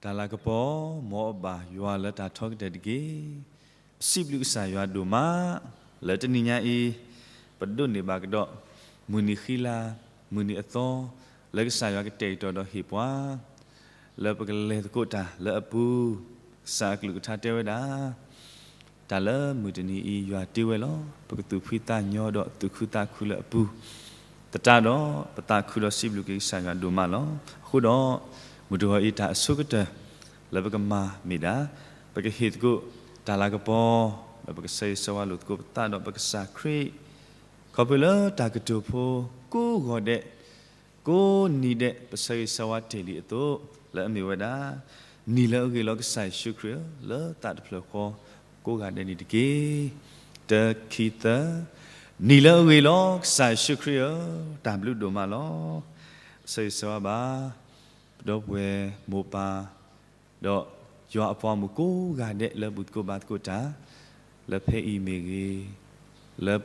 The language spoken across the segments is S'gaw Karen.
တၢ်လၤကပီၤ မ်အဘၣ်ယွၤလၢတၢ်ထီကတၢၢ်တက့ၢ်. ပစံးဘျုးကစၢ်ယွၤဒိၣ်မး လၢတနံၤညါအံၤ ပဒိးန့ၢ်ဘၣ်ကဒီး မုၢ်နံၤဃံလၤ မုၢ်နံၤအသီ လၢကစၢ်ယွၤကတဲာ်ကတီၤဒီးဟ့ၣ်ပှၤ လၢပကလဲၤသကိးတၢ်လၢအပူၤ, ကစၢ်အကလုၢ်ကထါတဲဝဲဒၣ် တၢ်လၢမုၢ်တနံၤအံၤ ယွၤတ့ဝဲလီၤ. ပကသူၣ်ဖှံသးညီဒီးသူၣ်ခုသးခုလၢအပူၤ, သတးဒီးပသးခုဒီးစံးဘျုးက့ၤကစၢ်ယွၤဒိၣ်မးလီၤ. အဃိဒီး မုၢ်တဂီၤအံၤတၢ်အဆိကတၢၢ် လၢပကမၤမ့ၢ်ဒၣ် ပကဟ့ၣ်သကိးတၢ်လၤကပီၤ ဒီးပကဆၢဂ့ၤဆၢဝါလိာ်သကိးပသးဒီးပကစၢ်ခရံာ် ခီဖျိလၢတၢ်ကတိၤဖိကိးဂီၤဒဲး ကိးနံၤဒဲး ပဆၢဂ့ၤဆၢဝါတ့ၢ်လံအသိး လၢအမ့ၢ်ဝဲဒၣ် နံၤလၢအဂ့ၤလီၤကစၢ်ယ့ၣ်ၡူးခရံာ်ဧၢ, လၢသးတဖျၢၣ်ဃီ ကိးဂၤဒဲးန့ၣ်တက့ၢ်. တၢ ခံ သၢ, နံၤလၢအဂ့ၤလီၤကစၢ်ယ့ၣ်ၡူးခရံာ်ဧၢ, တၢ်ဘျုးဒိၣ်မးလီၤ. ဆၢဂ့ၤဆၢဝါဘၣ် ပဒီပုၢ်ဝဲၢ်မိၢ်ပၢ် ဒီးယွၤအပှၤမုၣ်ကိးဂၤဒဲးလၢဘူၣ်သကိးဘါသကိးတၢ် လၢဖဲအံၤမ့ၢ်ဂ့ၤ, လၢ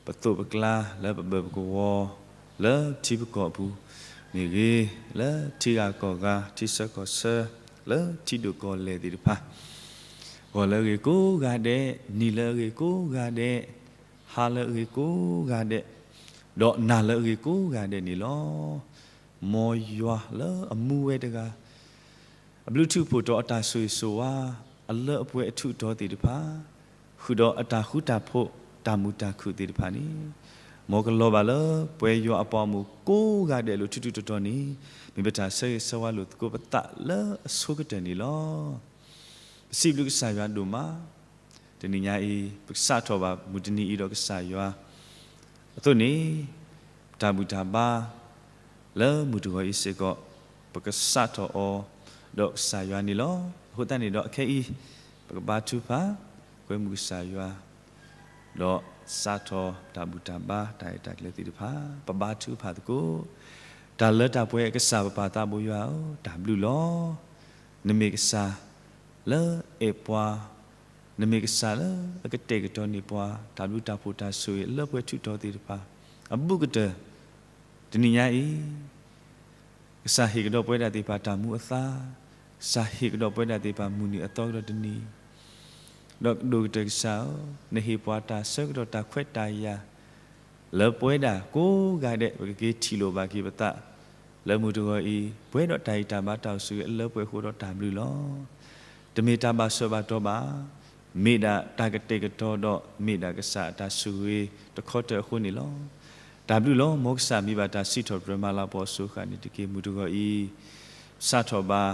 ပသိးပကျါ လၢပဘၢၣ်ပကဝီၤ လၢထံပကီၢ်အပူၤမ့ၢ်ဂ့ၤ, လၢထံဂၤကီၢ်ဂၤ ထံဆၢကီၢ်ဆၢ လၢထံဒိၣ်ကီၢ်လဲၢ်သ့ၣ်တဖၣ် ဂီၤလၢအဂ့ၤကိးဂၤဒဲး, နံၤလၢအဂ့ၤကိးဂၤဒဲး, ဟါလၢအဂ့ၤကိးဂၤဒဲး, ဒီးနၤလၢအဂ့ၤကိးဂၤဒဲးန့ၣ်လီၤ. မ်ယွၤလၢအမူဝဲတဂၤ အဘျုးထူးဖှိၣ်တီၤအတၢ်ဆိၣ်ဂ့ၤဆိၣ်ဝါ အလၢအပှဲၤအထူးအတီၤသ့ၣ်တဖၣ်, ဃုာ်ဒီးအတၢ်ဃူတၢ်ဖိး တၢ်မုာ်တၢ်ခုၣ်သ့ၣ်တဖၣ်န့ၣ်, မ်ကလီၤဘၣ်လၢပှဲၤယွၤအပှၤမုၣ်ကိးဂၤဒဲးလိၤထူးထူးတီၤတီၤန့ၣ်, မ့ၢ်ပတၢ်ဆၢဂ့ၤဆၢဝါလိာ်သကိးပသးလၢအဆိကတၢၢ်န့ၣ်လီၤ. ပစံးဘျုးကစၢ်ယွၤဒိၣ်မး တနံၤညါအံၤ ပကစးထီၣ်ဘၣ်မုၢ်တနံၤအံၤဒီးကစၢ်ယွၤအသိးန့ၣ်, ပတၢ်ဘူၣ်တၢ်ဘါ လၢမုၢ်တဂီၤအံၤစ့ၢ်ကီး ပကစးထီၣ်အီၤ ဒီးကစၢ်ယွၤန့ၣ်လီၤ. အဃိသတးန့ၣ်ဒီးအခဲအံၤ ပကဘါထုကဖၣ် ကွဲမုာ်ကစၢ်ယွၤ ဒီးစးထီၣ်တၢ်ဘူၣ်တၢ်ဘါ တၢ်ရဲၣ်တၢ်ကျဲၤသ့ၣ်တဖၣ် ပဘါထုကဖၣ်သကိး တၢ်လၢတၢ်ပှဲၤအကစၢ် ပပၢ်သးဘိယွၤဧၢ, တၢ်ဘျုးလီၤ. နမ့ၢ်ကစၢ်လၢအဲၣ်ပှၤ, နမ့ၢ်ကစၢ်လၢအကတဲာ်ကတီၤန့ၢ်ပှၤ တၢ်ဘျုးတၢ်ဖှိၣ်တၢ်ဆိၣ်ဂ့ၤ အလၢပှဲၤထူးတီၤသ့ၣ်တဖၣ် အဘူးကတၢၢ် တနံၤညါအံၤ ကစၢ်ဟ့ၣ်ကဒီးပဝဲဒၣ်သ့ၣ်တဖၣ်တၢ်မူအသါ, ကစၢ်ဟ့ၣ်ကဒီးပဝဲဒၣ်သ့ၣ်တဖၣ်မုၢ်နံၤအသီကဒီးတနံၤ, ဒီးဒိၣ်ကတၢၢ်ကစၢ်ဧၢ, နဟ့ၣ်ပှၤတၢ်ဆၢကတီၢ်တၢ်ခွဲးတၢ်ယာ် လၢပဝဲဒၣ်ကိးဂၤဒဲး ပကက့ၤထံၣ်လိာ်ဘၣ်က့ၤပသး လၢမုၢ်တဂီၤအံၤ ပှဲၤဒီးတၢ်ဂံၢ်တၢ်ဘါတၢ်အိၣ်ဆူၣ်ဂ့ၤအလၢပှဲၤအဃိဒီးတၢ်ဘျုးလီၤ. တမ့ၢ်တၢ်ဘၣ်ဆၢဘၣ်တီၤဘၣ်, မ့ၢ်ဒၣ်တၢ်ကတဲာ်ကတီၤဒီး မ့ၢ်ဒၣ်ကစၢ်အတၢ်ဆိၣ်ဂ့ၤတခီတၢၤအဃိန့ၣ်လီၤ. တၢ်ဘျုးလီၤ မ်ကစၢ်မံဘၣ်တၢ်စံးထီၣ်ပတြၢၤမၤလၤကပီၤအစိၤဃၣ်န့ၣ်တက့ၢ်. မုၢ်တဂီၤအံၤ စးထီၣ်ဘၣ်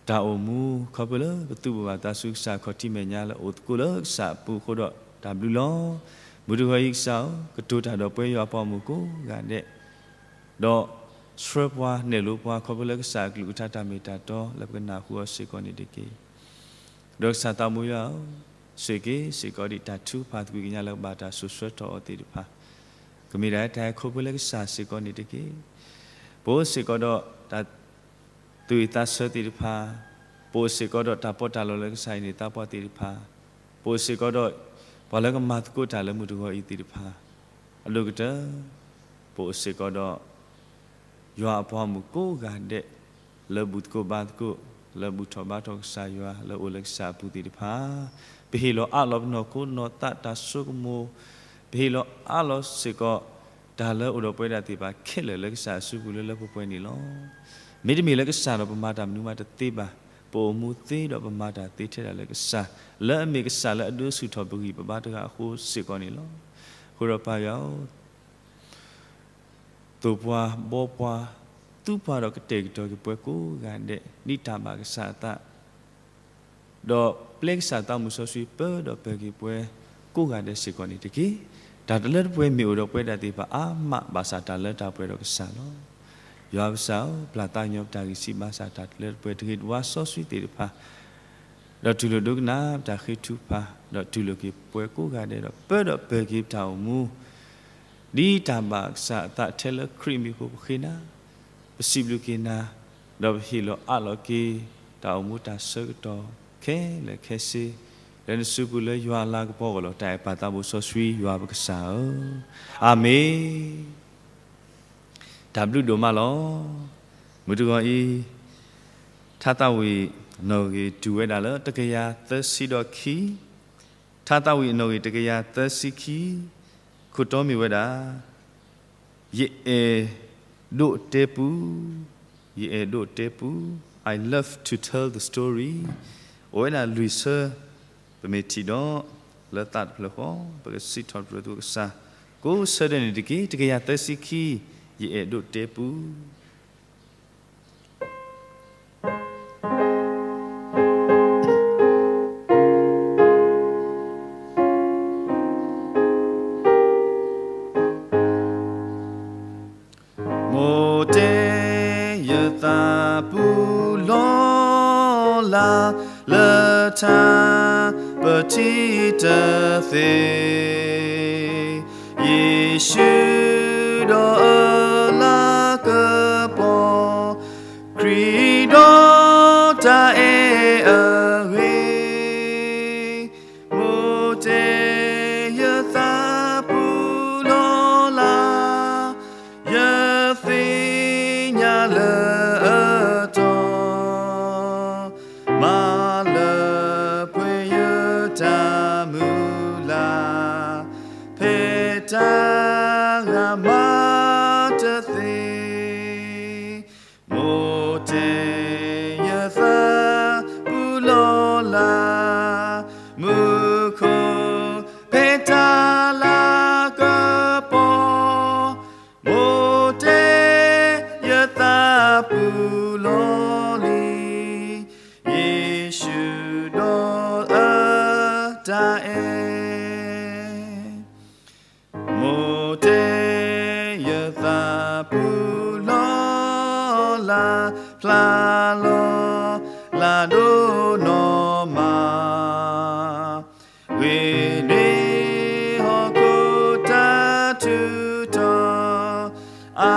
တၢ်အိၣ်မူ ခီဖျိလၢပသူၣ်ဘိၣ်ဘၣ်သးဆူကစၢ်ခီၣ်ထံးမဲာ်ညါလၢအိၣ်သကိးလၢကစၢ်အပူၤအဃိဒီးတၢ်ဘျုးလီၤ. မုၢ်တဂီၤအံၤကစၢ်ဧၢ, ကတိၤတၢ်ဒီးပဝဲယွၤအပှၤမုၣ်ကိးဂၤဒဲး, ဒီးဆှၢပှၤနဲၣ်လိပှၤခီဖျိလၢကစၢ်အကလုၢ်ကထါတၢ်မ့ၢ်တၢ်တီလၢပကနၢ်ဟူအီၤစ့ၢ်ကီးန့ၣ်တက့ၢ်. ဒီးကစၢ်သးဘိယွၤဧၢ, ဆိၣ်ဂ့ၤက့ၤစ့ၢ်ကီးဒံးတၢ်ထုကဖၣ်သကွံာ်ကညးလၢကဘၣ်တၢ်စိာ်ဆှၢထီၣ်အီၤသ့ၣ်တဖၣ်, ကမ့ၢ်ဒၣ်တၢ်အဲၣ်ခိဖှိလၢကစၢ်စ့ၢ်ကီးန့ၣ်တက့ၢ်. ပအိၣ်စ့ၢ်ကီးဒီးတၢ် သူၣ်ဝံၣ်သးဆၢသ့ၣ်တဖၣ်, ပအိၣ်စ့ၢ်ကီးဒီးတၢ်ပီးတၢ်လီလၢကစၢ်ဟံးန့ၢ်သးပှၢ်သ့ၣ်တဖၣ်, ပအိၣ်စ့ၢ်ကီးဒီး ပှၤလၢကမၤသကိးတၢ်လၢမုၢ်တဂီၤအံၤသ့ၣ်တဖၣ်, အဒိၣ်ကတၢၢ် ပအိၣ်စ့ၢ်ကီးဒီး ယွၤအပှၤမုၣ်ကိးဂၤဒဲး လၢဘူၣ်သကိးဘါသကိး, လၢဘူၣ်ထီၣ်ဘါထီၣ်ကစၢ်ယွၤ လၢအိၣ်လၢကစၢ်အပူၤသ့ၣ်တဖၣ်, ပဟ့ၣ်လီၤအးလီၤပနီၢ်ခိနီၢ်သးတၢ်ဆိကမိၣ်, ပဟ့ၣ်လီၤအးလီၤစ့ၢ်ကီး တၢ်လၢအိၣ်ဒီးပဝဲဒၣ်သ့ၣ်တဖၣ်ခဲလၢာ်လၢကစၢ်အစုပူၤလၢလၢပှဲၤပှဲၤန့ၣ်လီၤ. မ့တမ့ၢ်လၢကစၢ်ဒီးပမၤတၢ်မနုၤမးတသ့ဘၣ်. ပအိၣ်မူသ့ဒီးပမၤတၢ်သ့ထဲဒၣ်လၢကစၢ်, လၢအမ့ၢ်ကစၢ်လၢအဒုးဆူၣ်ထီၣ်ပဂံၢ်ပဘါတဂၤအဃိစ့ၢ်ကီးန့ၣ်လီၤ. အဃိဒီးပၢ်ယွၤဧၢ, သိၣ်ပှၤဘှီပှၤ, သူပှၤဒီးကတဲာ်ကတီၤက့ၤပှၤကိးဂၤဒဲး ဒ်တၢ်ဘၣ်ကစၢ်အသး, ဒီးပျဲကစၢ်သးမုၢ်စီဆှံပၢဒီးပၢၤက့ၤပှၤကိးဂၤဒဲးစ့ၢ်ကီးန့ၣ်တက့ၢ်. တၢ်တလၢတပှဲၤမ့ၢ်အိၣ်ဒီးပဝဲဒၣ်သ့ၣ်တဖၣ်အါမးဘၣ်ဆၣ်တၢ်လၢတၢ်ပှဲၤဒီးကစၢ်လီၤ. ယွၤကစၢ်ဧၢ, ပျၢ်သးကညီၤပတၢ်ဂံၢ်ဆံးဘၣ်ဆၣ်တၢ်တလၢတပှဲၤ တဂ့ၤတဝါစီဆှံသ့ၣ်တဖၣ် ဒီးတူၢ်လိာ်ဒိကနၣ်ပတၢ်ဃ့ထုကဖၣ်, ဒီးတူၢ်လိာ်က့ၤပှၤကိးဂၤဒဲးဒီး ပၢဒီးပၢၤက့ၤပတၢ်အိၣ်မူ ဒ်တၢ်ဘၣ်ကစၢ်အသးထဲလၢခရံာ်မံၤအဃိပဃ့နၤ, ပစံးဘျုးက့ၤနၤ, ဒီးပဟ့ၣ်လီၤအးလီၤက့ၤ တၢ်အိၣ်မူတၢ်ဆၢကတီၢ်ခဲလၢာ်ခဲဆ့ လၢနစုပူၤလၢယွၤအလၤကပီၤအဂီၢ်လီၤ. တၢ်အဲၣ်ပၢ်သးဘိစီဆှံယွၤပကစၢ်ဧၢ, အၤမ့ၣ်. တၢ်ဘျုးဒိၣ်မးလီၤ. မုၢ်တဂီၤအံၤ ထါသးဝံၣ်နီၣ်ဂံၢ်တူၢ်ဝဲဒၣ်လၢတကယၤသၢဆံဒီးခံ, ထါသးဝံၣ်နီၣ်ဂံၢ်တကယၤသၢဆံခံ, ခိၣ်တီမ့ၢ်ဝဲဒၣ် ယအဲၣ်ဒိးတဲပူ, ယအဲၣ်ဒိးတဲပူ, I love to tell the story, အိၣ်ဝဲဒၣ်လွံၢ်ဆၢ, ပမ့ၢ်ထံၣ်ဒီး လၢသးတဖျၢၣ်ဃီ ပကစံးထီၣ်ပတြၢၤသူၣ်ကစၢ်, ကိးဆၢဒၢန့ၣ်တက့ၢ်, တကယၤသၢဆံခံ, ယအဲၣ်ဒိးတဲပူ မိၢ်တဲ ယသးပူၤလီၤလး လၢထးပထံၣ်တသ့, ယ့ၣ်ၡူးဒီးအၢလးကပီၤ, ခရံာ်ဒီးတၢ်အဲၣ်အဂ့ၢ်, မိၢ်တဲ ယသးပူၤလီၤလး, ယသ့ၣ်ညါလၢအတီၤ, မၤလၢပှဲၤယတၢ်မုၢ်လၢ်, ဖဲတၢ်ဂၤမၤတသ့ မိၢ်တဲ ယသးပူၤလီၤလး, မူခိၣ်ဖဲတၢ်လၤကပီၤ, မိၢ်တဲ ယသးပူၤလီၤလံ, ယ့ၣ်ၡူးဒီးအၢတၢ်အဲၣ် မိၢ်တဲ ယသးပူၤလီၤလး, ဖျါလီၤလးဒိၣ်နီၢ်မး, ဂ့ၤန့ၢ်ဟီၣ်ခိၣ်တၢ်ထူးတီၤ, အါ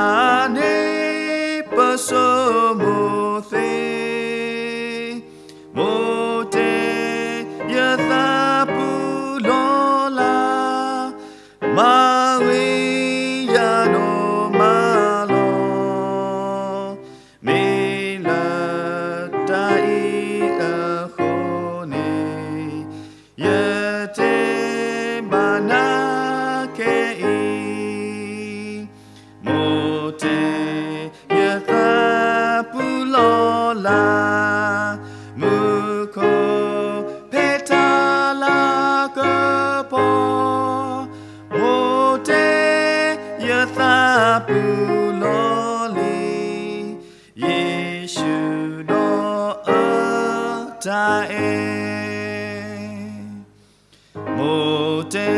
န့ၢ်ပစိမိၢ်သ့ မိၢ်တဲ ယသးပူၤလီၤလး, မၤဂ့ၤယၤဒီးမၤလီၤ, မ့ၢ်လၢတၢ်အံၤအဃိန့ၣ်, ယတဲဘၣ်နၤခဲအံၤ မိၢ်တဲ ယသးပူၤလီၤလး, မူခိၣ်ဖဲတၢ်လၤကပီၤ, မိၢ်တဲ ယသးပူၤလီၤလံ, ယ့ၣ်ၡူးဒီးအၢတၢ်အဲၣ် မိၢ်တဲ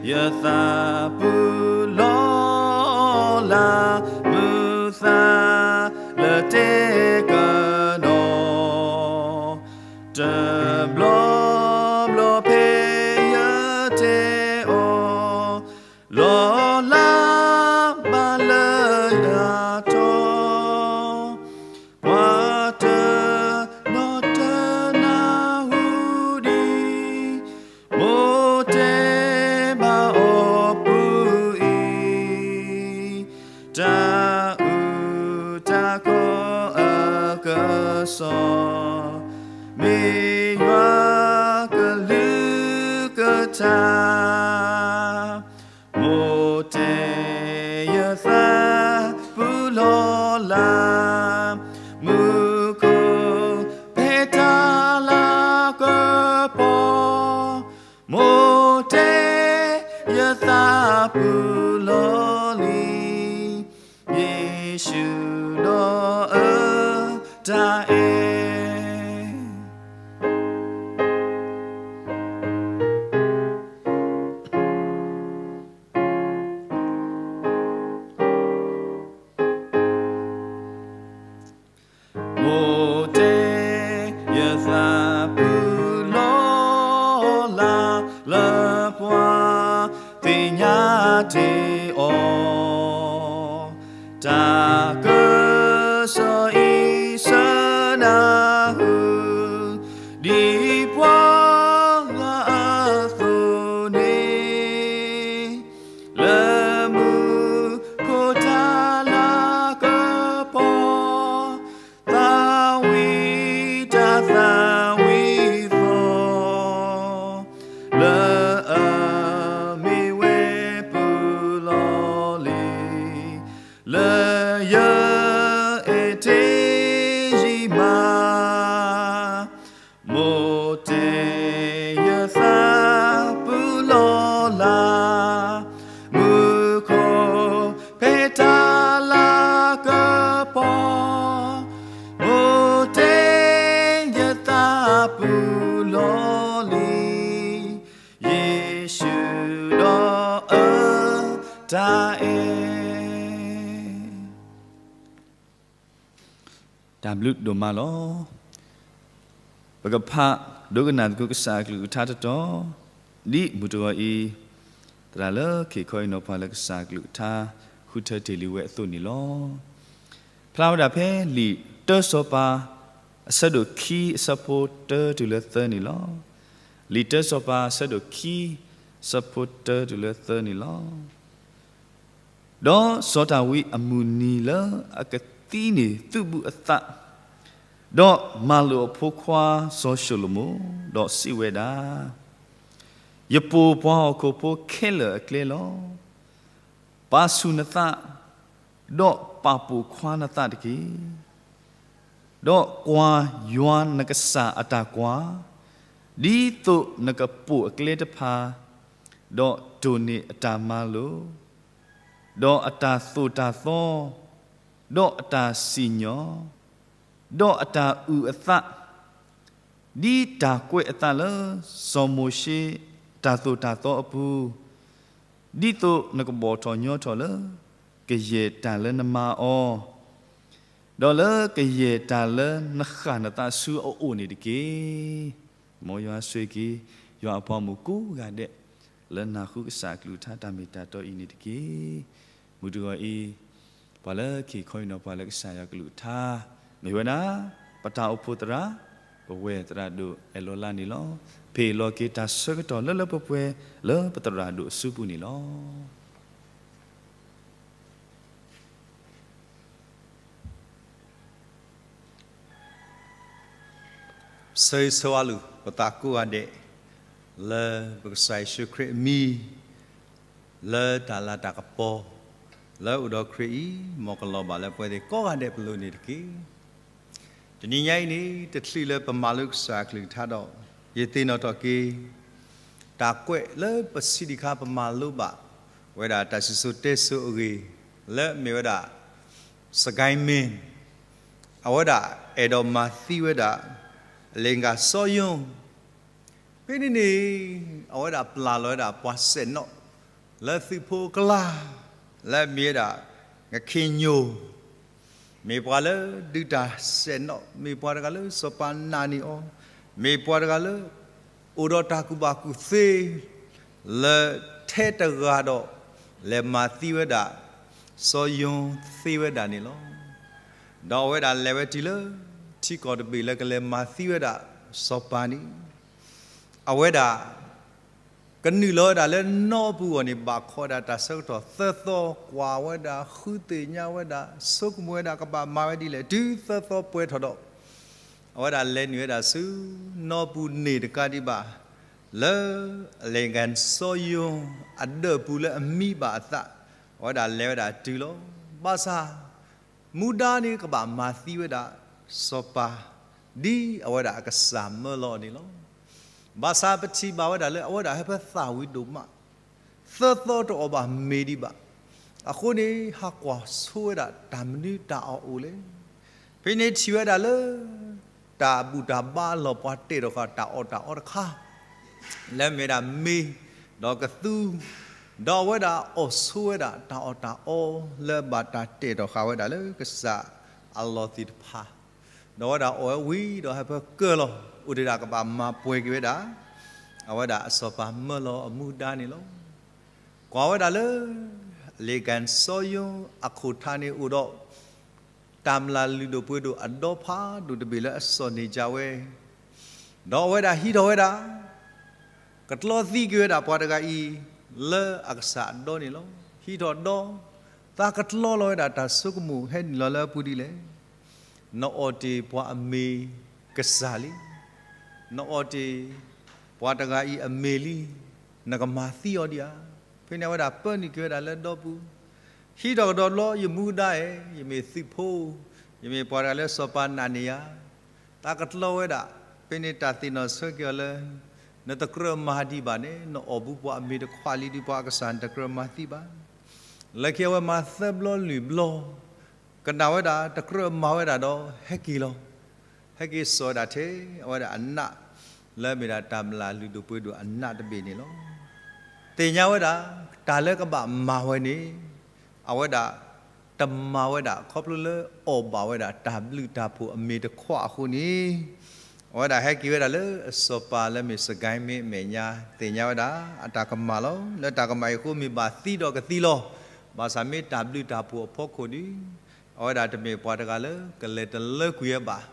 ယသးပူၤလီၤလး, မုာ်သးလၢတဲကဒီး, တဘျီဘျီဖဲယတဲအီၤ, လီၤလးဘၣ်လၢယတီၤ ပှၤတနီၤတနၢ်ဟူဒံး, မိၢ်တဲဘၣ်အီၤပူၤအံၤ, တၢ်အုၣ်တၢ်ကီအကစီၣ်, မ့ၢ်ယွၤကလုၢ်ကထါ မိၢ်တဲ ယသးပူၤလီၤလး, မူခိၣ်ဖဲတၢ်လၤကပီၤ, မိၢ်တဲ ယသးပူၤလီၤလံ, ယ့ၣ်ၡူးဒီးအၢတၢ်အဲၣ် မိၢ်တဲ ယသးပူၤလီၤလး, လၢပှၤသ့ၣ်ညါတ့ၢ်အီၤ, တၢ်ကစီၣ်အံၤဆၢနၢ်ဟူ, ဒ်ပှၤဂၤအသိးန့ၣ်, လၢမူခိၣ်တၢ်လၤကပီၤ, သးဝံၣ် ဖဲတၢ်လၤကပီၤ, မိၢ်တဲယသးပူၤလီၤလံ, ယ့ၣ်ၡူးဒီးအၢတၢ်အဲၣ် တၢ်ဘျုးဒိၣ်မးလီၤ. ပကဖးဒိကနၣ်သကိးကစၢ်အကလုၢ်ကထါတတီၤ, ဒ်မုၢ်တဂီၤအံၤ, သရၣ်လၢခ့ၣ်ခီအံၤနီၤ ပှၤလၢကစၢ်အကလုၢ်ကထါ ဃုထၢတ့ၢ်လံဝဲအသိးန့ၣ်လီၤ. ဖျါဝဲဒၣ်ဖဲလံာ်တၢစီၤပၤ အဆၢဒိၣ်ခံ အဆၢဖိတၢတုၤလၢသၢန့ၣ်လီၤ. လံာ်တၢစီၤပၤ အဆၢဒိၣ်ခံ အဆၢဖိတၢတုၤလၢသၢန့ၣ်လီၤ. ဒီးစီၤဒၤဝံးအမုၢ်နံၤလၢအကသံန့ၣ် သုးဘူးအသး, ဒီးမၤလိာ်အဖိခွါစီၤၡလိၤမိၣ်, ဒီးစံးဝဲဒၣ်, ယပိာ်ပှၤဟီၣ်ခိၣ်ဖိခဲလၢာ်အကျဲလီၤ. ပာ်ဆူၣ်နသး, ဒီးပာ်ပိာ်ခွါနသးတက့ၢ်. ဒီးကွၢ်ယွၤနကစၢ်အတၢ်ကွၢ်, ဒ်သိးနကပိာ်အကျဲတဖၣ်, ဒီးတိၢ်န့ၢ်အတၢ်မၤလိာ်, ဒီးအတၢ်သိၣ်တၢ်သီ, ဒီးအတၢ်စံၣ်ညီၣ်, ဒီးအတၢ်အုၣ်အသး, ဒ်တၢ်ကွဲးအသးလၢစီၤမိၤၡ့တၢ်သိၣ်တၢ်သီအပူၤ, ဒ်သိးနကဘီၣ်ထီၣ်ညီထီၣ်လၢ ကယဲၢ်တၢ်လၢနမၤအီၤ, ဒီးလၢကယဲၢ်တၢ်လၢနဃၣ်နသးဆူအအိၣ်န့ၣ်တက့ၢ်. မ်ယွၤဆိၣ်ဂ့ၤက့ၤ ယွၤအဖိမုၣ်ကိးဂၤဒဲး လၢနၢ်ဟူကစၢ်အကလုၢ်ကထါတၢ်မ့ၢ်တၢ်တီအံၤန့ၣ်တက့ၢ်. မုၢ်တဂီၤအံၤ, ပှၤလၢခ့ၣ်ခီအံၤနီၤ ပှၤလၢကစၢ်ယွၤကလုၢ်ကထါ မ့ၢ်ဝဲဒၣ် ပတၢ်အိၣ်ဖှိၣ်သရၣ်, ပဝဲၢ်သရၣ်ဒိၣ်အဲၣ်လီၤလါန့ၣ်လီၤ. ဖ့ၣ်လီၤက့ၤတၢ်ဆၢကတီၢ်လၢလၢပှဲၤပှဲၤ လၢပသရၣ်ဒိၣ်အစုပူၤန့ၣ်လီၤ. ဆၢဂ့ၤဆၢဝါလိာ်ပသးကိးဂၤဒဲး, လၢပကစၢ်ယ့ၣ်ၡူးခရံာ်အမံၤ, လၢတၢ်လၤတၢ်ကပီၤ, လၢအိၣ်ဒီးခရံာ်အံၤ, မ်ကလီၤဘၣ်လၢပှဲၤသ့ၣ်ကိးဂၤဒဲးပလိၤန့ၣ်တက့ၢ်. တနံၤညါအံၤန့ၣ် တချုးလၢပမၤလိကစၢ်အကလုၢ်ကထါဒီး, ယသ့ၣ်နီၣ်ထီၣ်က့ၤ တၢ်ကွဲးလၢပဆံးတခါပမၤလိဘၣ်, ဝဲဒၣ်တၢ်စံၣ်စိၤတဲစိၤအဂ့ၢ်, လၢအမ့ၢ်ဝဲဒၣ် စကဲမ့ၣ်, အဝဲဒၣ်အဲၣ်ဒိးမၤသံဝဲဒၣ် အလ့ၤဂၤစီၤယိၣ်, ဖဲန့ၣ်န့ၣ် အဝဲဒၣ်ပျၢ်လီၤဝဲဒၣ်ပှၤစဲၣ်နီၣ် လၢသုးဖိအကျါ, လၢအမ့ၢ်ဝဲဒၣ် ကခ့ၣ်ညိၣ်, မ့ၢ်ပှၤလၢဒုးတၢ်စဲၣ်နီၣ်, မ့ၢ်ပှၤတဂၤလၢစီၤပၤနာ်န့ၢ်အီၤ, မ့ၢ်ပှၤတဂၤလၢ အိၣ်ဒီးတၢ်ကူၣ်ဘၣ်ကူၣ်သ့ လၢထဲတဂၤဒီး လဲၤမၤသံဝဲဒၣ် စီၤယိၣ်သ့ဝဲဒၣ်န့ၣ်လီၤ. ဒီးအဝဲဒၣ်လဲၤဝဲတုၤလၢ ထံကီၢ်တဘ့ၣ်လၢကလဲၤမၤသံဝဲဒၣ်စီၤပၤန့ၣ်, အဝဲဒၣ် ကနုာ်လီၤဝဲဒၣ်လၢနီပူၤအဂီၢ်န့ၣ် ဘၣ်ခိးဝဲဒၣ်တၢ်ဆၢကတီၢ်သၢသီ, ကွၢ်ဝဲဒၣ်, ဃုသ့ၣ်ညါဝဲဒၣ်, ဆိကမိၣ်ဝဲဒၣ်ကဘၣ်မၤဝဲဒ်လဲၣ်, တုၤသၢသီပှဲၤထီၣ်ဒီး အဝဲဒၣ်လဲၤနုာ်ဝဲဒၣ်ဆူ နီပူၤန့ၣ်တကးဒံးဘၣ်, လၢအလ့ၤဂၤစီၤယိၣ်အဒၢးပူၤလၢအမံဘၣ်အသး, အဝဲဒၣ်လဲၤဝဲဒၣ်တုၤလီၤ. ဘၣ်ဆၣ် မူဒါန့ၣ်ကဘၣ်မၤသံဝဲဒၣ်စီၤပၤ, ဒ်အဝဲဒၣ်အကစၢ်မၢလီၤအီၤန့ၣ်လီၤ. ဘၣ်ဆၣ်ပထံၣ်ဘၣ်ဝဲဒၣ်လၢအဝဲဒၣ်ဟဲဖဲသၣ်ဝံၤဒိၣ်မး, သၢသီတအီၣ်ဘၣ်မ့ၤဒံးဘၣ်. အဃိန့ၣ် ဟးကွၢ်ဆိဝဲဒၣ်တၢ်မနုၤတၢ်အီၣ်အိၣ်လဲၣ်. ဖဲန့ၣ်ထံၣ်ဝဲဒၣ်လၢ တၢ်ဘူၣ်တၢ်ဘါအလီၢ် ပှၤတဲာ်ထီၣ်ဃာ်တၢ်အီၣ်တၢ်အီတခါ လၢမ့ၢ်ဒၣ်မ့ၤ, ဒီးကသူ, ဒီးအဝဲဒၣ်အီၣ်ဆိဝဲဒၣ်တၢ်အီၣ်တၢ်အီလၢဘၣ်တၢ်တဲာ်ထီၣ်ဃာ်ဝဲဒၣ်လၢကစၢ်အလီၢ်သ့ၣ်တဖၣ်, ဒီးအဝဲဒၣ်အီၣ်ဝဲဝံၤဒီးဟဲဖၢကၢၢ်လီၤ, အိၣ်ဒံးဒၣ်ကဘၣ်မၤပှဲၤက့ၤဝဲဒၣ် အဝဲဒၣ်အစီၤပၤမၢလီၤအမူဒါန့ၣ်လီၤ. ကွၢ်ဝဲဒၣ်လၢ အလ့ၤဂၤစီၤယိၣ်အခိၣ်ထါန့ၣ်အိၣ်ဒီး တၢ်မျၢ်လုၢ်ဒိၣ်ပှ့ၤဒိၣ်အဒီဖးဒိၣ်တဘ့ၣ်လၢအစီၣ်န့ၢ်ကဝဲ, ဒီးအဝဲဒၣ်ဟံးထီၣ်ဝဲဒၣ်, ကကျီသံက့ၤဝဲဒၣ်ပှၤတဂၤအံၤ လၢအကစၢ်အဒီန့ၣ်လီၤ. ဟံးထီၣ်ဒီ, သးကကျီလီၤဝဲဒၣ်တၢ်ဆိကမိၣ်ဟဲနုာ်လီၤလၢအပူၤဒ်လဲၣ်. နအီၣ်တ့ၢ်ပှၤအမ့ၤကစၢ်လံ, နအီၣ်တ့ၢ် ပှၤတဂၤအံၤအမ့ၤလံ, နကမၤသံအီၤဒံးဧါ. ဖဲန့ၣ်အဝဲဒၣ်ပၢနုာ်က့ၤဝဲဒၣ်လၢဒီပူၤ, ဟံးထီၣ်ကဒီးတဘျီ ယမူဒါဧၢ, ယမ့ၢ်သုးဖိ, ယမ့ၢ်ပှၤတဂၤလၢစီၤပၤနာ်န့ၢ်ယၤ, သးကကျီဝဲဒၣ်, ဖဲန့ၣ်တၢ်သ့ၣ်နီၣ်ဆၢက့ၤအီၤလၢ နတကြၢးမၤဒံးဘၣ်န့ၣ်, နအီၣ်ဘူးပှၤအမ့ၤတခွးလံဒံး ပှၤအကစၢ်နတကြၢးမၤသံဘၣ်. လၢခံအဝဲမၤသၢဘျီလွံၢ်ဘျီ, ကနၣ်ဝဲဒၣ်တကြၢးမၤဝဲဒၣ်ဒီးဟဲက့ၤလီၤ. ဟဲက့ၤစိာ်ဝဲဒၣ်ထဲ အဝဲဒၣ်အနး လၢမ့ၢ်ဒၣ်တၢ်မျၢ်လုၢ်ဒိၣ်ပှ့ၤဒိၣ်အနးတဘ့ၣ်န့ၣ်လီၤ. သ့ၣ်ညါဝဲဒၣ် တၢ်လၢကဘၣ်မၤဝဲန့ၣ် အဝဲဒၣ်တမၤဝဲဒၣ် ခီဖျိလၢအီၣ်ဘၣ်ဝဲဒၣ်တၢ်ဘျုးတၢ်ဖှိၣ်အမ့ၢ်တခီအဃိန့ၣ် အဝဲဒၣ်ဟဲက့ၤဝဲဒၣ်လၢအစီၤပၤလၢမ့ၢ်စကဲမ့ၢ်အမဲာ်ညါ သ့ၣ်ညါဝဲဒၣ် အတၢ်ကမၣ်လီၤ. လၢတၢ်ကမၣ်အံၤအဃိမ့ၢ်ဘၣ်သံဒီးကသံလီၤ. ဘၣ်ဆၣ်မ့ၢ်တၢ်ဘျုးတၢ်ဖှိၣ်အဖီခိၣ်ဒီး အဝဲဒၣ်တမ့ၢ်ပှၤတဂၤလၢကလဲၤတလၢကွံာ်ဝဲဘၣ်.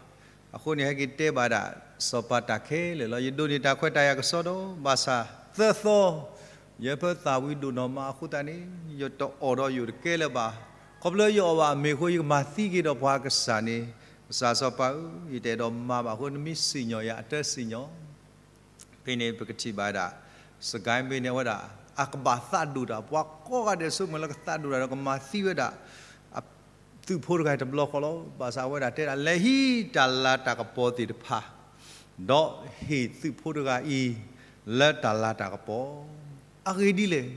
အဃိန့ၣ်ဟဲက့ၤတဲဘၣ်ဒၣ်စီၤပၤတၢ်ခဲလၢာ်လီၤ. ယဒိးန့ၢ်တၢ်ခွဲးတၢ်ယာ်ကစီဒီး ဘၣ်ဆၣ်သၢသီ ယဖၢသၣ်ဝံၤဒိၣ်နီၢ်မးအဃိသတးန့ၣ် ယတအီၣ်ဒီးယအိၣ်တကဲလၢၤဘၣ်. ခီဖျိယအီၣ်ဘၣ်အမ့ၢ်အဃိ ယကမၤသံက့ၤဒီးပှၤကစၢ်န့ၣ် ကစၢ်စီၤပၤဧၢ, ယတအဲၣ်ဒိးမၤဘၣ်အဃိ နမ့ၢ်စံၣ်ညီၣ်ယၤအတၢ်စံၣ်ညီၣ် ဖဲန့ၣ်ပကထံၣ်ဘၣ်ဝဲဒၣ် စကဲမ့ၢ်န့ၣ် အဝဲဒၣ် အကဘၣ်သးဒိၣ်တၢ် ပှၤကိးဂၤဒဲးဆိကမိၣ်လၢကသးဒိၣ်တၢ်ဒီးကမၤသံဝဲဒၣ် သုးဖိတဂၤအံၤတဘျီဃီလီၤ. ဘၣ်ဆၣ်အဝဲဒၣ်တဲဒၣ် လဲၤဟံးတၢ်လၤတၢ်ကပီၤသ့ၣ်တဖၣ် ဒီးဟ့ၣ်သုးဖိတဂၤအံၤ လၢတၢ်လၤတၢ်ကပီၤ အဂ့ၢ်ဒ်လဲၣ်.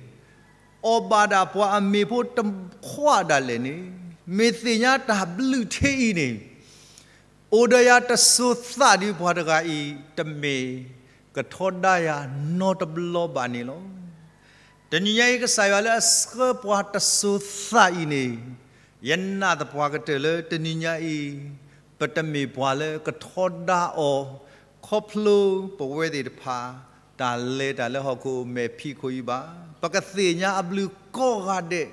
အီၣ်ဘၣ်ဒၣ်ပှၤအမ့ၢ်ဖိတခွးဒၣ်လဲာ်န့ၣ် မ့ၢ်သ့ၣ်ညါတၢ်ဘျုးထဲအံၤန့ၣ် အိၣ်ဒီးယၤတစိၤသးဒ်ပှၤတဂၤအံၤ တမ့ၢ်ကထီဒါယၤနီတဘျီဘၣ်န့ၣ်လီၤ. တနံၤညါအံၤ ကစၢ်ယွၤလၢအဆှၢပှၤတစိၤသးအံၤန့ၣ် ယနာ်သပှၢ်ကတၢၢ်လၢတနံၤညါအံၤ ပတမ့ၢ်ပှၤလၢကထီဒါအီၤ ခီဖျိပဝဲသ့ၣ်တဖၣ် တၢ်လဲၤတၢ်လၢဟီၣ်ခိၣ်မဲာ်ဖံးခိၣ်အံၤဘၣ်. ပကသ့ၣ်ညါအဘျုးကိးဂၤဒဲး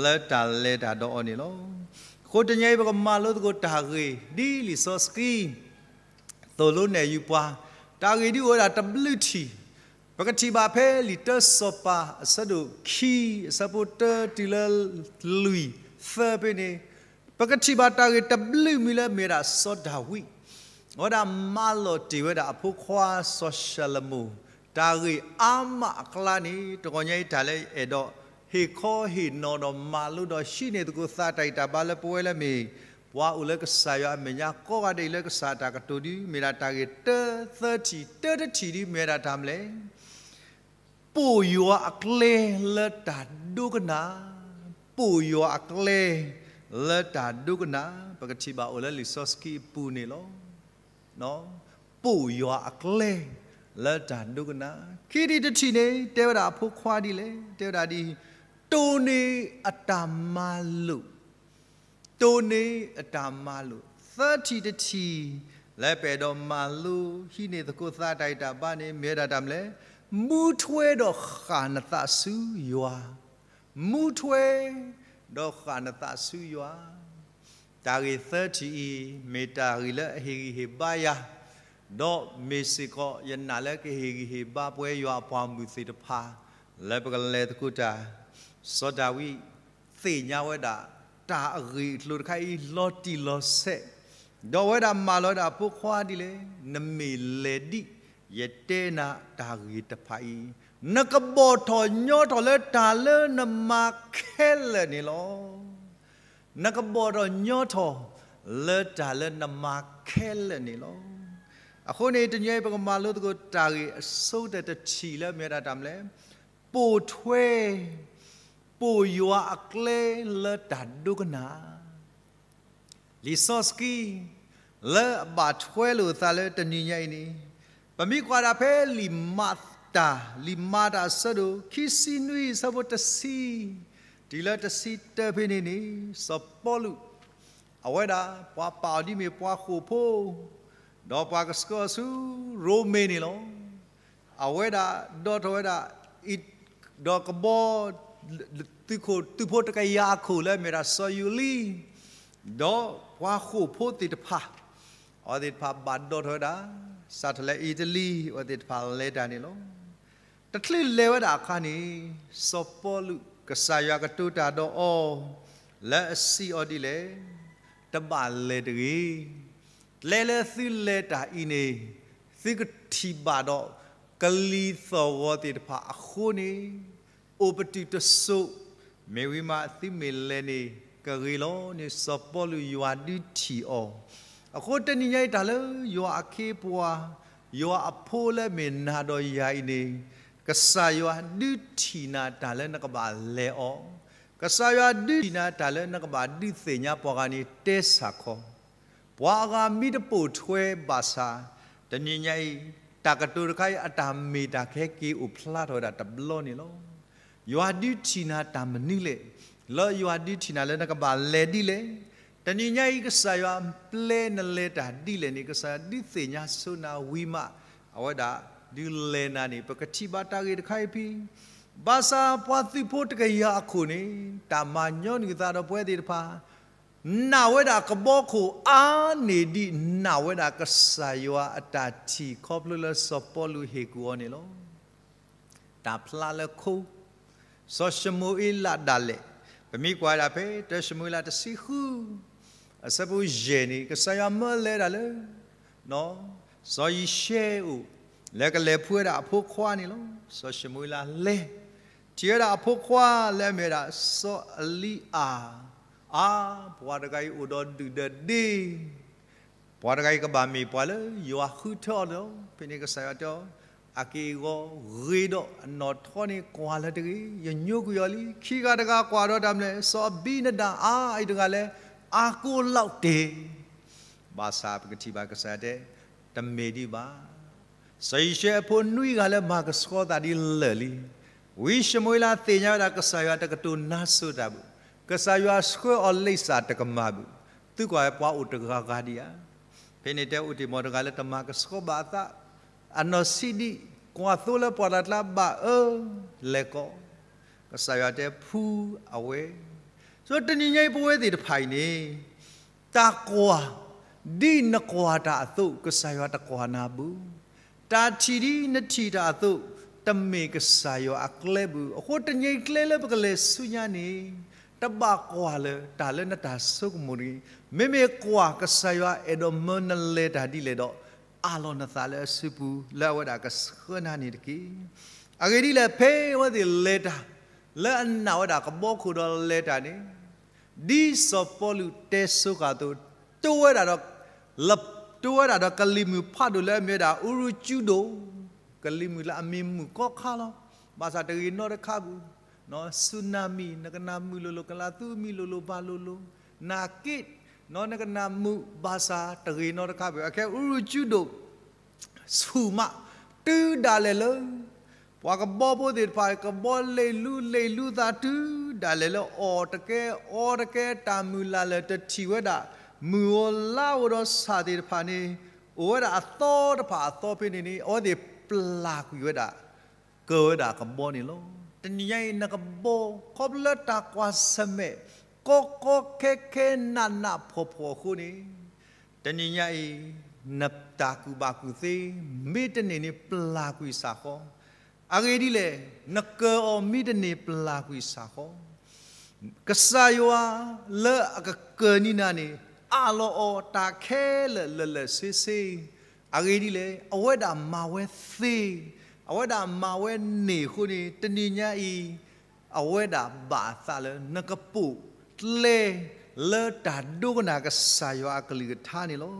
လၢတၢ်လဲၤတၢ်ဒီးအီၤန့ၣ်လီၤ. အဃိတနံၤအံၤ ပကမၤလိသကိးတၢ်ဂ့ၢ် ဒ်လံာ်စီဆှံ သိၣ်လိနဲၣ်ယုာ်ပှၤ တၢ်ဂ့ၢ်ဒ်အိၣ်ဝဲဒၣ်တဘျုးထံၣ်, ပကထံၣ်ဘၣ်ဖဲလံာ်တၢစီၤပၤ အဆၢဒိၣ်ခံ အဆၢဖိတၢ တုၤလၢလွံၢ်သၢဖဲန့ၣ်, ပကထံၣ်ဘၣ်တၢ်ဂ့ၢ်တဘျုးမံၤလၢမ့ၢ်ဝဲဒၣ်စီၤဒၤဝံး အဝဲဒၣ်မၤလီၤတ့ၢ်ဝဲဒၣ်အဖိခွါစီၤၡလိၤမိၣ် တၢ်ဂ့ၢ်အါမးအကျါန့ၣ် တဂီၤညါအံၤတၢ်လၢအဲၣ်ဒိး ဟ့ၣ်ခီဟ့ၣ်နီၤဒီးမၤလိဒီးဟံးန့ၢ်သကိးသးတၢ်ဂံၢ်တၢ်ဘါလၢပဝဲလၢမ့ၢ် ပှၤအိၣ်လၢကစၢ်ယွၤအမဲာ်ညါကိးဂၤဒဲးအံၤလၢကစၢ်အတၢ်ကတိၤဒ် မ့ၢ်ဒၣ်တၢ်ဂ့ၢ်တၢသၢထံၣ် တၢတထံၣ်ဒ်မ့ၢ်ဝဲဒၣ်တၢ်မနုၤလဲၣ် ပိာ်ယွၤအကျဲလၢတၢ်ဒိကနၣ်, ပိာ်ယွၤအကျဲလၢတၢ်ဒိကနၣ်, ပကထံၣ်ဘၣ်အိၣ်လၢလံာ်စီဆှံအပူၤန့ၣ်လီၤ. ပိာ်ယွၤအကျဲ လၢတၢ်ဒိကနၣ်, ခံထံၣ်တထံၣ်န့ၣ် တဲဝဲဒၣ်အဖိခွါဒ်လဲၣ်, တဲဝဲဒၣ်ဒ် တိၢ်န့ၢ်အတၢ်မၤလိာ် တိၢ်န့ၢ်အတၢ်မၤလိာ်, သၢထံၣ်တထံၣ် လၢပအဲၣ်ဒိးမၤလိဟံးန့ၢ်သကိးသးတၢ်ဂံၢ်တၢ်ဘါန့ၣ် မ့ၢ်ဝဲဒၣ်တၢ်မနုၤလဲၣ်, မူထွဲဒီးဃၣ်နသးဆူယွၤ, မူထွဲ ဒီးဃၣ်နသးဆူယွၤ, တၢ်ဂ့ၢ်သၢထံၣ်အံၤ မ့ၢ်တၢ်ဂ့ၢ်လၢအဟ့ၣ်ဂံၢ်ဟ့ၣ်ဘါယၤ, ဒီးမ့ၢ်စ့ၢ်ကီး ယနာ်လၢကဟ့ၣ်ဂံၢ်ဟ့ၣ်ဘါပဝဲယွၤအပှၤမုၣ်သ့ၣ်တဖၣ် လၢပကလဲၤသကိးတၢ်, စီၤဒၤဝံး သ့ၣ်ညါဝဲဒၣ် တၢ်အဂ့ၢ်အကျိၤတခါအံၤ လီၤတံၢ်လီၤဆဲး, ဒီးအဝဲဒၣ်မၢလီၤဝဲဒၣ်အဖိခွါဒ်လဲၣ်, နမ့ၢ်လဲၤဒ် ယတဲနၤတၢ်ဂ့ၢ်တဖၣ်အံၤ, နကဘီၣ်ထီၣ်ညီထီၣ်လၢတၢ်လၢနမၤခဲလၢာ်န့ၣ်လီၤ. နကဘီၣ်ထီၣ်ညီထီၣ် လၢတၢ်လၢနမၤခဲလၢာ်န့ၣ်လီၤ. အဃိန့ၣ် တနံၤအံၤ ပကမၤလိသကိးတၢ်ဂ့ၢ်အဆိကတၢၢ်တထံၣ်လၢမ့ၢ်ဝဲဒၣ်တၢ်မနုၤလဲၣ်, ပိာ်ထွဲ ပိာ်ယွၤအကျဲလၢတၢ်ဒိကနၣ် လံာ်စီဆှံ လၢအဘၣ်ထွဲလိာ်သးလၢတနံၤညါအံၤန့ၣ်, ပမ့ၢ်ကွၢ်ဒၣ်ဖဲလံာ်မၤတၢ်, လံာ်မၤတၢ်အဆၢဒိၣ် ခံဆံနွံ အဆၢဖိတဆံ တုၤလၢတဆံတၢဖဲန့ၣ်န့ၣ်, စီၤပီလူး အဝဲဒၣ် ပှၤပာ်အီၤဒ်မ့ၢ်ပှၤဃိာ်ဖိ ဒီးပှၤကဆှၢအီၤဆူရိမ့ၤန့ၣ်လီၤ. အဝဲဒၣ်ဒီးထီၣ်ဝဲဒၣ် ဒီးကဘီ သုးခိၣ်သုးဖိတကယၤအခိၣ်လၢအမ့ၢ်ဒၣ်စီၤယူၤလံ, ဒီးပှၤဃိာ်ဖိသ့ၣ်တဖၣ်, အဝဲသ့ၣ်တဖၣ်ဘၣ်ဒီးထီၣ်ဝဲဒၣ် စးထီၣ်လၢအံၤတလံၤ အဝဲသ့ၣ်တဖၣ်လဲၤတၢ်န့ၣ်လီၤ. တချုးလဲၤဝဲဒၣ်အခါန့ၣ်, စီၤပီလူး ကစၢ်ယွၤကတိၤတၢ်ဒီးအီၤ လၢအစံးအီၤဒ်လဲၣ်, တဘၣ်လဲၤတဂ့ၤ. ကျဲလၢသုလဲၤတၢ်အံၤန့ၣ်, သုကထံၣ်ဘၣ်ဒီး ကလံၤသီၣ်ဂီၤသ့ၣ်တဖၣ်အဃိန့ၣ်, အိၣ်ပတုာ်တစိး, မ့ၢ်ဝံၤမးသုမ့ၢ်လဲၤန့ၣ်ကဂ့ၤလီၤန့ၣ် စီၤပီလူးယွၤဒုးထံၣ်အီၤ, အဃိတနံၤညါအံၤတၢ်လၢယွၤအခ့အပှၤ, ယွၤအဖိလၢမ့ၢ်နၤဒီးယၤအံၤန့ၣ်, ကစၢ်ယွၤဒုးထံၣ်နၤတၢ်လၢနကဘၣ်လဲၤအီၤ, ကစၢ်ယွၤဒုးထံၣ်နၤတၢ်လၢနကဘၣ်ဒုးသ့ၣ်ညါပှၤဂၤန့ၣ် တဲဆၣ်ခီ, ပှၤအဂၤမ့ၢ်တပိာ်ထွဲဘၣ်ဆၣ်, တနံၤညါအံၤ တၢ်ကတိၤတခါအံၤ အတၢ်မ့ၢ်တၢ်ကဟဲက့ၤအိၣ်ဖျါထီၣ်ဝဲဒၣ်တဘျီန့ၣ်လီၤ. ယွၤဒုးထံၣ်နၤတၢ်မနုၤလဲၣ်, လၢယွၤဒုးထံၣ်နၤလၢနကဘၣ်လဲၤဒ်လဲၣ်. တနံၤညါအံၤ ကစၢ်ယွၤပျဲနလဲၤတၢ်ဒ်လဲၣ်န့ၣ် ကစၢ်ယွၤဒုးသ့ၣ်ညါဆိနၤဝံၤမး, အဝဲဒၣ်ဒုးလဲၤနၤန့ၣ် ပကထံၣ်ဘၣ်တၢ်ဂ့ၢ်တခါအံၤဖဲ ဘၣ်ဆၣ်ပှၤသုးဖိတကယၤအခိၣ်န့ၣ် တၢ်မၤညီနုၢ်သးဒီးပဝဲသ့ၣ်တဖၣ် နာ်ဝဲဒၣ်ကဘီခိၣ်အါန့ၢ်ဒံးနာ်ဝဲဒၣ်ကစၢ်ယွၤအတၢ်ထံၣ် ခီဖျိလၢစီၤပီလူးဟ့ၣ်ကူၣ်အီၤန့ၣ်လီၤ. တၢ်ဖျါလၢခိ, စီၤၡမူၤအ့လးဒၣ်လဲာ်, ပမ့ၢ်ကွၢ်ဝဲဒၣ်ဖဲ တၢၡမူၤအ့လးတဆံဃု အဆၢဖိယဲၢ်န့ၣ် ကစၢ်ယွၤမၢလဲၤဒၣ်လၢ စီၤယံၤၡဲအအိၣ် လၢကလဲၤဖှူဝဲဒၣ်အဖိခွါန့ၣ်လီၤ. စီၤၡမူၤအ့လးလဲၤ ထံၣ်ဝဲဒၣ်အဖိခွါလၢအမ့ၢ်ဝဲဒၣ် စီၤအလံအၤ, အါ, ပှၤတဂၤအံၤအိၣ်ဒီးဒုၣ်ဒီးဒ့ ပှၤတဂၤအံၤကဘၣ်မ့ၢ်ပှၤလၢယွၤဃုထၢအီၤလီၤ. ဖဲန့ၣ်ကစၢ်ယွၤတဲအီၤ, အက့ၢ်အဂီၤဂ့ၤဒီးအနီၣ်ထီန့ၣ်ကွၢ်လၢၤတဂ့ၤ, ယညိကွံာ်အီၤလံ. ခံဂၤတဂၤကွၢ်ဒီးတၢ်မနုၤလဲၣ်, စီၤအဘံနဒၤအါအံၤတဂၤလၢ အါကိးလီၤတ့ၢ် ဘၣ်ဆၣ်ပကထံၣ်ဘၣ်ကစၢ်ယွၤတဲ, တမ့ၢ်ဒံးဘၣ်. စီၤယံၤၡဲအဖိနွံဂၤလၢမၤကဆှီသးဒ်လဲၣ်လံ. ဝံၤၡမူၤအ့လးသ့ၣ်ညါဝဲဒၣ်ကစၢ်ယွၤတကတိၤနါစိၤတၢ်ဘၣ်, ကစၢ်ယွၤဆှၢအီၤလံာ်စၢ်တကမၣ်ဘၣ်, သုကွၢ်ဝဲပှၤအိၣ်တဂၤဂၤဒံးဧါ. ဖဲန့ၣ်တဲအိၣ်တ့ၢ်မီၤတဂၤလၢတမၤကဆှီဘၣ်အသး, အနီၢ်ဆံးဒံး ကွၢ်သိလၢပှၢ်တၢ်ကျါဘၣ်အၢ, လဲၤကီး, ကစၢ်ယွၤတဲဖှူအဝဲ. ဆိတနံၤညါအံၤပဝဲသ့ၣ်တဖၣ်အံၤန့ၣ် တၢ်ကွၢ် ဒ်နကွၢ်တၢ်အသိး ကစၢ်ယွၤတကွၢ်နၤဘၣ်. တၢ်ထံၣ်ဒ်နထံၣ်တၢ်အသိး တမ့ၢ်ကစၢ်ယွၤအကျဲဘၣ်. အဃိတနံၤအံၤကျဲလၢပကလဲၤဆူညါန့ၣ် တဘၣ်ကွၢ်လၢၤတၢ်လၢနတၢ်ဆိကမိၣ်တဂ့ၤ. မ့မ့ၢ်ကွၢ်ကစၢ်ယွၤအဲၣ်ဒိးမၢနလဲၤတၢ်ဒ်လဲၣ်ဒီး အးလီၤနသးလၢအစုပူၤ လၢအဝဲဒၣ်ကဆှၢနၤန့ၣ်တက့ၢ်. အဂ့ၢ်ဒ်လဲၣ် ဖဲအဝဲသ့ၣ်လဲၤတၢ် လၢအနာ်ဝဲဒၣ်ကဘီခိၣ်ဒီးလဲၤတၢ်န့ၣ် ဒ်စီၤပီလူးတဲဆိဃာ်အသိး တိဝဲဒၣ်ဒီး လ တိဝဲဒၣ်ဒီးကလံၤမုၢ်ဖးဒိၣ်လၢအမ့ၢ်ဝဲဒၣ် အူရူကၠူဒိၣ်, ကလံၤမုၢ်လၢအမံၤမုာ်ကီခါလီၤ. ဘၣ်ဆၣ်တဂ့ၤနီတခါဘၣ်, ဆူနၤမံၤ နကနၢ်မုာ်လိၤလိၤ, ကလၤသူမံၤလိၤလိၤ ဘၣ်လိၤလိၤ, နၤက့ နကနၢ်မုာ်ဘၣ်ဆၣ်တဂ့ၤနီတခါဘၣ်. အခဲအူရူကၠူဒိၣ် ဆူၣ်မး တုၤဒၣ်လဲာ်လၢ ပှၤကဘီဖိသ့ၣ်တဖၣ် ကဘီလ့ၤလူလ့ၤလူသးတုၤဒၣ်လဲာ်လၢအီၣ်တကဲအီတကဲ တၢ်မုၢ်လၢ်လၢာ်တထံၣ်ဝဲဒၣ် မုၢ်ဧိၤလါဧိၤဒီးဆၣ်သ့ၣ်တဖၣ်န့ၣ် အိၣ်ဝဲဒၣ်အသီတဖၣ်အသီဖဲန့ၣ်န့ၣ် အဝဲသ့ၣ်ပျၢ်ကွံာ်ဝဲဒၣ် ကၢၤဝဲဒၣ်ကဘီန့ၣ်လီၤ. တနံၤညါအံၤနကဘီ ခီဖျိလၢတၢ်ကွၢ်ဆၢၣ်မဲာ် ကီကီခဲခဲနးနးဖှီၣ်ဖှီၣ်အဃိန့ၣ် တနံၤညါအံၤ နတၢ်ကူၣ်ဘၣ်ကူၣ်သ့ မ့ၢ်တန့ၢ်န့ၣ် ပျၢ်ကွံာ်ဆၣ်ဃီ. အဂ့ၢ်ဒ်လဲၣ်, နကၢၤအီၤမ့ၢ်တန့ၢ် ပျၢ်ကွံာ်ဆၣ်ဃီ. ကစၢ်ယွၤလၢအကကၢၤန့ၢ်နၤန့ၣ် အးလီၤအီၤတၢ်ခဲလၢာ်လၢာ်လၢာ်ဆ့ဆ့. အဂ့ၢ်ဒ်လဲၣ်, အဝဲဒၣ်မၤဝဲသ့, အဝဲဒၣ်မၤဝဲန့ၢ်အဃိန့ၣ် တနံၤညါအံၤ အဝဲဒၣ်ဘၣ်အသးလၢနကပိာ်ကျဲလၢတၢ်ဒိကနၣ်ကစၢ်ယွၤအကလုၢ်ကထါန့ၣ်လီၤ.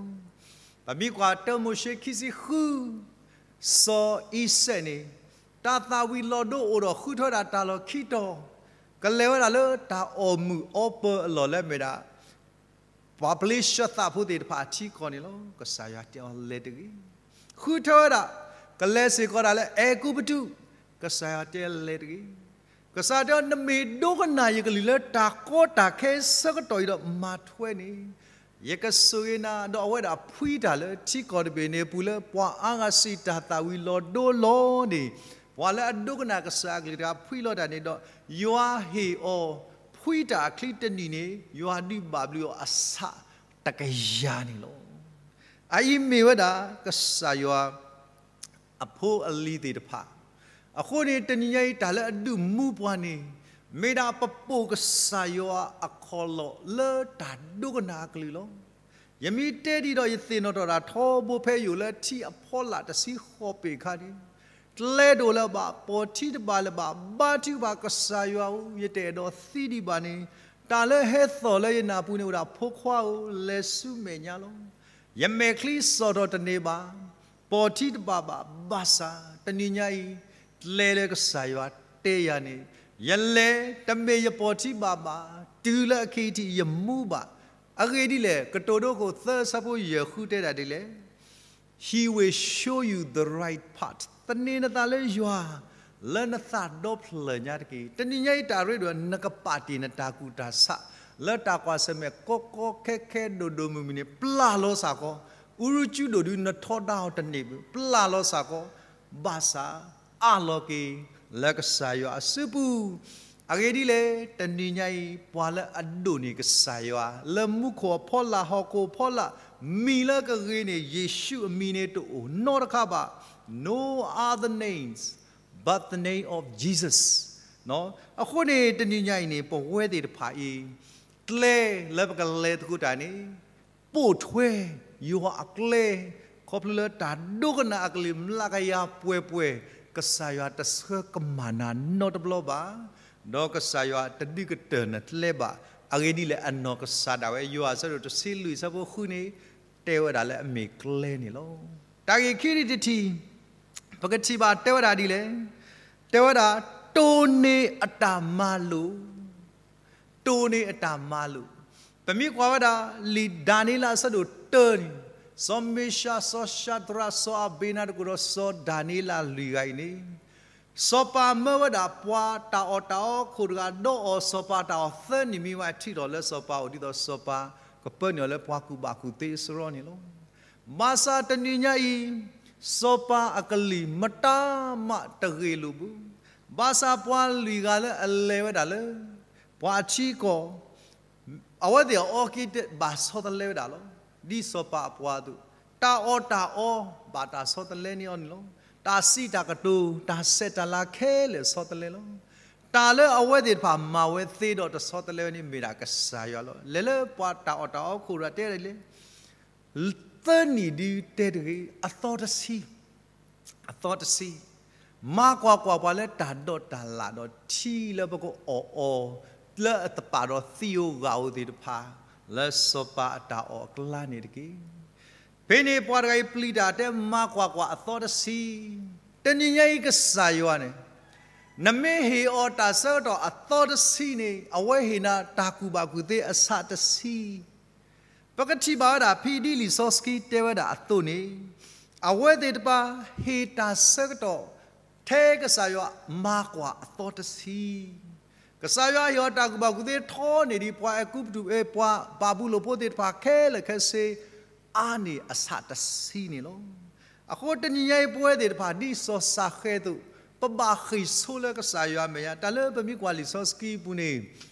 ပမ့ၢ်ကွၢ်တၢမိၤၡ့ခံဆံဃု, စီၤအံၤစဲးန့ၣ် တၢ်သၣ်ဝံၤလီၤဒိအိၣ်ဒီးဃုထၢဝဲဒၣ်တၢ်လီၢ်ခံတီၤ, ကလဲၤဝဲဒၣ်လၢတၢ်အီၣ်မုာ်အီပၢၤအလီၢ်လၢအမ့ၢ်ဒၣ် ပှၤပျ့ၤစၢၤသးဖိသ့ၣ်တဖၣ်အထံကီၢ်န့ၣ်လီၤ. ကစၢ်ယွၤတဲအီၤလဲၤတဂ့ၤ. ဃုထၢဝဲဒၣ် ကလဲၤစ့ၢ်ကီးဒၣ်လၢအဲၤကူပတူး, ကစၢ်ယွၤတဲလဲၤတဂ့ၤ. ကစၢ်ယွၤတဲအီၤ နမ့ၢ်ဒိကနၣ်ယကလုၢ်လၢတၢ်ကီတၢ်ခဲဆၢကတီၢ်အံၤဒီးမၤထွဲန့ၣ် ယကဆိၣ်ဂ့ၤနၤ ဒီးအဝဲဒၣ်ဖှံတၢ်လၢထံကီၢ်တဘ့ၣ်န့ၣ်အပူၤလၢပှၤအါဂၤစံးတၢ်သၣ်ဝံၤလီၤဒိလီၤန့ၣ်, ပှၤလၢအဒိကနၣ်ကစၢ်အကလုၢ်တဂၤဖှံလီၤတၢ်န့ၣ်ဒီး ယွၤဟ့ၣ်အီၤဖှံတၢ်အချံတနံၣ်န့ၣ် ယွၤဒုးဘၣ်ဘျုးအီၤအဆၣ်တကယၤန့ၣ်လီၤ. အအံၤမ့ၢ်ဝဲဒၣ် ကစၢ်ယွၤ အဖိအလံၤသ့ၣ်တဖၣ်. အဃိန့ၣ် တနံၤညါအံၤ တၢ်လၢအဒုးမူပှၤန့ၣ် မ့ၢ်ဒၣ်ပပိာ်ကစၢ်ယွၤအခီၣ်လီၢ်လၢတၢ်ဒိကနၣ်အကလုၢ်လီၤ. ယမ့ၢ်တဲဒ်ဒီး ယသ့ၣ်နီၣ်ထီၣ်တၢ်ထီဘိဖဲယိာ်လၢထံအဖီလာ်တဆံဃိးပ့ၤအခါန့ၣ်, ကျဲတအိၣ်လၢၤဘၣ်, ပိာ်ထံတဘၣ်လၢၤဘၣ်, ဘါထုကဖၣ် ကစၢ်ယွၤဧၢ, ယတအဲၣ်ဒိးသံဒံးဘၣ်န့ၣ်, တၢ်လၢဟဲသီၣ်လၢယနၢ်ပူၤန့ၣ်အိၣ်ဒၣ် ဖိခွါဧၢ, လဲၤဆူမဲာ်ညါလီၤ. ယမဲာ်ချံစှီၣ်ထီၣ်တန့ၢ်ဘၣ်, ပိာ်ထံတဘၣ်ဘၣ်, ဘၣ်ဆၣ်တနံၤညါအံၤ ကျဲလၢကစၢ်ယွၤတဲယၤန့ၣ် ယလဲၤတမ့ၢ်ယပိာ်ထံဘၣ်ဘၣ်, တုၤလၢအခံထံးယမူဘၣ်. အဂ့ၢ်ဒ်လဲၣ်, ကတိၤဒိခိၣ်သၢဆၢဖိယဲၢ်ဃုတဲဒၣ်ဒ်လဲၣ်, He will show you the right path. သန့ၤနသးလၢယွၤ လၢနသးဒီဖျၢၣ်ညါတက့ၢ်. တနံၤညါအံၤတၢ်ရ့ဒိၣ် နကပာ်တ့ၢ်နတၢ်ကူၣ်တၢ်ဆး လၢတၢ်ကွၢ်ဆၢၣ်မဲာ်ကီကီခဲခဲဒိၣ်ဒိၣ်မုၢ်မုၢ်န့ၣ် ပျၢ်လီၤစ့ၢ်ကီး, အူရူကၠူဒိၣ်ဒုးနထီဒါအီၤတန့ၢ်ဘၣ်, ပျၢ်လီၤစ့ၢ်ကီး, ဘၣ်ဆၣ်အၢၣ်လီၤက့ၤ လၢကစၢ်ယွၤအစုပူၤ အဂ့ၢ်ဒ်လဲၣ်, တနံၤညါအံၤ ပှၤလၢအဒိၣ်န့ၢ်ကစၢ်ယွၤ လၢမူခိၣ်အဖီလာ် ဟီၣ်ခိၣ်အဖီလာ် မံၤလၢကဂ့ၤန့ၢ်ယ့ၣ်ၡူးအမံၤန့ၣ် တအိၣ်နီတခါဘၣ်. No other names but the name of Jesus. အဃိန့ၣ် တနံၤညါအံၤန့ၣ် ပဝဲသ့ၣ်တဖၣ်အံၤ ကျဲလၢပကလဲၤသကိးတၢ်န့ၣ် ပိာ်ထွဲယွၤအကျဲ, ခီဖျိလၢတၢ်ဒိကနၣ်အကလုၢ် မျးကယၤပှဲၤပှဲၤ, ကစၢ်ယွၤတဆှၢကမၣ်နၤနီတဘျီဘၣ်, ဒီးကစၢ်ယွၤတဒုးကတၢၢ်နကျဲဘၣ်. အဂ့ၢ်ဒ်လဲၣ်, အနီၢ်ကစၢ်ဒၣ်ဝဲ ယိၤဟၣ်အဆၢဒိၣ်တဆံလွံၢ်ဆၢဖိဃုန့ၣ် တဲဝဲဒၣ်လၢအမ့ၢ်ကျဲန့ၣ်လီၤ. တၢ်ဂ့ၢ်ခံထံၣ်တထံၣ် ပကထံၣ်ဘၣ်တဲဝဲဒၣ်ဒ်လဲၣ်, တဲဝဲဒၣ် တိၢ်န့ၢ်အတၢ်မၤလိာ် တိၢ်န့ၢ်အတၢ်မၤလိာ်. ပမ့ၢ်ကွၢ်ဝဲဒၣ် လံာ်ဒၤနံးယ့လးအဆၢဒိၣ်တၢန့ၣ်, စီၤမ့ၡး, စီၤၡၤဒြး, စီၤအဘ့းနၤဒကိၣ်ဒီး စီၤဒၤနံးယ့လးလွံၢ်ဂၤအံၤန့ၣ်, စီၤပၤမၢဝဲဒၣ်ပှၤတၢ်အီၣ်တၢ်အီခိၣ်တဂၤဒီးအီၤ, စီၤပၤတၢ်အီၣ်သၢနံၣ်မံၤဝဲ ထံၣ်ထီၣ်လၢစီၤပၤအိၣ် ဒ်သိးစီၤပၤကပၢနုာ်အီၤလၢပှၤကူၣ်ဘၣ်ကူၣ်သ့အစရီန့ၣ်လီၤ. ဘၣ်ဆၣ်တနံၤညါအံၤ စီၤပၤအကလုၢ်မတၤမးတဂ့ၤလိာ်ဘၣ်. ဘၣ်ဆၣ်ပှၤလွံၢ်ဂၤလၢအလဲၤဝဲဒၣ်လၢ ပှၤအထံအကီၢ် အဝဲသ့ၣ်အအီက့ၤဘၣ်ဆီတလဲဝဲဒၣ်လီၤ. ဒ်စီၤပၤအပှၤအသိး, တၢ်အီၣ်တၢ်အီဘၣ်တၢ်ဆီတလဲန့ၢ်အီၤန့ၣ်လီၤ. တၢ်စံးတၢ်ကတိၤ တၢ်ဆဲးတၢ်လၤခဲလၢာ်ဆီတလဲလီၤ. တၢ်လၢအဝဲသ့ၣ်တဖၣ်မၤဝဲသ့ဒီးတဆီတလဲဝဲန့ၣ် မ့ၢ်ဒၣ်ကစၢ်ယွၤလီၤ. လဲၤလၢပှၤတၢ်အီၣ်တၢ်အီခိၣ်တဂၤတဲဒ်လဲၣ်, သၢနံၣ်ဒုတဲတဂ့ၤ, အသီတဆံ, အသီတဆံ, မၤကွၢ်ကွၢ်ပှၤလၢတၢ်ဒိးတၢ်လၣ်ဒီးထံလၢပကအီၣ်အီၤ လၢအတပာ်ဒီးသံဧိၤဂာ်ဧိၤသ့ၣ်တဖၣ် လၢစီၤပၤအတၢ်အီၣ်အကျါန့ၣ်တက့ၢ်. ဖဲန့ၣ်ပှၤတဂၤအံၤပျံၤတၢ်တဲမၤကွၢ်ကွၢ်အသီတဆံ, တနံၤညါအံၤကစၢ်ယွၤန့ၣ် နမ့ၢ်ဟ့ၣ်အီၤတၢ်ဆၢကတီၢ်အသီတဆံန့ၣ် အဝဲဟ့ၣ်နၤတၢ်ကူၣ်ဘၣ်ကူၣ်သ့အဆၣ်တဆံ ပကထံၣ်ဘၣ်ဝဲဒၣ် ဖဲဒ်လံာ်စီဆှံတဲဝဲဒၣ်အသိးန့ၣ်, အဝဲသ့ၣ်တဖၣ်ဟ့ၣ်တၢ်ဆၢကတီၢ် ထဲကစၢ်ယွၤမၤကွၢ်အသီတဆံ, ကစၢ်ယွၤဟ့ၣ်အီၤတၢ်ကူၣ်ဘၣ်ကူၣ်သ့ထီန့ၢ်ဒံး ပှၤအဲၤကူပတူး ပှၤဘၤဘူလိၣ်ဖိသ့ၣ်တဖၣ်ခဲလၢာ်ခဲဆ့ အါန့ၢ်အဆၣ်တဆံန့ၣ်လီၤ. အဃိတနံၤညါအံၤပဝဲသ့ၣ်တဖၣ်ဒ်စီၤၡဃဲးအသိး, ပဘၣ်ဃ့ၢ်ဆိလၢကစၢ်ယွၤအမဲာ်ညါ, တၢ်လၢပမ့ၢ်ကွၢ်လံာ်စီဆှံအပူၤန့ၣ်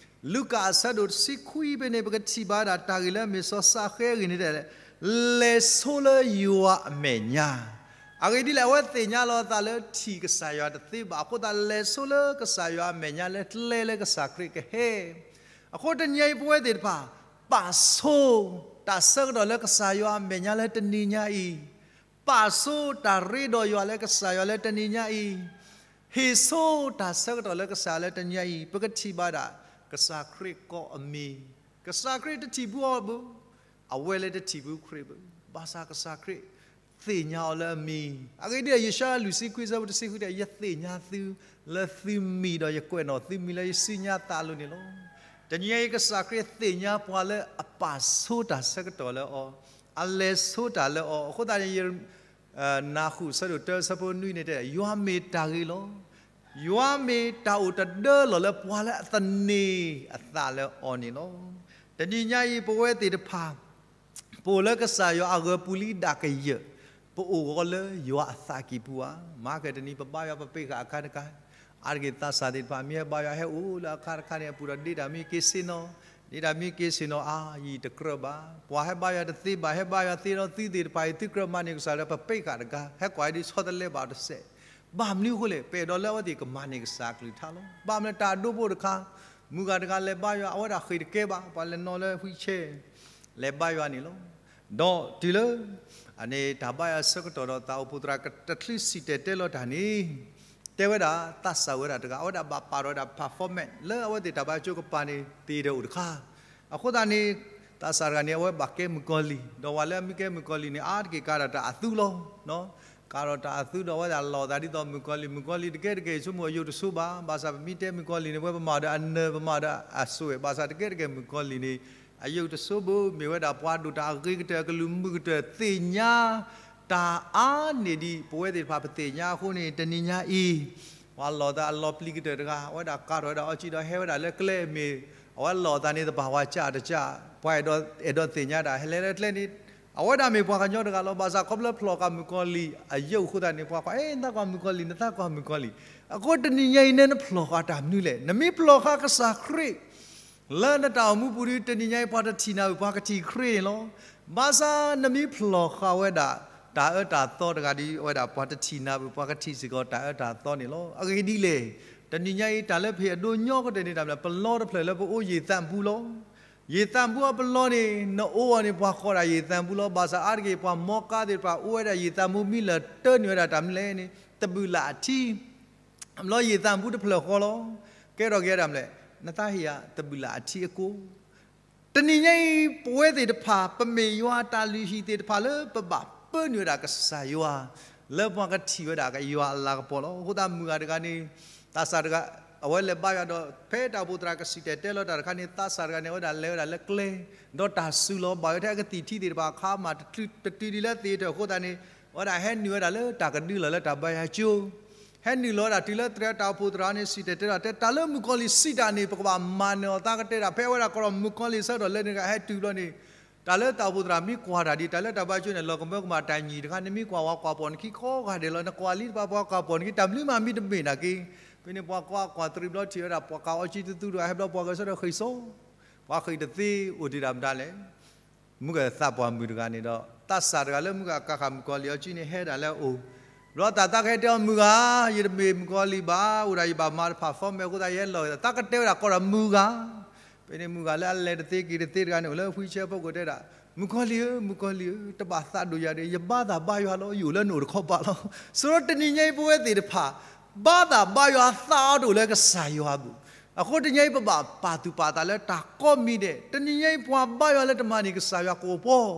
လူၤကၣ်အဆၢဒိၣ်တဆံခွံဖဲန့ၣ် ပကထံၣ်ဘၣ်ဝဲဒၣ်တၢ်ဂ့ၢ်လၢအမ့ၢ်စီၤၡဃဲးအဂ့ၢ်န့ၣ်တဲ, လဲၤဆိလၢယွၤအမဲာ်ညါ, အဂ့ၢ်ဒ်လဲၣ် အဝဲသ့ၣ်ညါလီၤအသးလၢထံၣ်ကစၢ်ယွၤတသ့ဘၣ်အဃိသတး လဲၤဆိလၢကစၢ်ယွၤအမဲာ်ညါလၢကျဲလၢကစၢ်ခရံာ်ကဟဲ, အဃိတနံၤညါအံၤပဝဲသ့ၣ်တဖၣ် ပာ်ဆိတၢ်ဆၢကတီၢ်လၢကစၢ်ယွၤအမဲာ်ညါလၢတနံၤညါအံၤ, ပာ်ဆိတၢ်ရ့ဒီးယွၤလၢကစၢ်ယွၤလၢတနံၤညါအံၤ, ဟ့ၣ်ဆိတၢ်ဆၢကတီၢ်လၢကစၢ်ယွၤလၢတနံၤညါအံၤ, ပကထံၣ်ဘၣ်ဒၣ် ကစၢ်ခရံာ်ကိးအမံၤ, ကစၢ်ခရံာ်တထံၣ်ဘၣ်အီၤဘၣ်, အဝဲလၢတထံၣ်ဘၣ်ခရံာ်ဘၣ်, ဘၣ်ဆၣ်ကစၢ်ခရံာ်သ့ၣ်ညါအီၤလၢအမံၤ, အဂ့ၢ်ဒ်အံၤ ယၡါယၤလွံၢ်ဆံခွံဆၢဖိတဆံဃုတဲ ယသ့ၣ်ညါသုလၢသုမံၤဒီးယကွဲးနီၣ်သုမံၤလၢယစုညါသးအလိၤန့ၣ်လီၤ. တနံၤညါအံၤ ကစၢ်ခရံာ်သ့ၣ်ညါပှၤလၢအပာ်ဆိတၢ်ဆၢကတီၢ်လၢအီၤ, အလဲၤဆိတၢ်လၢအီၤ, အဃိသတးန့ၣ် နၢ်ဟူဆၢဒိၣ်တၢဆၢဖိနွံန့ၣ်တဲ ယွၤမ့ၢ်တၢ်ဂ့ၤလီၤ. ယွၤမ့ၢ်တၢ်အိၣ်တဒၢလီၢ်လၢပှၤလၢအသန့ၤအသးလၢအီၤန့ၣ်လီၤ. တနံၤညါအံၤ ပဝဲသ့ၣ်တဖၣ် ပအိၣ်လၢကစၢ်ယွၤအဂၢၤပူၤလံဒၣ်ကယၢၢ်, ပအိၣ်ဂီၤလၢယွၤအသးကံၢ်ပူၤဧါ. မၤကဲတနံၤ ပဘါယွၤပပ့ၢ်ဃာ်အခါတခါ, အါတက့ၢ်သးစၢ်သ့ၣ်တဖၣ် မ့ၢ်ဟဲဘါယွၤဟဲအိၣ်လၢအခါတခါန့ၣ် အပူၤဒီးဒ့တၢ်မ့ၢ်က့ၤဆ့ၣ်နီၤ, ဒ့တၢ်မ့ၢ်က့ၤဆ့ၣ်နီၤအါ ယံာ်တကြၢးဘၣ်. ပှၤဟဲဘါယွၤတသ့ဘၣ်, ဟဲဘါယွၤသ့ဒီးသုသ့ၣ်တဖၣ်အံၤ သုကြၢးမၤန့ၢ်ကစၢ်လၢပပ့ၢ်ဃာ်တဂၤ, ဟဲကွၢ်အံၤဒ်ဆီတလဲဘၣ်တစဲး. ဘၣ်မနုၤအဃိလဲၣ်, ပအဲၣ်ဒိးလၢအဝဲသ့ၣ်ကမၤန့ၢ်ကစၢ်အကလုၢ်ကထါလီၤ. ဘၣ်မနုၤတၢ်အဒိဖိတခါ, မုၢ်ဂၤတဂၤလဲၤဘါယွၤ အဝဲဒၣ်ဃ့ၢ်တကဲဘၣ်, ပှၤလဲၤနီၤလၢ wheelchair လဲၤဘါယွၤန့ၣ်လီၤ. ဒီးတုၤလၢ အန့ၣ်တၢ်ဘါယွၤဆၢကတီၢ်ဒီး သးအိၣ်ဖှိၣ်သရၣ်တချုးစံၣ်တဲၤတဲလီၤတၢ်န့ၣ်, တဲဝဲဒၣ်သးစၢ်ဝဲဒၣ်တဂၤ အဝဲဒၣ်ဘၣ်ပာ်ထီၣ်ဝဲဒၣ် performance လၢအဝဲသ့ၣ်တၢ်ဘါယွၤကပၤန့ၣ် သ့ၣ်တအိၣ်တခါ. အဃိသတးန့ၣ် သးစၢ်တဂၤန့ၣ် အဝဲဘၣ်ကဲမုၣ်ကီၤလံၢ်, ဒီးပှၤလၢအမ့ၢ်ကဲမုၣ်ကီၤလံၢ်န့ၣ် အါတက့ၢ်ကးဒၣ်တၢ်အသူလီၤ. ကးထီၣ်တၢ်အသုဒီးအဝဲဒၣ်လီၤသးဒ်သိးမုၣ်ကီၤလံၢ်, မုၣ်ကီၤလံၢ်တကဲတကဲဆိကမိၣ်အယုၢ်တဆိဘၣ်. ဘၣ်ဆၣ်ပမ့ၢ်တဲမုၣ်ကီၤလံၢ်န့ၣ် ပဝဲပမၤဒီးအနၢၤ ပမၤဒီးအစွဲး, ဘၣ်ဆၣ်တကဲတကဲမုၣ်ကီၤလံၢ်န့ၣ် အယုၢ်တဆိဘၣ်, မ့ၢ်ဝဲဒၣ်ပှၤဒိၣ်တၢ်အဂ့ၤကတၢၢ် အကလုၢ်မုာ်ကတၢၢ် သ့ၣ်ညါတၢ်အါန့ၢ်ဒံးပဝဲသ့ၣ်တဖၣ်ပသ့ၣ်ညါအဃိန့ၣ် တနံၤညါအံၤ ပှၤလီၤသးအလီၤပျံၤကတၢၢ်တဂၤ အဝဲဒၣ်ကးထီၣ်ဝဲဒၣ်အီကၠံဒီးဟဲဝဲဒၣ်လၢကျဲမ့ၢ် အဝဲလီၤသးန့ၣ်သပှၢ်ဝဲကၠၢ်တကၠၢ် ပှၤအဲၣ်ဒိးသ့ၣ်ညါတၢ်ဟဲလဲၤလၢကျဲန့ၣ် အဝဲဒၣ်မ့ၢ်ပှၤကညီတဂၤလီၤ. ဘၣ်ဆၣ်ခီဖျိဖျိၣ်ဃာ်မုၣ်ကီၤလံၢ်အယုၢ်အဃိသတးန့ၣ် ပှၤကွၢ် အဲ နသးကွၢ်မုၣ်ကီၤလံၢ် နသးကွၢ်မုၣ်ကီၤလံၢ်, အဃိတနံၤညါအံၤ နဲနဖျိၣ်ဃာ်တၢ်မနုၤလဲၣ်. နမ့ၢ်ဖျိၣ်ဃာ်ကစၢ်ခရံာ် လၢနတၢ်အိၣ်မူပူၤဒီး တနံၤညါအံၤ ပှၤတထံၣ်နၤဘၣ် ပှၤကထံၣ်ခရံာ်န့ၣ်လီၤ. ဘၣ်ဆၣ်နမ့ၢ်ဖျိၣ်ဃာ်ဝဲဒၣ် တၢ်အၢတၢ်သီတဂၤဒီး အဝဲဒၣ်ပှၤတထံၣ်နၤဘၣ် ပှၤကထံၣ်စ့ၢ်ကီးတၢ်အၢတၢ်သီန့ၣ်လီၤ. အဂ့ၢ်ဒ်လဲၣ်, တနံၤညါအံၤ တၢ်လၢပဟ့ၣ်အဒိညီကတၢၢ်န့ၣ် တၢ်မနုၤလဲၣ်, ပလီတဖျၢၣ်လၢပအိၣ်ယံာ်သးပူၤလီၤ. ယံာ်သးပူၤအပလီန့ၣ် နအိၣ်အီၤန့ၣ် ပှၤကိးဒၣ်ယံာ်သးပူၤလီၤ. ဘၣ်ဆၣ်အါတက့ၢ် ပှၤမီကါသ့ၣ်တဖၣ် အိၣ်ဝဲဒၣ်ယံာ်သးပူၤ မံလၢာ်တၢနုာ်ဝဲဒၣ်တၢ်မနုၤလဲၣ်န့ၣ် သဘုၣ်လၣ်အထံ အဘျီယံာ်သးပူၤတဖျၢၣ်ဃီလီၤ. ကဲထီၣ်က့ၤဒၣ်မနုၤလဲၣ်, နသးဟ့ၣ်ယၤသဘုၣ်လၣ်အထံအကိး တနံၤညါအံၤ ပဝဲသ့ၣ်တဖၣ် ပမ့ၢ်ယွၤအတၢ်လုၢ်ဟံၣ်သ့ၣ်တဖၣ်လၢပဘၣ်ပၢနုာ်ဝဲဒၣ်ကစၢ်ယွၤ လၢပှၤကထံၣ်ဝဲဒၣ်ကယွၤအလၤကပီၤလီၤ. အဃိသတးမုၢ်ဂၤတဂၤန့ၣ် သးစၢ်တဂၤ အဝဲလဲၤဘါယွၤဒီး ဖဲတၢ်အိၣ်ဖှိၣ်သရၣ်ကစံၣ်တဲၤတဲလီၤတၢ်တခါန့ၣ် သးစၢ်တဂၤန့ၣ် အဝဲဒၣ်လဲၤဝဲဒၣ်လၢကျဲ ဒီးတၢ်စုလီၤဘၣ်ဝဲထဲအကသံၣ်ထံသ့ၣ်တဖၣ် အခါမးတတုၤဒံးလၢသ့ၣ်တဖၣ်အဃိသတးန့ၣ် အဝဲဒၣ်ဟဲနုာ်ဝဲဒၣ်လၢတၢ်ကဒုလီၤလၢတၢ်ဘါယွၤကၠိ ဟဲနုာ်လီၤဝဲဒၣ်တုၤလၢတၢ်အိၣ်ဖှိၣ်သရၣ်န့ၣ် စံၣ်တဲၤတဲလီၤတဲ တၢ်လၢမုၣ်ကီၤလံၢ်စံးတၢ်န့ၣ် ပကဘၣ်မၤနၢၤအီၤသးကတဲဒၣ် ဖဲအဝဲဒၣ်ကဒီးမုၣ်ကီၤလံၢ်ဆၢထီၣ်လဲၤန့ၣ်ဂၤဟဲတုၤဘျီန့ၣ် တၢ်လၢတၢ်အိၣ်ဖှိၣ်သရၣ်မ့ၢ်ကွၢ်တၢ်ဒံး တၢ်လၢတၢ်ဘါယွၤကၠိန့ၣ် လီၤကမၢကမၣ်တၢ်ညံၣ်တခါန့ၣ် မ့ၢ်ကွၢ်ဝဲကွၢ်ပီၣ်နခံကိးဂၤဒဲးလီၤ နကွၢ်လံတဘၣ်ပှၤကွၢ်ပီၣ်နခံ တၢ်မနုၤမးမံတမ့ၢ်နာ်က့ ဖဲန့ၣ်ပှၤကွၢ်ကွၢ်တရံးဘျီထံၣ်ဝဲဒၣ် ပှၤကးအီကၠံတသူတဂၤဟဲဘျီပှၤဂဲၤဆၢထၢၣ်ဃ့ၢ်စိ ပှၤဃ့ၢ်တသ့အိၣ်တ့ၢ်ဒၣ်မတၤလဲၣ် မုၢ်ဂၤသးပှၢ်မုၣ်တဂၤန့ၣ်ဒီး သးစၢ်တဂၤလၢမုၢ်ဂၤကးဃာ်မုၣ်ကီၤလံၢ်အီကၠံန့ၣ်ဟဲဒၣ်လၢအအိၣ် ဘျီတၢ်သးကဟဲတဲအီၤမုၢ်ဂၤ ယတမ့ၢ်မုၣ်ကီၤလံၢ်ဘၣ် အိၣ်ဒၣ်ယဘၣ်မၤတဖၣ် form အဃိသတးယဟဲလီၤ သးကတဲဝဲဒၣ်ကိးဒီးမုၢ်ဂၤ ဖဲန့ၣ်မုၢ်ဂၤလၢအလဲၤတသ့က့ၤတသ့တဂၤန့ၣ် အိၣ်လၢ wheelchair ဖီခိၣ်တဲဒၣ် မုၣ်ကီၤလံၢ်ဧၢ မုၣ်ကီၤလံၢ်ဧၢ တဘၣ်သးဒိၣ်ယၤဒီး ယဘါသးဘါယွၤလီၤ ယအိၣ်လၢနအိၣ်တခီပၤလီၤ ဆိတနံၤညါအံၤပဝဲသ့ၣ်တဖၣ် ဘါသးဘါယွၤသးအါတအိၣ်လၢကစၢ်ယွၤအပူၤ အဃိတနံၤညါအံၤပဘၣ်ပာ်သူၣ်ပာ်သးလၢတၢ်ကိးမံၤဒဲး တနံၤညါအံၤပှၤဘါယွၤလၢတမၤန့ၢ်ကစၢ်ယွၤကအိၣ်ပှီၢ်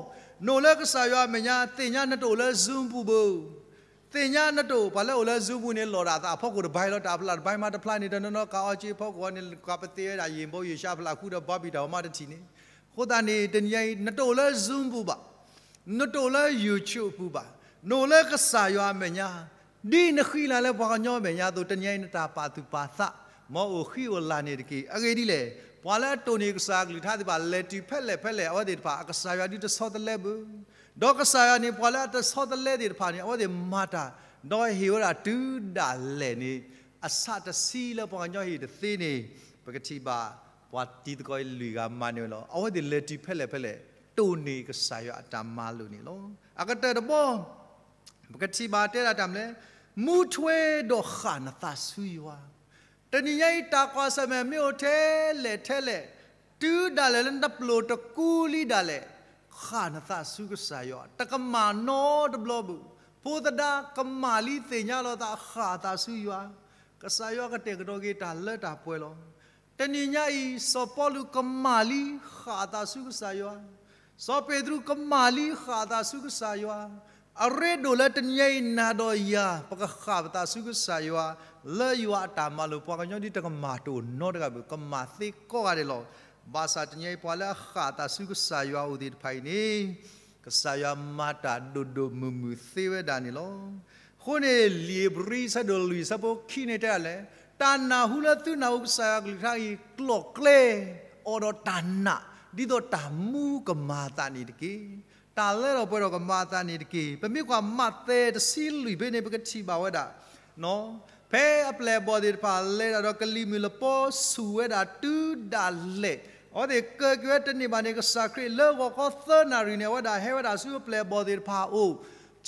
နအိၣ်လၢကစၢ်ယွၤအမဲာ်ညါ သ့ၣ်ညါနတအိၣ်လၢ Zoom ပူၤဘၣ် သ့ၣ်ညါနတအိၣ် ပှၤလၢအိၣ်လၢ Zoom ပူၤန့ၣ် လီၤဒၣ်သးအဖီခိၣ်တဘၣ်လီၤ တၢ်ဖျးတဘၣ်မးတဖျးန့ၣ် တနီၤနီၤကးအီကၠံဖီခိၣ်န့ၣ် ကးပသ့ဝဲဒၣ်ယံာ်ဘိယံာ်ရှါဖျးဃုဒီးဘီဘံၣ်တၢ်ဝဲမးတထံၣ်န့ၣ် အဃိသတးန့ၣ် တနံၤညါအံၤ နတအိၣ်လၢ Zoom ပူၤဘၣ် နတအိၣ်လၢ YouTube ပူၤဘၣ် နအိၣ်လၢကစၢ်ယွၤအမဲာ်ညါ ဒ်နဃံလၤလၢပှၤကညီအမဲာ်ညါအသိး တနံၤညါအံၤနတၢ်ပာ်သူၣ်ပာ်သး မ်အအိၣ်ဃံအိၣ်လၤန့ၣ်တက့ၢ်. အဂ့ၢ်ဒ်လဲၣ်, ပှၤလၢအတိၢ်န့ၢ်ကစၢ်အကလုၢ်ကထါသ့ၣ်တဖၣ် လဲၤတုၤဖဲလဲၣ်ဖဲလဲၣ် အဝဲသ့ၣ်တဖၣ် အကစၢ်ယွၤဒုးတဆီတလဲဘၣ်. ဒီးကစၢ်ယွၤန့ၣ် ပှၤလၢအတဆီတလဲသ့ၣ်တဖၣ်န့ၣ် အဝဲသ့ၣ်မၤတၢ် ဒီးဟ့ၣ်ဝဲဒၣ်တုၤဒၣ်လဲာ်န့ၣ် အဆးတဆံလၢပှၤကညီဟ့ၣ်တသ့န့ၣ် ပကထံၣ်ဘၣ် ပှၤတံၤသကိးလွံၢ်ဂၤမၤန့ၢ်ဝဲလီၤ. အဝဲသ့ၣ်လဲၤတုၤဖဲလဲၣ်ဖဲလဲၣ် တိၢ်န့ၢ်ကစၢ်ယွၤအတၢ်မၤလိာ်န့ၣ်လီၤ. အကတၢၢ်တဘီ ပကထံၣ်ဘၣ်တဲဒၣ်တၢ်မနုၤလဲၣ်, မူထွဲဒီးဃၣ်နသးဆူယွၤ. တနံၤညါအံၤ တၢ်ကွၢ်ဆၢၣ်မဲာ်မ့ၢ်အိၣ်ထဲလဲၣ်ထဲလဲၣ်, တုၤဒၣ်လဲာ်လၢနပျိာ်တကူလံဒၣ်လဲာ်, ဃၣ်နသးဆူကစၢ်ယွၤ, တကမၣ်နီတဘျီဘၣ်. ဖိသဒါကမၣ်လံသ့ၣ်ညါလီၤသး ဃၣ်သးဆူယွၤ, ကစၢ်ယွၤကတဲာ်ကတီၤက့ၤတၢ်လၢတၢ်ပှဲၤလီၤ. တနံၤညါအံၤ စီၤပီလူးကမၣ်လံဃၣ်အသးဆူကစၢ်ယွၤ, စီၤပ့းတရူးကမၣ်လံဃၣ်အသးဆူကစၢ်ယွၤ, အရ့ဒိၣ်လၢတနံၤညါအံၤ နၤဒီးယၤ ပကဃၣ်ပသးဆူကစၢ်ယွၤ, လၢယွၤအတၢ်မၤလိာ်ပှၤကညီဒ်တကမၣ်တအိၣ်နီတဂၤဘၣ်, ကမၣ်သ့ကိးဂၤဒဲးလီၤ. ဘၣ်ဆၣ်တနံၤညါအံၤ ပှၤလၢအဃၣ်အသးဆူကစၢ်ယွၤအအိၣ်သ့ၣ်တဖၣ်အံၤန့ၣ် ကစၢ်ယွၤမၤတၢ်ဒိၣ်ဒိၣ်မုၢ်မုၢ်သ့ဝဲဒၣ်န့ၣ်လီၤ. အဃိန့ၣ် လံာ်ဧ့ၤဘြံၤဆၢဒိၣ်လွံၢ်ဆၢဖိခံန့ၣ်တဲဒၣ်လဲၣ်, တၢ်နၢ်ဟူလၢသုနၢ်ဟူကစၢ်ယွၤကလုၢ်ကထါအံၤ ကျိာ်ကျဲ အိၣ်ဒီးတၢ်နာ် ဒ်သိးတၢ်မူကမၤအသးန့ၣ်တက့ၢ်. တၢ်လၢထီၣ်ပှဲၤထီၣ်ကမၤအသးန့ၣ်တက့ၢ်. ပမ့ၢ်ကွၢ်မးသဲတဆံလွံၢ်ဖဲန့ၣ် ပကထံၣ်ဘၣ်ဝဲဒၣ် ဖဲအပျဲၢ်အဘီၣ်သ့ၣ်တဖၣ် လဲၤတၢ်ဒီးကလံၤမုၢ်လပီဆူၣ်ဝဲဒၣ်တုၤဒၣ်လဲာ်, အဝဲသ့ၣ်ကၢက့ၤဝဲတန့ၢ်ဘၣ်န့ၣ် ကစၢ်ခရံာ်လၢဂီၤခီသၢနၣ်ရံၣ်န့ၣ် အဝဲဒၣ်ဟဲဝဲဒၣ်ဆူအပျဲၢ်အဘီၣ်သ့ၣ်တဖၣ်အအိၣ်,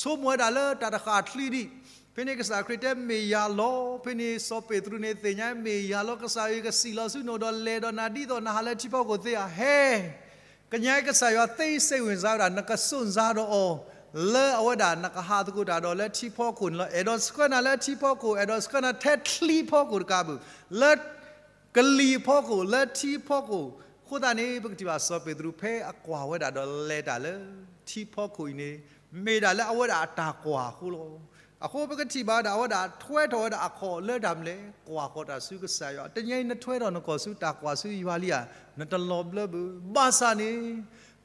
ဆိကမိၣ်ဝဲဒၣ်လၢတၢ်တဃၣ်ချံဒံး. ဖဲန့ၣ်ကစၢ်ခရံာ်တဲမ့ၢ်ယၤလီၤ. ဖဲန့ၣ်စီၤပ့းတရူးန့ၣ်သ့ၣ်ညါ မ့ၢ်ယၤလီၤ ကစၢ်ယွၤကစံၣ်လီၤဆူနအိၣ်ဒီးလဲၤဒီးနၤဒ်သိးနဟးလၢထံဖီခိၣ်သ့ဧါ ဟဲ ကညးကစၢ်ယွၤသ့စ့ၣ်ဝံၤစါဝဲဒၣ် နကစိၢ်နစါဒီးအီၤ လၢအဝဲဒၣ်နကဟးသကိးတၢ်ဒီးလၢထံဖီခိၣ်န့ၣ်လီၤ. အဲၣ်ဒိးဆှၢနၤလၢထံဖီခိၣ် အဲၣ်ဒိးဆှၢနၤထဲချံဖီခိၣ်တကးဘၣ်, လၢကလံၤဖီခိၣ် လၢထံဖီခိၣ်. အဃိသတးန့ၣ် ပကထံၣ်ဘၣ်စီၤပ့းတရူးဖဲအကွၢ်ဝဲဒၣ်ဒီးလဲၤတၢ်လၢထံဖီခိၣ်အံၤန့ၣ် မ့ၢ်ဒၣ်လၢအဝဲဒၣ်အတၢ်ကွၢ်အဃိလီၤ. အဃိပကထံၣ်ဘၣ်ဝဲဒၣ် အဝဲဒၣ်ထွဲထီၣ်ဝဲဒၣ်အခီၣ်လၢတၢ်မနုၤလဲၣ်, ကွၢ်ဃီၤတၢ်ဆူကစၢ်ယွၤ. တနံၤအံၤနထွဲထီၣ်နခီၣ်ဆူတၢ်ကွၢ်ဆူယွၤလံဧါ, နတလီၤဘျၢဘၣ်. ဘၣ်ဆၣ်န့ၣ်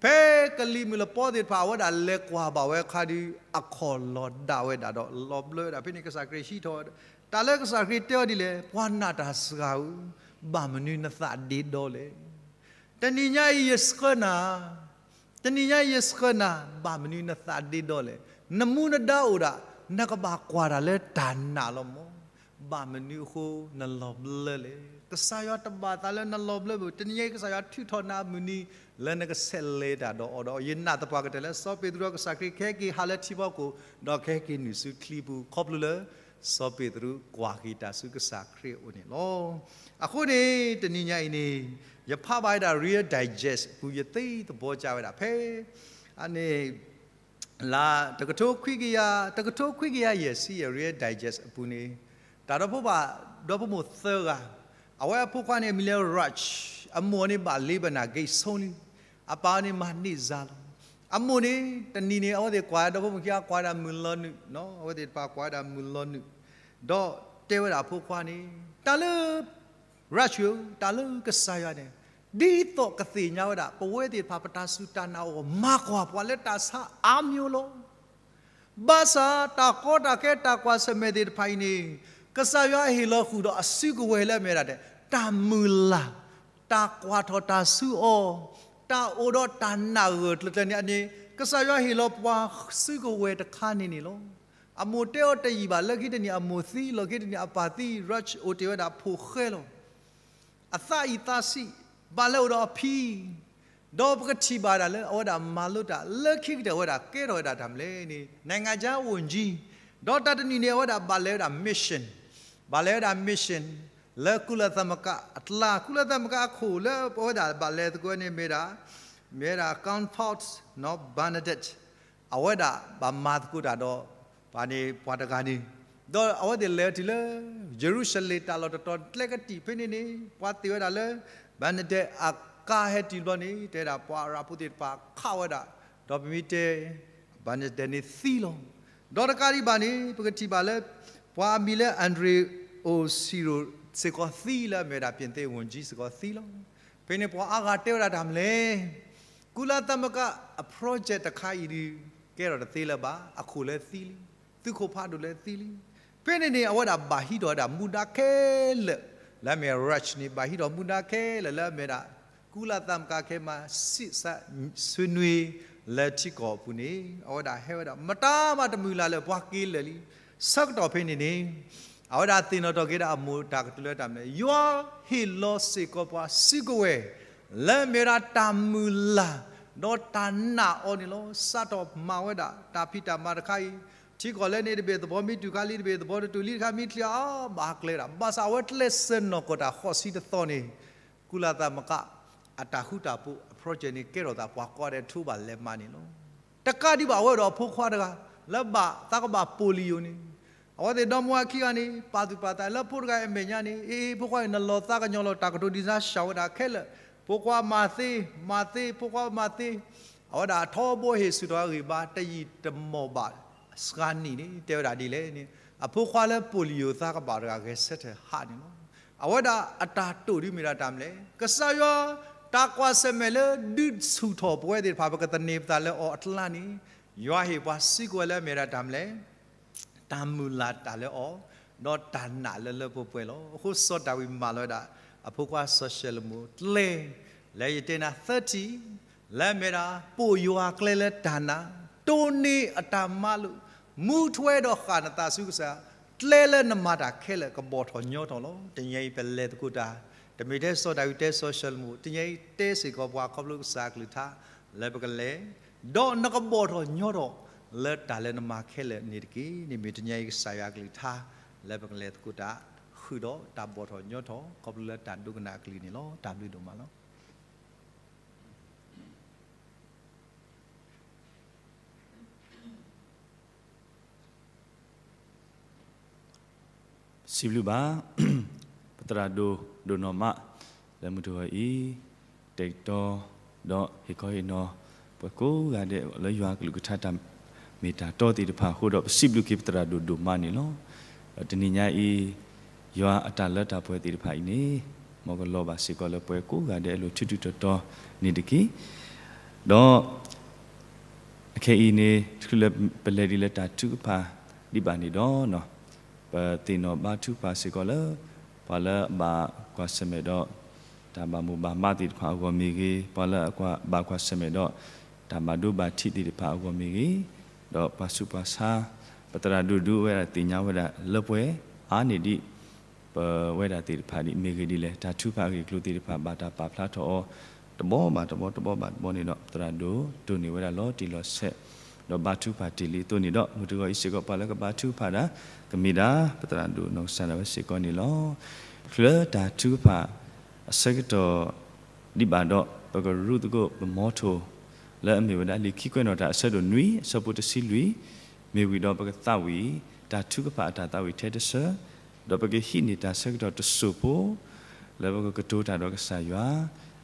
ဖဲကလံၤမုၢ်လပီသ့ၣ်တဖၣ် အဝဲဒၣ်လဲၤကွၢ်ဘၣ်ဝဲအခါဒီး အခီၣ်လီၤဒၣ်ဝဲဒၣ်ဒီးလီၤဘျၢဝဲဒၣ်. ဖဲန့ၣ်ကစၢ်ခရံာ်ဟံးထီၣ်ဝဲဒၣ်, တၢ်လၢကစၢ်ခရံာ်တဲအီၤဒ်လဲၣ်, ပှၤနာ်တၢ်စှၤဧၢ, ဘၣ်မနုၤနသးဒ့ဒီလဲၣ်. တနံၤညါအံၤယဆှၢနၤ တနံၤညါအံၤယဆှၢနၤ, ဘၣ်မနုၤနသးဒ့ဒီလဲၣ်. နမူနဒါအိၣ်ဒၣ်, နကဘၣ်ကွၢ်တၢ်လၢတၢ်နာ်လီၤမး. ဘၣ်မနုၤအဃိနလီၤဘျၢလဲၣ်. ကစၢ်ယွၤတဘၣ်သးလၢနလီၤဘျၢဘၣ်. တနံၤညါအံၤကစၢ်ယွၤထုးထီၣ်နၤအမုၢ်နံၤ လၢနကဆဲးလဲၤတၢ်ဒီးအီၤဒီး ယနာ်သပှၢ်ကတၢၢ်လၢစီၤပ့းတရူးကစၢ်ခရံာ်ကဟဲက့ၤဟးလၢထံဖီခိၣ် ဒီးကဟဲက့ၤနုာ်ဆူချံပူၤ ခီဖျိလၢ စီၤပ့းတရူးကွၢ်က့ၤတၢ်ဆူကစၢ်ခရံာ်အအိၣ်န့ၣ်လီၤ. အဃိန့ၣ် တနံၤညါအံၤန့ၣ် ယဖးဘၣ်ဝဲဒၣ် Reader's Digest အပူၤ ယသ့သဘီကၢ်ဝဲဒၣ်ဖဲ အန့ၣ် လါတကထိခွံကယၤ တကထိခွံကယၤယဲၢ်ဆံယဲၢ် Reader's Digest အပူၤန့ၣ် တၢ်ဒီဖိပၢ် ဒီဖိမိၢ်သၢဂၤ, အဝဲအဖိခွါန့ၣ်အမံၤလၢ Raj, အမိၢ်န့ၣ်ဘၣ် Lebanon Gates ဆိလံ, အပၢ်န့ၣ် Mahnitza လီၤ. အမိၢ်န့ၣ် တနံၤန့ၣ် အဝဲသ့ၣ်ကွၢ် ဒီဖိမိၢ်ခံဂၤကွၢ်ဝဲဒၣ်မုၢ်လီၤနုာ်, အဝဲသ့ၣ်တဖၣ်ကွၢ်ဝဲဒၣ်မုၢ်လီၤနုာ်, ဒီးတဲဝဲဒၣ်အဖိခွါန့ၣ် တၢ်လၢ Raj ဧၢ, တၢ်လၢကစၢ်ယွၤန့ၣ် ဒ်သိးကသ့ၣ်ညါဝဲဒၣ် ပဝဲသ့ၣ်တဖၣ်ပတၢ်စူၢ်တၢ်နာ်အဂီၢ် မၤကွၢ်ပှၤလၢတၢ်ဆါအါမံၤလီၤ. ဘၣ်ဆၣ်တၢ်ကီတၢ်ခဲတၢ်ကွၢ်ဆၢၣ်မဲာ်သ့ၣ်တဖၣ်အံၤန့ၣ် ကစၢ်ယွၤဟ့ၣ်လီၤဃုာ်ဒီးအစုကဝဲၤလၢအမ့ၢ်ဒၣ် တၢ်မုၢ်လၢ်, တၢ်ကွၢ်ထီၣ်တၢ်ဆူအီၤ, တၢ်အိၣ်ဒီးတၢ်နာ်ဂၢၢ်ကျၢၤကျၢၤန့ၣ်န့ၣ် ကစၢ်ယွၤဟ့ၣ်လီၤပှၤစုကဝဲၤတခါန့ၣ်န့ၣ်လီၤ. အမိၢ်တဲအီၤတယံာ်ဘၣ် လၢခံတနံၤအမိၢ်သံလီၤ, ခံတနံၤအပၢ်သံ, Raj အိၣ်တ့ၢ်ဝဲဒၣ်ဖိၣ်ဃဲလီၤ. အသးအံၤသးဆံး, ဘၣ်လဲၤအိၣ်ဒီးအဖံ, ဒီးပကထံၣ်ဘၣ်ဒၣ်လၢအဝဲဒၣ်မၤလိတၢ် လၢခံကတၢၢ်ဝဲဒၣ်ကဲထီၣ်ဝဲဒၣ်တၢ်မနုၤလဲၣ်န့ၣ် နိုင်ငံခြားဝန်ကြီး, ဒီးတၢ်တနံၤန့ၣ် အဝဲဒၣ်ဘၣ်လဲၤဝဲဒၣ် mission, ဘၣ်လဲၤဝဲဒၣ် mission လၢကုလသမဂ္ဂအကျါ, ကုလသမဂ္ဂအခိၣ်လၢပဝဲဒၣ်ဘၣ်လဲၤသကိးန့ၣ်မ့ၢ်ဒၣ်, မ့ၢ်ဝဲဒၣ် Count Bernardin အဝဲဒၣ်ဘၣ်မၤသကိးတၢ်ဒီး ပှၤန့ၣ်ပှၤတဂၤန့ၣ်, ဒီးအဝဲသ့ၣ်လဲၤတုၤလၢ ယရူၤၡလ့ၣ်တၢ်လီၢ်တတီၤ ကျဲကတံာ်ဖဲန့ၣ်န့ၣ် ပှၤသ့ၣ်ဝဲဒၣ်လၢ Bernardin အကါဟဲတုၤတဘျီန့ၣ် တဲဒၣ်ပှၤအရၤဖိသ့ၣ်တဖၣ်ခးဝဲဒၣ်, ဒီးပမ့ၢ်တဲ Bernardin န့ၣ်သံလီၤ. ဒီးတကးဒံးဘၣ်န့ၣ် ပကထံၣ်ဘၣ်လၢ ပှၤအမံၤလၢ André Osiro စ့ၢ်ကီးသံလၢအမ့ၢ်ဝဲဒၣ် ပြင်သစ်ဝန်ကြီး စ့ၢ်ကီးသံလီၤ. ဖဲန့ၣ်ပှၤအါဂၤတဲဝဲဒၣ်တၢ်မနုၤလဲၣ်, ကုလသမဂ္ဂအ project တခါအံၤဒုး ကဲထီၣ်တသ့လၢၤဘၣ်, အခိၣ်လၢသံလံ, သုးခိၣ်ဖးဒိၣ်လၢသံလံ. ဖဲန့ၣ်န့ၣ် အဝဲဒၣ်ဘၣ်ဟံးထီၣ်ဝဲဒၣ်မူဒါခဲလၢာ်, လၢအမ့ၢ် Raj န့ၣ် ဘၣ်ဟံးထီၣ်မူဒါခဲလၢာ်လၢအမ့ၢ်ဒၣ် ကုလသမဂ္ဂခဲမး စံးဆါဆွေးနွေး လၢထံကီၢ်အပူၤန့ၣ် အဝဲဒၣ်ဟဲဝဲဒၣ် မတၤမးတမုာ်လၤလၢပှၤက့ၤလၢာ်လံ. ဆၢကတီၢ်ဖဲန့ၣ်န့ၣ် အဝဲဒၣ်သ့ၣ်နီၣ်ထီၣ်က့ၤဒၣ်အမိၢ်တၢ်ကတိၤလၢတၢ်မနုၤလဲၣ်, ယွၤဟ့ၣ်လီၤစ့ၢ်ကီးပှၤစုကဝဲၤ လၢအမ့ၢ်ဝဲဒၣ်တၢ်မုၢ်လၢ် ဒီးတၢ်နာ်အီၤန့ၣ်လီၤ. စးထီၣ်မၤဝဲဒၣ်တၢ်ဖံးတၢ်မၤတခါအံၤ, ထံကီၢ်လၢန့ၣ်တဘ့ၣ်သဘီမ့ၢ်တုၤခါလံတဘ့ၣ်သဘီတတုၤလံတခါ မ့ၢ်ချံအါဘၣ်ကျဲဒၣ်, ဘၣ်ဆၣ်အဝဲကျဲးစၢးနီၢ်ကီၢ်တၢ်ဃိးဆံတသီန့ၣ် ကုလသမဂ္ဂအတၢ်ဃူတၢ်ဖိးအ project န့ၣ် ကဲထီၣ်သးပှၤကိးဂၤဒဲးထိးဘၣ်လဲၤမၤန့ၣ်လီၤ. တကးဒံးဘၣ်အဝဲဒီးအဖိခွါတဂၤ လၢဘၣ်သးကဘၣ် polio န့ၣ် အဝဲသ့ၣ်ဒီမါဝၤခံဂၤန့ၣ် ပာ်သူၣ်ပာ်သးလၢဖိတဂၤအမဲာ်ညါန့ၣ် အ့ ဖိခွါအံၤနလီၤသးကညီၤလီၤ တၢ်ကတိၤဒ်န့ၣ်စှၤဝဲဒၣ်ခဲလၢာ်, ဖိခွါမၤသ့, မၤသ့, ဖိခွါမၤသ့, အဝဲဒၣ်ထီဘိဟ့ၣ်ဆူၣ်ထီၣ်အဂံၢ်ဘါ တယံာ်တမီၢ်ဘၣ်စှၤနံၣ်န့ၣ် တဲဝဲဒၣ်ဒ်လဲၣ်န့ၣ် အဖိခွါလၢ polio သးကဘၣ်တဂၤဂဲၤဆၢထၢၣ်ဟးန့ၣ်လီၤ. အဝဲဒၣ်အတၢ်တိာ်ဒ်မ့ၢ်ဒၣ်တၢ်မနုၤလဲၣ်, ကစၢ်ယွၤတၢ်ကွၢ်ဆၢၣ်မဲာ်လၢဒုးဆူၣ်ထီၣ်ပဝဲသ့ၣ်တဖၣ် ပကသန့ၤပသးလၢအီၤအကျါန့ၣ် ယွၤဟ့ၣ်ပှၤစုကဝဲၤလၢအမ့ၢ်ဒၣ်တၢ်မနုၤလဲၣ် တၢ်မုၢ်လၢ်တၢ်လၢအီၤ, ဒီးတၢ်နာ်လၢလၢပှဲၤပှဲၤလီၤ. အဃိစီၤဒၤဝံးမၤလီၤဝဲဒၣ် အဖိခွါစီၤၡလိၤမိၤကျဲ, လၢယတဲနၤသၢထံၣ်, လၢအမ့ၢ်ဒၣ် ပိာ်ယွၤကျဲလၢတၢ်နာ်, တိၢ်န့ၢ်အတၢ်မၤလိာ်, မူထွဲဒီးဃၣ်နသးဆူကစၢ်, ကျဲလၢနမၤတၢ်ခဲလၢာ်ကဘီၣ်ထီၣ်ညီထီၣ်လီၤ. တနံၤအံၤပလဲၤသကိးတၢ်, တမ့ၢ်ထဲစီၤဒၤဝံးတဲစီၤၡလိၤမိၤ, တနံၤအံၤတဲစ့ၢ်ကီးပှၤခီဖျိကစၢ်အကလုၢ်ကထါ လၢပကလဲၤ ဒီးနကဘီၣ်ထီၣ်ညီထီၣ် လၢတၢ်လၢနမၤခဲလၢာ်န့ၣ်တက့ၢ်. န့ၣ်မ့ၢ်တနံၤအံၤကစၢ်ယွၤအကလုၢ်ကထါ လၢပကလဲၤသကိးတၢ် ဃုာ်ဒီးတၢ်ဘီၣ်ထီၣ်ညီထီၣ် ခီဖျိလၢတၢ်ဒိကနၣ်အကလုၢ်န့ၣ်လီၤ. တၢ်ဘျုးဒိၣ်မးလီၤ. စံးဘျုးဘၣ် ပသရၣ်ဒိၣ် ဒိၣ်နီၢ်မး လၢမုၢ်တဂီၤအံၤ တ့တီဒီးဟ့ၣ်ခီဟ့ၣ်နီၤ ပှၤကိးဂၤဒဲးလၢယွၤကလုၢ်ကထါတၢ် မ့ၢ်တၢ်တီသ့ၣ်တဖၣ်အဃိဒီး ပစံးဘျုးက့ၤပသရၣ်ဒိၣ်ဒိၣ်မးန့ၣ်လီၤ. ဒီးတနံၤညါအံၤ ယွၤအတၢ်လၢတၢ်ပှဲၤသ့ၣ်တဖၣ်အံၤန့ၣ် မ်ကလီၤဘၣ်စ့ၢ်ကီးလၢပှၤကိးဂၤဒဲးအလိၤ ထူးထူးတီၤတီၤန့ၣ်တက့ၢ်. ဒီး ခဲအံၤန့ၣ် တချုးလၢပလဲၤဒ်လၢတၢ်ထုကဖၣ်ဒံးဘၣ်န့ၣ်ဒီး ပသ့ၣ်နီၣ်ဘါထုကဖၣ်စ့ၢ်ကီးလၢ ပှၤလၢအဘၣ်ကွၢ်ဆၢၣ်မဲာ်ဒီး တၢ်ဘၣ်မိၣ်ဘၣ်မးသ့ၣ်တဖၣ်အဂီၢ်မ့ၢ်ဂ့ၤ, ပှၤလၢအဘၣ်ကွၢ်ဆၢၣ်မဲာ်ဒီး တၢ်ဘၣ်ဒိဘၣ်ထံးသ့ၣ်တဖၣ်အဂီၢ်မ့ၢ်ဂ့ၤ, ဒီးပှၤဆူးပှၤဆါ ပသရၣ်ဒိၣ်ဒိၣ်ဝဲဒၣ်သ့ၣ်ညါဝဲဒၣ်လၢပှဲၤအါန့ၢ်ဒံး ပဝဲဒၣ်သ့ၣ်တဖၣ်ဒ်မ့ၢ်ဂ့ၤဒ်လဲၣ်, တၢ်ထုကဖၣ်အဂ့ၢ်အကျိၤသ့ၣ်တဖၣ် ဘၣ်တၢ်ပာ်ဖျါထီၣ်အီၤ တဘီဘၣ်တဘီ တဘီဘၣ်တဘီန့ၣ်ဒီး ပသရၣ်ဒိၣ်ဒိၣ်န့ၢ်ဝဲဒၣ်လီၤတံၢ်လီၤဆဲး ဒီးဘါထုကဖၣ်တ့ၢ်လံအသိးန့ၣ်ဒီး မုၢ်တဂီၤအံၤစ့ၢ်ကီး ပှၤလၢကဘါထုကဖၣ်တၢ် ကမ့ၢ်ဒၣ်ပသရၣ်ဒိၣ်နီၢ်ကစၢ်ဒၣ်ဝဲစ့ၢ်ကီးန့ၣ်လီၤ. ချုးလၢတၢ်ထုကဖၣ်အဆၢကတီၢ်ဒံးဘၣ်ဒီး ပကရူၢ်သကိးပမီထိၣ် လၢအမ့ၢ်ဝဲဒၣ်လံာ်ခံကွဲးနီၣ်တၢ်အဆၢဒိၣ်နွံ အဆၢဖိတဆံလွံၢ် မ့ၢ်ဝံၤဒီးပကသးဝံၣ် တၢ်ထုကဖၣ်အတၢ်သးဝံၣ်ထဲတဆၢ ဒီးပကဟံးန့ၢ်တၢ်ဆၢကတီၢ်တစိၢ်ဖိ လၢပကကတိၤတၢ်ဒီးကစၢ်ယွၤ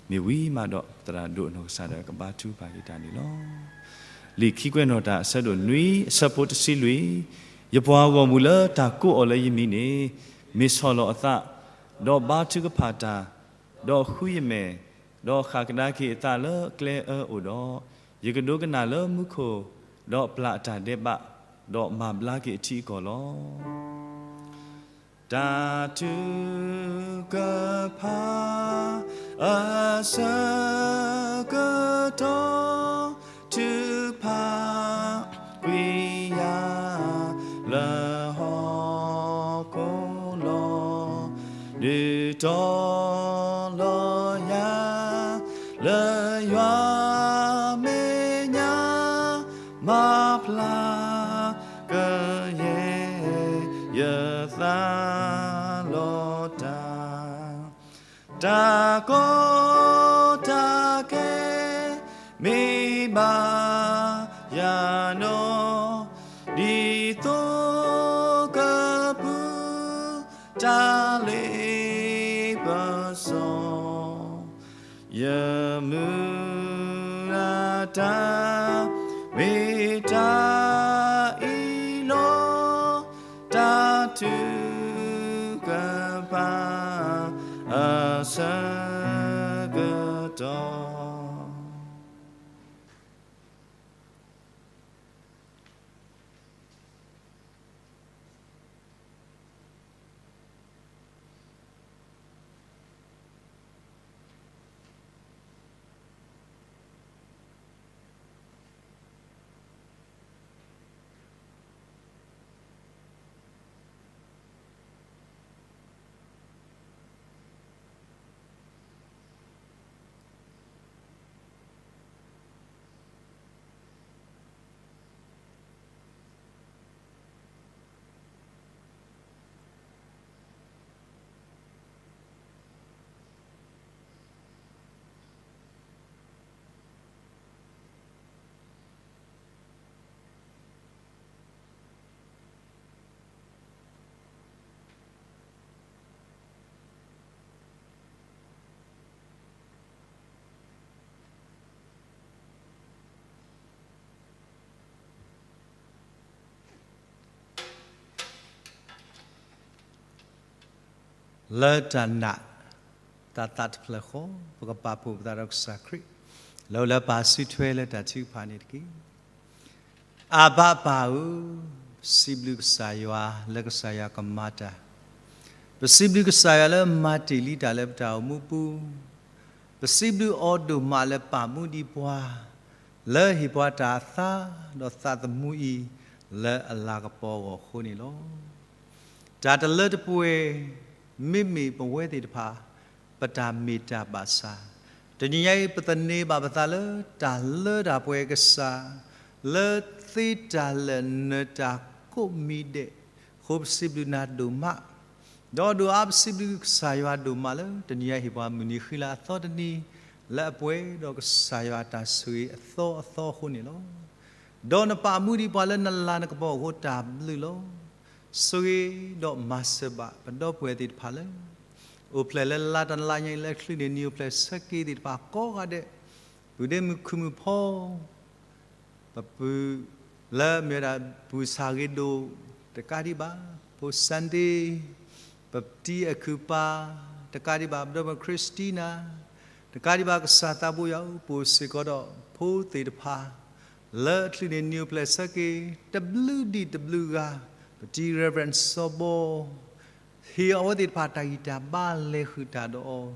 မ့ၢ်ဝံၤမးဒီး သရၣ်ဒိၣ်နီၢ်ကစၢ်ဒၣ်ဝဲကဘါထုကဖၣ်က့ၤတၢ်န့ၣ်လီၤ. လံာ်ခံကွဲးနီၣ်တၢ်အဆၢဒိၣ်နွံ အဆၢဖိတဆံလွံၢ်, ယပှၤဂီၢ်မုၢ်လၢတၢ်ကိးအီၤလၢယမံၤန့ၣ် မ့ၢ်ဆီၣ်လီၤအသး, ဒီးဘါထုကဖၣ်တၢ်, ဒီးဃုယမဲာ်, ဒီးဃၣ်ကဒါက့ၤအသးလၢအကျဲအၢအိၣ်ဒီး, ယကဒိကနၣ်လၢမူခိၣ်, ဒီးပျၢ်အတၢ်ဒဲးဘး, ဒီးမၤဘျါက့ၤအထံအကီၢ်လီၤ. တၢ်ထုကဖၣ်အဆၢကတီၢ် ထုကဖၣ်ကွံာ်ယၤလၢဟီၣ်ခိၣ်လီၤ, ဒုးတီလီၤယၤလၢယွၤမဲာ်ညါ မၤဖျါကယဲၢ်ယသးလီၤတၢ်, တၢ်ကီတၢ်ခဲမ့ၢ်ဘၣ်ယၤနီၢ်, ဒ်သိးကပုၢ်တၢ်လ့ပစီ ယမုၢ်လၢ်တၢ်မ့ၢ်တၢ်အံၤလီၤ, တၢ်ထုကဖၣ်အဆၢကတီၢ်. လၢတၢ်နာ်တၢ်သးတဖျၢၣ်ဃီ ပကပာ်ဖှိၣ်ပသးဒီးကစၢ်ခရံာ် လၢအိၣ်လၢပၢ်စုထွဲလၢတၢ်ထုကဖၣ်န့ၣ်တက့ၢ်. အၢ်ဘၣ်ပၢ်ဧၢ, ပစံးဘျုးကစၢ်ယွၤလၢကစၢ်ယွၤကမၤတၢ်, ပစံးဘျုးကစၢ်ယွၤလၢမၤတ့ၢ်လံတၢ်လၢပတၢ်အိၣ်မူပူၤ, ပစံးဘျုးအီၤဒိၣ်မးလၢပာ်မူဒံးပှၤ လၢဟ့ၣ်ပှၤတၢ်အသါဒီးသးသမူအံၤ လၢအလၤကပီၤအဂီၢ်အဃိန့ၣ်လီၤ. တၢ်တလၢတပှဲၤ မ့မ့ၢ်ပဝဲသ့ၣ်တဖၣ် ပတၢ်မ့ၢ်တၢ်ဘၣ်ဆၣ်, တနံၤညါအံၤ ပသန့ၤဘၣ်ပသးလၢတၢ်လၢတၢ်ပှဲၤကစၢ် လၢသ့တၢ်လၢာ်နၢၤတၢ်ကိးမံၤဒဲး, အဃိပစံးဘျုးနၤဒိၣ်မး ဒီးဒိၣ်အါပစံးဘျုးကစၢ်ယွၤဒိၣ်မးလၢ တနံၤညါဟ့ၣ်ပှၤမုၢ်နံၤဃံလၤအသီတနံၤ လၢအပှဲၤဒီးကစၢ်ယွၤအတၢ်ဆိၣ်ဂ့ၤအသီအသီအဃိန့ၣ်လီၤ. ဒီးနပာ်မူဒံးပှၤလၢနလၤနကပီၤအဃိတၢ်ဘျုးလီၤ. ဆိၣ်ဂ့ၤဒီးမၤစၢၤဘၣ်ပဒီပုၢ်ဝဲၢ်သ့ၣ်တဖၣ်လၢ အိၣ်ဖျဲၣ်လၢလါတနလါညါအံၤလၢချုးန့ၢ်နံၣ်အိၣ်ဖျဲၣ်ဆၢက့ၤသ့ၣ်တဖၣ်ကိးဂၤဒဲး, ပုၢ်ဒ့မုၣ်ခုၣ်မုၣ်ဖီ ပပုၢ် လၢမ့ၢ်ဝဲဒၣ် ဘူၣ်ဆၣ်ဂ့ၤဒိၣ်, တကးဒံးဘၣ် ဖိ Sunday, ပတံၤအခုၣ်ပၢ်, တကးဒံးဘၣ် ပဒီပုၢ်ဝဲၢ် Christina, တကးဒံးဘၣ် ကစၢ်သးဘိယွၤဧၢ, ပအိၣ်စ့ၢ်ကီးဒီးဖိသ့ၣ်တဖၣ် လၢအချုးန့ၣ် နံၣ်အိၣ်ဖျဲၣ်ဆၢက့ၤ တဘျုးဒံးတဘျုးဂၤ, ပတံၤ Reverend စီၤဘီ, ဟ့ၣ်အဝဲသ့ၣ်တဖၣ်တၢ်ဂံၢ်တၢ်ဘါ လဲၤဃုာ်တၢ်ဒီးအီၤ,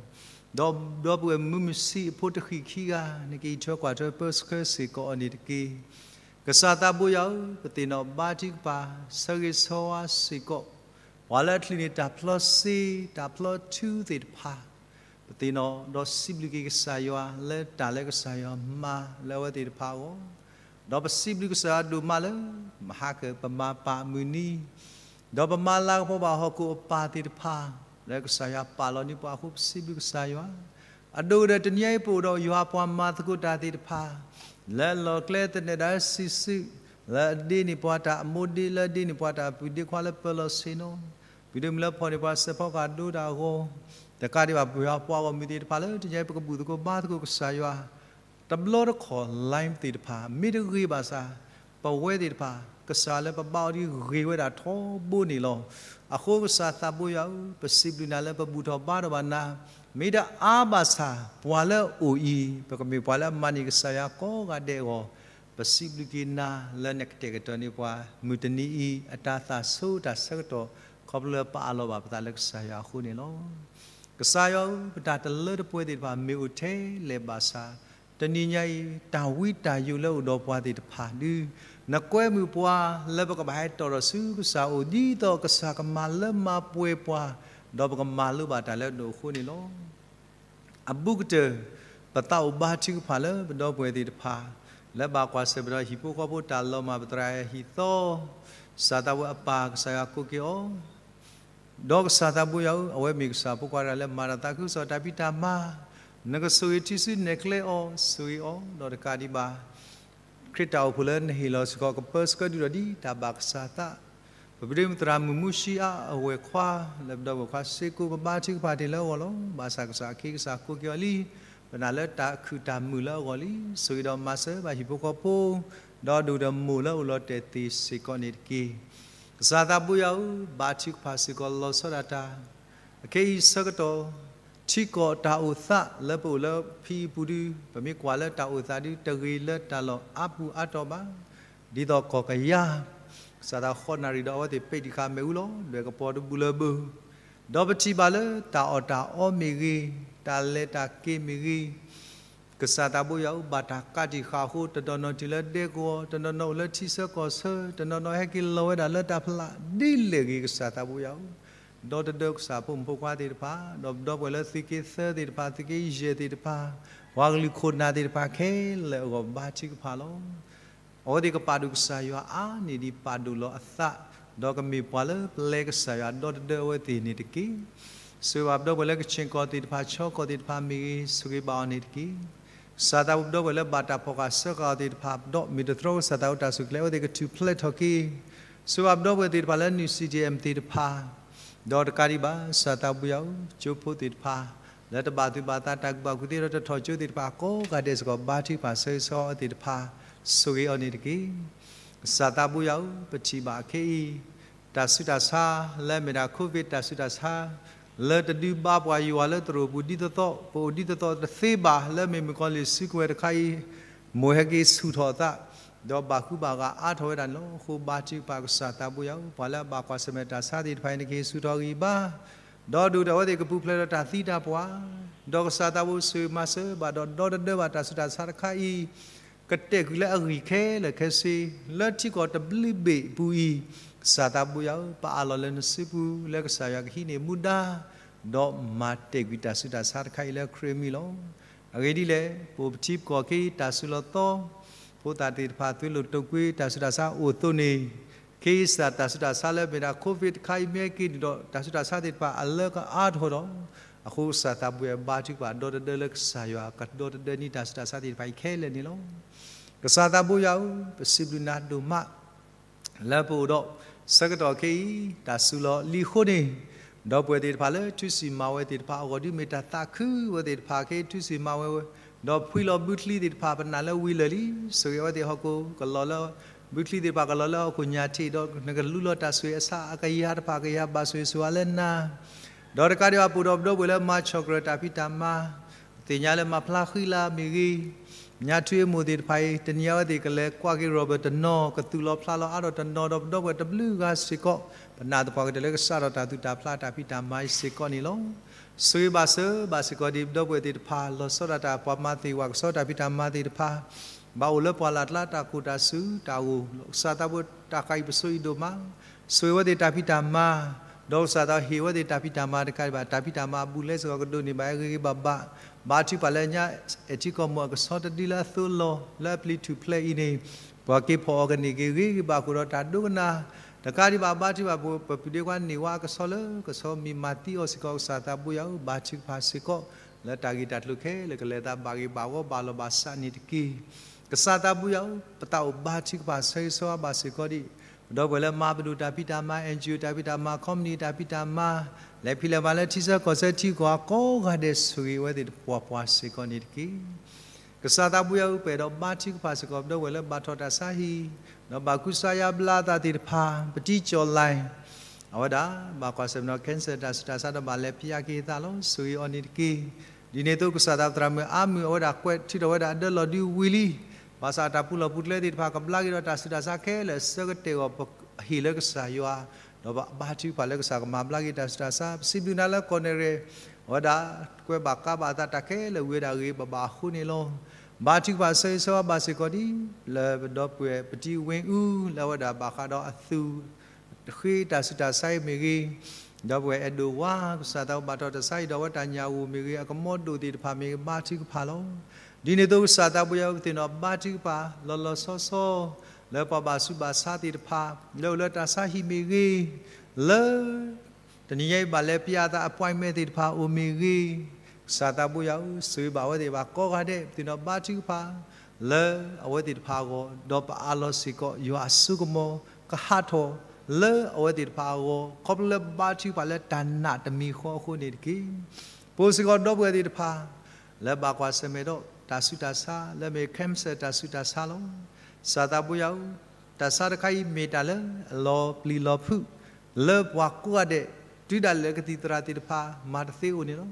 ဒီးဒီပုၢ်ဝဲၢ်မုၢ်မုၢ်ဆံးအဖိတဃံးခံဂၤ နကအံးထွဲကွၢ်ထွဲပၢဆှၢစ့ၢ်ကီးအီၤန့ၣ်တက့ၢ်. ကစၢ်သးဘိယွၤဧၢ, ပသ့ၣ်နီၣ်ဘါထုကဖၣ် ဆၢဂ့ၤဆၢဝါစ့ၢ်ကီး ပှၤလၢအချုးန့ၣ် တၢ်ဖျီစ့ တၢ်ဖျီထူသ့ၣ်တဖၣ်, ပသ့ၣ်နီၣ်ဒီးစံးဘျုးက့ၤကစၢ်ယွၤ လၢတၢ်လၢကစၢ်ယွၤမၤလၢအဝဲသ့ၣ်တဖၣ်အဂီၢ်, ဒီးပစံးဘျုးကစၢ်ယွၤဒိၣ်မးလၢ မဟါကၢၢ် ပမၤပာ်အမုၢ်နံၤ, ဒီးပမၤလၤကပီၤဘၣ်ဟီၣ်ခိၣ်အပၢ်သ့ၣ်တဖၣ် လၢကစၢ်ယွၤပာ်လီၤန့ၢ်ပှၤအဃိ ပစံးဘျုးကစၢ်ယွၤ, အဒိၣ်ကတၢၢ်တနံၤအံၤ ပအိၣ်ဒီးယွၤပှၤမၤသကိးတၢ်သ့ၣ်တဖၣ် လၢအလီၢ်ကျဲသနၢၣ်ဒၣ်စံးစု, လၢအဒ့န့ၢ်ပှၤတၢ်အမိၢ်ဒ့ လၢအဒ့န့ၢ်ပှၤတၢ်အပုၢ်ဒ့ခွါလၢပၢၤလီၢ်ဆ့ၣ်နီၤ, ပှၤဒိၣ်မုၢ်လၢဖီၣ်န့ၢ်ပှၤစဲးဖီကဟၣ်ဒိတၢ်အဂီၢ်, တကးဒံးဘၣ် ပဝဲပှၤဂီၢ်မုၢ်သ့ၣ်တဖၣ်လၢတနံၤအံၤ ပကဘူၣ်သကိးဘါသကိးကစၢ်ယွၤ တဘျီတခီၣ် live သ့ၣ်တဖၣ် မ့ၢ်တဂ့ၤဘၣ်ဆၣ် ပဝဲသ့ၣ်တဖၣ် ကစၢ်လၢပဘါအီၤဒ်ဂ့ၤဝဲဒၣ်ထီဘိန့ၣ်လီၤ. အဃိကစၢ်သးဘိယွၤဧၢ, ပစံးဘျုးနၤလၢပဘူၣ်ထီၣ်ဘါထီၣ်ဘၣ်နၤ, မ့ၢ်တအါဘၣ်ဆၣ် ပှၤလၢအအိၣ်အံၤ ပကမ့ၢ်ပှၤလၢအမၤန့ၢ်ကစၢ်ယွၤကိးဂၤဒဲးအဂီၢ်, ပစံးဘျုးက့ၤနၤလၢနကတဲာ်ကတီၤန့ၢ်ပှၤ မုၢ်တနံၤအံၤ အတၢ်သၣ်ဆိတၢ်ဆၢကတီၢ် ခီဖျိလၢပအးလီၤဘၣ်ပသးလၢကစၢ်ယွၤအဃိန့ၣ်လီၤ. ကစၢ်ယွၤဧၢ, ပတၢ်တလၢတပှဲၤသ့ၣ်တဖၣ် မ့ၢ်အိၣ်ထဲလဲၣ်ဘၣ်ဆၣ်, တနံၤညါအံၤ တၢ်ဝံတၢ်ယိးလၢအိၣ်ဒီးပှၤသ့ၣ်တဖၣ်ဒုး, နကွဲမုာ်ပှၤလၢပကဘၣ်ဟဲတီၣ်ထီၣ်ဆူကစၢ်အအိၣ် ဒ်သိးကစၢ်ကမၤလၢမၤပှဲၤပှၤ, ဒီးပကမၤလိဘၣ်တၢ်လၢနအိၣ်အဃိန့ၣ်လီၤ. အဘူးကတၢၢ် ပသးအိၣ်ဘါထုကဖၣ်လၢပဒီပုၢ်ဝဲၢ်သ့ၣ်တဖၣ် လၢဘၣ်ကွၢ်ဆၢၣ်မဲာ်ဒီးဟံၣ်ဖိဃီဖိတၢ်လီၤမၢ်ပသရၣ်ဟံၣ်သီ, ကစၢ်သးဘိအပၢ်ကစၢ်ယွၤကိးက့ၤအီၤ, ဒီးကစၢ်သးဘိယွၤဧၢ, အဝဲမ့ၢ်ကစၢ်ဖိခွါတဂၤလၢမၤတၢ်သးခုကစီၣ်တၢ်ဖံးတၢ်မၤ, နကဆိၣ်ဂ့ၤထူစုနဲၣ်ကျဲအီၤ, ဆိၣ်ဂ့ၤအီၤ, ဒီးတကးဒံးဘၣ် ခရံာ်တၢ်အိၣ်ဖှိၣ်လၢနဟ့ၣ်လီၤစ့ၢ်ကီး ကပၢဆှၢဒုးဒီးဒ်တၢ်ဘၣ်ကစၢ်သး, ပပဒ့မုၣ်သရၣ်မုၣ်မူၡံအါအဝဲၢ်ခွါ လၢပဒီပုၢ်ဝဲၢ်ခွါစ့ၢ်ကီး ပဘါထုကဖၣ်တ့ၢ်လၢအဂီၢ်လီၤ. ဘၣ်ဆၣ်ကစၢ်အခ့ကစၢ်ကိးက့ၤအီၤလံ, ပနာ်လၢတၢ်ခုၣ်တၢ်မုာ်လၢအဂီၢ်လံ, ဆိၣ်ဂ့ၤဒီးမၤစၢၤဘၣ်ဟံၣ်ဖိဃီဖိ, ဒီးဒိၣ်ဒီးမိၢ်လၢအိၣ်လီၤတဲာ်သ့ၣ်စ့ၢ်ကီးန့ၣ်တက့ၢ်. ကစၢ်သးဘိယွၤဧၢ, ဘါထုကဖၣ်စ့ၢ်ကီးလီၤဆီဒၣ်တၢ် အခဲအံၤဆၢကတီၢ်, ထံကီၢ်တၢ်အိၣ်သးလၢပအိၣ်လၢဖံအပူၤဒုး, ပမ့ၢ်ကွၢ်လၢတၢ်အိၣ်သးဒုး တဂ့ၤလၢတၢ်လီၢ်အါပူၤအါတီၤဘၣ်. ဒ်သိးကီၢ်ကယၤ, ကစၢ်သးဃီနၣ်ရံၣ်ဒီးအဝဲသ့ၣ်ပ့းတံၢ်ဃာ်မ့ၣ်အူလီၤ, ဒွဲၣ်ကပီၤတဘူၣ်လၢၤဘၣ်, ဒီးပထံၣ်ဘၣ်လၢတၢ်အီၣ်တၢ်အီမ့ၢ်ဂ့ၤ, တၢ်လဲၤတၢ်က့ၤမ့ၢ်ဂ့ၤ, ကစၢ်သးဘိယွၤဧၢ, ဘၣ်တၢ်ကးတံာ်ဃာ်အဃိ တနီၤနီၤတုၤလၢဒဲကဝီၤ, တနီၤနီၤအိၣ်လၢထံဆၢကီၢ်ဆၢ, တနီၤနီၤဟဲက့ၤလီၤဝဲဒၣ်လၢတၢ်ဖးလၢ်, ဒ်လဲၣ်ဂ့ၤကစၢ်သးဘိယွၤဧၢ, ဒီတဒၢကစၢ်ဖိမုၣ်ဖိခွါသ့ၣ်တဖၣ်, ဒီးပဒီပုၢ်ဝဲၢ်လၢသုးက့သၢသ့ၣ်တဖၣ်, သုးက့ယဲၢ်သ့ၣ်တဖၣ်, ပှၤကလုာ်ခိၣ်နၢ်သ့ၣ်တဖၣ်ခဲလၢာ်အဂီၢ်ဘါထုကဖၣ်လီၤ. အဝဲသ့ၣ်ကပာ်ဒိၣ်ကစၢ်ယွၤအါန့ၢ်ဒံးပာ်ဒိၣ်လီၤအသး, ဒီးကမ့ၢ်ပှၤလၢပျဲကစၢ်ယွၤဒီတဒၢအဝဲသ့ၣ်န့ၣ်တက့ၢ်. ဆိၣ်ဂ့ၤဘၣ်ပဒီပုၢ်ဝဲၢ်လၢကခ့ၣ်ကီၢ်သ့ၣ်တဖၣ် ခၠီကီၢ်သ့ၣ်တဖၣ်မ့ၢ်ဂ့ၤ, ဆိၣ်ဂ့ၤဘၣ်အီၤန့ၣ်တက့ၢ်. ကစၢ်သးဘိပဒီပုၢ်ဝဲၢ်လၢဘၣ်တၢ်ဖီၣ်ဃာ်စၢဃာ်အီၤသ့ၣ်တဖၣ်ဒီး မ့ၢ်တသြီကစၢ်သးအိၣ်တၢ်ဆူၣ်ချ့ အဝဲသ့ၣ်ကထူၣ်ဖျဲးထီၣ်က့ၤ, ဆိၣ်ဂ့ၤဘၣ်ပဒီပုၢ်ဝဲၢ်သ့ၣ်တဖၣ်လၢ နူၣ် CDM သ့ၣ်တဖၣ်, ဒီးတကးဒံးဘၣ် ကစၢ်သးဘိယွၤဧၢ, ကၠိဖိသ့ၣ်တဖၣ် လၢတဘၣ်သူၣ်ဘၣ်သးတၢ်ကူၣ်ဘၣ်ကူၣ်သ့ဒီး တထီၣ်ကၠိသ့ၣ်တဖၣ်ကိးဂၤဒဲးစ့ၢ်ကီး ဘါထုကဖၣ်ဆၢဂ့ၤဆၢဝါအဝဲသ့ၣ်တဖၣ်, ဆိၣ်ဂ့ၤအီၤန့ၣ်တက့ၢ်. ကစၢ်သးဘိယွၤဧၢ, ပထံၣ်ဘၣ်အခဲအံၤ တၢ်ဆူးတၢ်ဆါလၢအမ့ၢ်ဒၣ် COVID တၢ်ဆူးတၢ်ဆါ လၢတဒုးဘါပှၤယွၤလၢသရိာ်ပူၤဒ်သိးသိး, ပအိၣ်ဒ်သိးသိးတသ့ဘၣ်, လၢမ့ၢ်မုၣ်ကီၤလံၢ်စုကဝဲၤတခါအံၤ မိၢ်ဟဲက့ၤဆူၣ်ထီၣ်အသး, ဒီးဘၣ်ဃူဘၣ်ဃးအါထီၣ်ဝဲဒၣ်န့ၣ်လီၤ. အဃိဘါထုကဖၣ်ကစၢ်သးဘိယွၤဧၢ, ပှၤလၢအဘၣ်ကွၢ်ဆၢၣ်မဲာ်တၢ်ဆါသ့ၣ်တဖၣ်အံၤ နကဟ့ၣ်ဆူၣ်ထီၣ်ဂံၢ်ဘါ, ဒီးဒိၣ်ဒီးအဝဲသ့ၣ်ကပူၤဖျဲးဒီးတၢ်သံတၢ်ပှၢ်, ဒီးကစၢ်သးဘိဆိၣ်ဂ့ၤမၤစၢၤဘၣ်ဒီး ဒီတဒၢဘၣ်တၢ်ဆူးတၢ်ဆါတခါအံၤ ကတဲာ်ကွံာ်လၢအဂံၢ်ခဲလၢာ်ခဲဆ့ လၢထံကီၢ်တဘျုးဘ့ၣ်အပူၤအံၤ, ကစၢ်သးဘိယွၤဧၢ, ပအးလီၤလၢနစုပူၤ လၢကစၢ်ယွၤကဟံးန့ၢ်မူဒါ, ဒီးမၤတဲာ်ကွံာ်တၢ်ဆူးတၢ်ဆါတခါအံၤလၢခရံာ်အမံၤလီၤ. အဂ့ၢ်ဒ်လဲၣ်, ပအိၣ်ပထံပကီၢ်ခဲအံၤ တၢ်စုလီၤသီ, ဖိသၣ်သ့ၣ်တဖၣ် သွေးလွန်တုပ်ကွေး တၢ်ဆူးတၢ်ဆါအိၣ်အသိးန့ၣ်, ခဲအံၤစ့ၢ်တၢ်ဆူးတၢ်ဆါလၢမ့ၢ်ဒၣ် COVID တခါအံၤ မ့ၢ်ဟဲက့ၤဒုးဒီး တၢ်ဆူးတၢ်ဆါသ့ၣ်တဖၣ်အလၢကအါထီၣ်ဒီး, အဃိကစၢ်သးဘိယွၤ ဘါထုကဖၣ်ဒီတဒၢလၢကစၢ်ယွၤကဒီတဒၢန့ၢ်တၢ်ဆူးတၢ်ဆါသ့ၣ်တဖၣ်အံၤခဲလၢာ်န့ၣ်လီၤ. ကစၢ်သးဘိယွၤဧၢ, ပစံးဘျုးနၤဒိၣ်မး လၢပအိၣ်ဒီးဆၢကတီၢ်ခဲအံၤ တၢ်စုလီၤလံအဃိန့ၣ်, ဒီပုၢ်ဝဲၢ်သ့ၣ်တဖၣ်လၢထူစံၣ်မၤဝဲသ့ၣ်တဖၣ်အဂီၢ်ဒုး မ့ၢ်တၢ်သးခုဝဲသ့ၣ်တဖၣ်ခဲအံၤ ထူစံၣ်မၤဝဲ, ဒီးဖှံလီၤဘုချံသ့ၣ်တဖၣ် ပနာ်လၢဝံၤလၢာ်လံ, ဆိၣ်ဂ့ၤအဝဲသ့ၣ်ဟီၣ်ခိၣ်ကလီၤလၢ ဘုချံသ့ၣ်တဖၣ်ကလီၤလၢဟီၣ်ခိၣ်ညါထံး ဒီးနကလူလီၤတၢ်ဆိၣ်ဂ့ၤအဆၣ် အကယၤတဖၣ်ကယၤဘၣ်ဆိၣ်ဂ့ၤဆိၣ်ဝါလၢနၤ, ဒီးတကးဒံးဘၣ် ပအိၣ်ဒီးပဒီပုၢ်ဝဲၢ်လၢမၤဆီၣ်ကြၢးတၢ်ဖံးတၢ်မၤ, သ့ၣ်ညါလၢမၤဖျါဃံလၤမ့ၢ်ဂ့ၤ, ညါထွံအမိၢ်သ့ၣ်တဖၣ်အံၤ တနံၤအံၤအဝဲသ့ၣ်ကလဲၤကွၢ်က့ၤ Robert တနီၤ ကသူၣ်လီၤဖျးလီၤအါထီၣ်တနီၤ ဒီးပဒီပုၢ်ဝဲၢ်တဘျုးဂၤစ့ၢ်ကီး, ပနာ်သပှၢ်ကတၢၢ်လၢကစးထီၣ်တၢ်သူၣ်တၢ်ဖျးတၢ်ဖံးတၢ်မၤအံၤစ့ၢ်ကီးန့ၣ်လီၤ. ဆိၣ်ဂ့ၤဘၣ်စၢၤဘၣ်စ့ၢ်ကီးဒ်ပဒီပုၢ်ဝဲၢ်သ့ၣ်တဖၣ် လီၤဆီဒၣ်တၢ်ပှၤမၤသ့ၣ်ဝဲကဆီတၢ်ဖံးတၢ်မၤသ့ၣ်တဖၣ်, ဘၣ်အိၣ်လၢပှၢ်လၢ်ကျါတၢ်ခိၣ်တၢ်စူၤတၢ်ဂိၢ်, ကစၢ်သးဘိတၢ်ဃးအံၤပစိၤအံၤဒိၣ်မး, ဆိၣ်ဂ့ၤဝဲသ့ၣ်တၢ်ဖံးတၢ်မၤ, ဒီးကစၢ်သးဟ့ၣ်ဝဲသ့ၣ်တၢ်ဖံးတၢ်မၤတကးဒံးဘၣ် တၢ်ဖံးတၢ်မၤအဘူးလဲစ့ၢ်ကီးကဒိးန့ၢ်ဘၣ်အဂ့ၤဂ့ၤဘၣ်ဘၣ်, ဘါထုကဖၣ်လၢညါအဲၣ်ထံကီၢ်မိၢ်အကဆီတဒုလၢအသိးလီၤ လၢအပျံၤထူၣ်ဖျဲးအံၤန့ၣ်, ပှၤက့ၤဖီၣ်အီၤကန့ၢ်က့ၤဂ့ၤဂ့ၤဘၣ်အဃိဒီးတၢ်ဒိကနၣ်, တကးဒံးဘၣ်ဘါထုကဖၣ်ပပှၤဒ့ကွၢ်န့ၢ်ဝဲ အကဆီလၢကဆီမ့ၢ်မၤသံအီၤစ့ၢ်ကီး ကစၢ်သးဘိယွၤဧၢ ဘါထုကဖၣ်စ့ၢ်ကီး, လၢတၢ်ဂ့ၢ်တၢ်ကျိၤခဲလၢာ်ကလဲၤသးဘၣ်ဂ့ၤဘၣ်ဂီၢ်ဘၣ်လီၤဘၣ်စးန့ၣ်တက့ၢ်. ကစၢ်သးဘိယွၤဧၢ ပသးအိၣ်ဘါထုကဖၣ်ဆၢဂ့ၤဆၢဝါဘၣ်စ့ၢ်ကီးဒံး, ပဒီပုၢ်ဝဲၢ်လၢမၤပဒိၣ်တၢ်ဖံးတၢ်မၤ NGO တၢ်ဖံးတၢ်မၤ ခီပနံၣ်တၢ်ဖံးတၢ်မၤ, လဲၤဖံးလဲၤမၤလၢထံဆၢကီၢ်ဆၢထံကီၢ်အကိးဂၤဒဲး ဆိၣ်ဂ့ၤဝဲသ့ၣ်တပှၤပှၤစ့ၢ်ကီးန့ၣ်တက့ၢ်. ကစၢ်သးဘိယွၤဧၢ ပအဲၣ်ဒိးဘါထုကဖၣ်စ့ၢ်ကီး ပဒီပုၢ်ဝဲၢ်လၢဘၣ်ထီၣ်တၢ်ဆါဟံၣ်, ဒီးဘၣ်ကူစါယါဘျါအသးသ့ၣ်တဖၣ်, ပတံကၠီၣ်လဲၣ်, အဝဲဒၣ်ဘၣ်ကွၢ်ဆၢၣ်မဲာ်ဒီး cancer တၢ်ဆူးတၢ်ဆါဒီးဘၣ်လဲၤဖံးအါက့ၤအသးလီၤ ဆိၣ်ဂ့ၤအီၤန့ၣ်တက့ၢ်. ဒ်န့ၣ်အသိးကစၢ်သးပသရၣ်မုၣ်အါမုၢ် အဝဲဒၣ်ကွဲးထုးထီၣ်ဝဲဒၣ်အဒၢလီၤဒုဝံၤလံ, ဘၣ်ဆၣ်အတၢ်ပူၤလီၢ်ပူၤကျဲသ့ၣ်တဖၣ်ကဘျါက့ၤဒီးတၢ်ဆူးတၢ်ဆါခဲလၢာ်ဆၢကတဲာ်အဂီၢ် ပဟ့ၣ်လၢကစၢ်ယွၤ, ဒီးပဘါထုကဖၣ်လၢကစၢ်ကမၤဘျါက့ၤတၢ်ဆူးတၢ်ဆါ, ပစံးဘျုးနၤလၢကီၢ်နဲၣ်ရဲၣ်, အဝဲဒၣ်ကွဲးဘၣ်ကါဘၣ်အသးတၢ်ခဲလၢာ်ဝံၤဝဲဒၣ်ဂ့ၤဘၣ်ဘၣ်အဃိန့ၣ်လီၤ. ဘါထုကဖၣ်ဆၢဂ့ၤဆၢဝါဘၣ်စ့ၢ်ကီးဒ်, လၢပဒီပုၢ်ဝဲၢ်ပတံဝ့အူ လၢအဝဲဒၣ်ဘၣ်ဃးဒီးအသူး ဃ့တၢ်ဆူးတၢ်ဆါအံၤမ့ၢ်ဂ့ၤ, ဒီပုၢ်ဝဲၢ်အဲၣ်ဒိးဝါ ကစၢ်သးဘိဘၣ်ထီၣ်တၢ်ဆါဟံၣ်ဒီးအဝဲတၢ်ညၣ်ဂိၢ်မ့ၢ်ဂ့ၤ အကမီဒိၣ်သ့ၣ်တဖၣ်မ့ၢ်ဂ့ၤ ဘါထုကဖၣ်လီၤ. ဒ်န့ၣ်အသိးကစၢ်သးဘိယွၤဧၢ ပသ့ၣ်နီၣ်ဘါထုကဖၣ် လီၤလီၤဆီဆီ လၢပှၤဘၣ်ဆူးဘၣ်ဆါသ့ၣ်တဖၣ် လၢအိၣ်လၢတၢ်ဆါဟံၣ်မ့ၢ်ဂ့ၤ, လၢ တနံၤညါအံၤဘၣ်လဲၤဖံးအါသး appointment သ့ၣ်တဖၣ်အိၣ်မ့ၢ်ဂ့ၤ, ကစၢ်သးဘိယွၤဧၢ ဆိၣ်ဂ့ၤဘၣ်အဝဲသ့ၣ်တဖၣ်ကိးဂၤဒဲး ပသ့ၣ်နီၣ်ဘါထုကဖၣ် လၢအဝဲသ့ၣ်တဖၣ်အဂီၢ် ဒီးပအးလီၤစ့ၢ်ကီး ယွၤအစိကမီၤ ကဟးထီၣ်လၢအဝဲသ့ၣ်တဖၣ်အဂီၢ် ခီဖျိလၢဘါထုကဖၣ်လၢတၢ်နာ်တမံၤဃီအဃိန့ၣ်တက့ၢ်. ပအိၣ်စ့ၢ်ကီးဒီပုၢ်ဝဲၢ်သ့ၣ်တဖၣ် လၢဘၣ်ကွၢ်ဆၢၣ်မဲာ်ဒီးတၢ်ဆူးတၢ်ဆါ လၢမ့ၢ် cancer တၢ်ဆူးတၢ်ဆါလီၤ. ကစၢ်သးဘိယွၤဧၢ, တၢ်ဆါတခါအံၤမ့ၢ်တၢ်လၢအလီၤပျံၤလီၤဖုး လၢပှၤကိးဂၤဒဲး တုၤဒၣ်လဲာ်ကသံၣ်သရၣ်သ့ၣ်တဖၣ် မၤတသ့အိၣ်န့ၣ်လီၤ.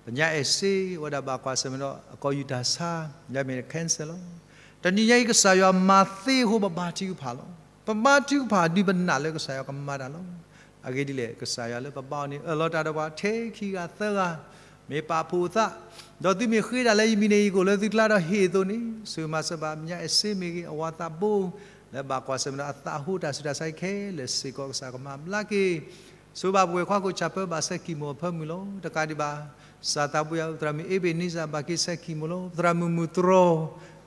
ပညါအဲၣ်စ့ ဝဲဒၣ်ဘၣ်ကွၢ်ဆၢၣ်မဲာ်ဒီး အကိာ်ယူၢ်တၢ်ဆါ လၢမ့ၢ် cancer လီၤ. တနံၤညါအံၤ ကစၢ်ယွၤမၤသ့အဃိ ပဘါထုကဖၣ်လီၤ. ပဘါထုကဖၣ်ဒုးပနာ်လၢကစၢ်ယွၤကမၤတၢ်လီၤ. အဂ့ၢ်ဒ်လဲၣ် ကစၢ်ယွၤလၢပဘါအီၤန့ၣ် အၢၣ်လီၤတၢ်ဒီးပှၤထဲခံဂၤသၢဂၤ မ့ၢ်ပာ်ဖှိၣ်အသး, ဒီးသုမ့ၢ်ဃ့တၢ်လၢယမံၤန့ၣ် ယကအိၣ်လၢသုကျါဒီးဟ့ၣ်အသိးန့ၣ် ဆိၣ်ဂ့ၤမၤစၢၤဘၣ် ပညါအဲၣ်စ့မ့ၢ်ဂ့ၤ အဝၤသးဘိ လၢဘၣ်ကွၢ်ဆၢၣ်မဲာ်ဒီးအသးဟိတၢ်ဆူးတၢ်ဆါအံၤခဲလၢာ်စ့ၢ်ကီး ကစၢ်ကမၤဘျါက့ၤ ဆိဘၣ်ပဝဲၢ်ခွါကိးဆၣ်ပၢဘၣ်ဆဲး chemo အဖၢမုၢ်လီၤ. တကးဒံးဘၣ် ကစၢ်သးဘိယွၤဧၢ သရၣ်မုၣ် Ebenezer ဘၣ်က့ၤဆဲး chemo လီၤ. သရၣ်မုၣ်မုၢ်တြီၤ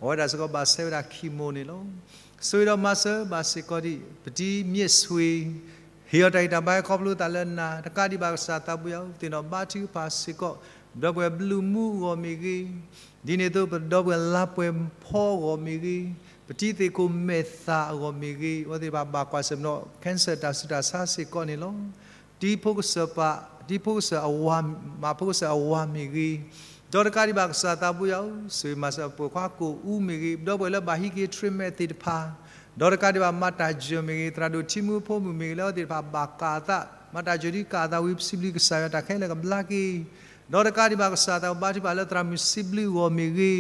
အဝဲဒၣ်စ့ၢ်ကီးဘၣ်ဆဲးဝဲဒၣ် chemo န့ၣ်လီၤ. ဆိၣ်ဂ့ၤဒီးမၤစၢၤဘၣ်စ့ၢ်ကီးဒံး ပတံၤမ့ၢ်ဆွ့ၤ ဟ့ၣ်အီၤတၢ်ဂံၢ်တၢ်ဘါခီဖျိသးလၢနၤ, တကးဒံးဘၣ်ကစၢ်သးဘိယွၤဧၢ ပသ့ၣ်နီၣ်ဘါထုကဖၣ်စ့ၢ်ကီး ပဒီပုၢ်ဝဲၢ်ဘျုးမူအဂီၢ်မ့ၢ်ဂ့ၤ, ဒ်န့ၣ်အသိးပဒီပုၢ်ဝဲၢ်လါပှဲၤဖီအဂီၢ်မ့ၢ်ဂ့ၤ, ပတံၤသ့ၣ်ခိၣ်မဲာ်သၣ်အဂီၢ်မ့ၢ်ဂ့ၤ, အဝဲသ့ၣ်တဖၣ်ဘၣ်ကွၢ်ဆၢၣ်မဲာ်ဒီး cancer တၢ်ဆူးတၢ်ဆါစ့ၢ်ကီးန့ၣ်လီၤ. တံၤဖိကစၢၢ်ပာ်, တံၤဖိကစၢၢ်အဝၤ, မးဖိကစၢၢ်အဝၤမ့ၢ်ဂ့ၤ, ဒီးတကးဒံးဘၣ်ကစၢ်သးဘိယွၤဧၢ ဆိၣ်ဂ့ၤမၤစၢၤပဝဲၢ်ခွါကိၣ်အူမ့ၢ်ဂ့ၤ, ပဒီပုၢ်ဝဲၢ်လၢဘၣ်ဟံးက့ၤ treatment သ့ၣ်တဖၣ်, ဒီးတကးဒံးဘၣ်မၤတၢ်ယၢၤမ့ၢ်ဂ့ၤ, သရၣ်ဒိၣ်ထံမူဖိမုၣ်မ့ၢ်ဂ့ၤ လၢအဝဲသ့ၣ်တဖၣ်ဘၣ်ကၢ်အသး, မၤတၢ်ယၢၤဒ်ကၢ်အသးဝံၤ ပစံးဘျုးကစၢ်ယွၤ တၢ်ခဲလၢာ်ကဘျါက့ၤ, ဒီးတကးဒံးဘၣ်ကစၢ်သးဘိယွၤ ဘါထုကဖၣ်လၢသရၣ်မုၣ်စံးဘျုးအဂီၢ်မ့ၢ်ဂ့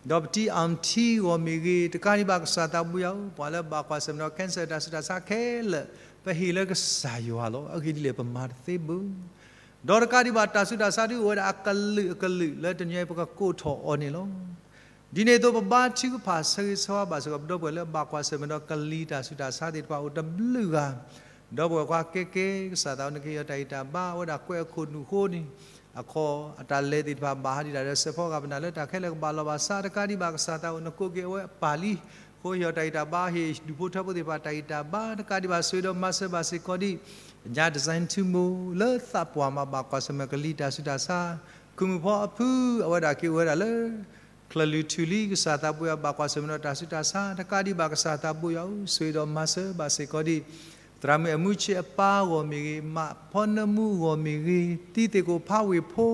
ၤ, ဒီးပတံၤအၣ်ထံအဂီၢ်မ့ၢ်ဂ့ၤ, တကးဒံးဘၣ်ကစၢ်သးဘိယွၤဧၢ ပှၤလၢဘၣ်ကွၢ်ဆၢၣ်မဲာ်ဒီး cancer တၢ်ဆူးတၢ်ဆါခဲလၢာ် ပဟ့ၣ်လၢကစၢ်ယွၤလီၤ. အဂ့ၢ်ဒ်လဲၣ် ပမၤတသ့ဘၣ်. ဒီးတကးဒံးဘၣ်တၢ်ဆူးတၢ်ဆါဒုးအိၣ်ဝဲဒၣ်အကလုာ်အကလုာ် လၢတနံၤအံၤပကကိးထီၣ်အီၤန့ၣ်လီၤ. ဒ်န့ၣ်အသိးပဘါထုကဖၣ်ဆၢဂ့ၤဆၢဝါဘၣ်စ့ၢ်ကီး ပဒီပုၢ်ဝဲၢ်လၢဘၣ်ကွၢ်ဆၢၣ်မဲာ်ဒီးကလံၤတၢ်ဆူးတၢ်ဆါသ့ၣ်တဖၣ်အိၣ်တဘျုးဂၤ, ဒီပုၢ်ဝဲၢ်ခွါကဲကဲ ကစၢ်သးနကဟ့ၣ်အီၤတၢ်ဂံၢ်တၢ်ဘါ အဝဲဒၣ်ကွဲးအခိၣ်နူာ်ဃိန့ၣ်, အခီအတၢ်လဲၤသ့ၣ်တဖၣ်ဘၣ်ဟးဒံးတၢ်ဒီးစဲးဖီကဟၣ် ပနာ်လၢတၢ်ခဲလၢာ်ကဘၣ်လီၤဘၣ်စး တကးဒံးဘၣ်ကစၢ်သးအိၣ်နကိးက့ၤအဝဲအပၢ်လံ, အဃိဟ့ၣ်အီၤတၢ်ဂံၢ်တၢ်ဘါ ဟ့ၣ်ဒူၣ်ဖိထၢဖိသ့ၣ်တဖၣ်တၢ်ဂံၢ်တၢ်ဘါ တကးဒံးဘၣ်ဆိၣ်ဂ့ၤဒီးမၤစၢၤဘၣ်စ့ၢ်ကီးဒံး, ပညါ design ထူမိၢ် လၢသးပှၢ်မၤဘၣ်ကွၢ်ဆၢၣ်မဲာ်ကလံၤတၢ်ဆူးတၢ်ဆါ, ခုၣ်မုၢ်ဖီအဖုအဝဲဒၣ်က့ၤအိၣ်ဝဲဒၣ်လၢ ချၢၣ်လွံၢ်ထူၣ်လံ ကစၢ်သးဘိယွၤဘၣ်ကွၢ်ဆၢၣ်မဲာ်ဒီးတၢ်ဆူးတၢ်ဆါ တကးဒံးဘၣ်ကစၢ်သးဘိယွၤဧၢ ဆိၣ်ဂ့ၤဒီးမၤစၢၤဘၣ်စ့ၢ်ကီးဒံး, သရၣ်မုၣ်အမူဆ့အပၢ်အဂီၢ်မ့ၢ်ဂ့ၤ, မးဖီနၢမူအဂီၢ်မ့ၢ်ဂ့ၤ, တံၤသ့ၣ်ခိၣ်ဖးဝ့ၢ်ဖိ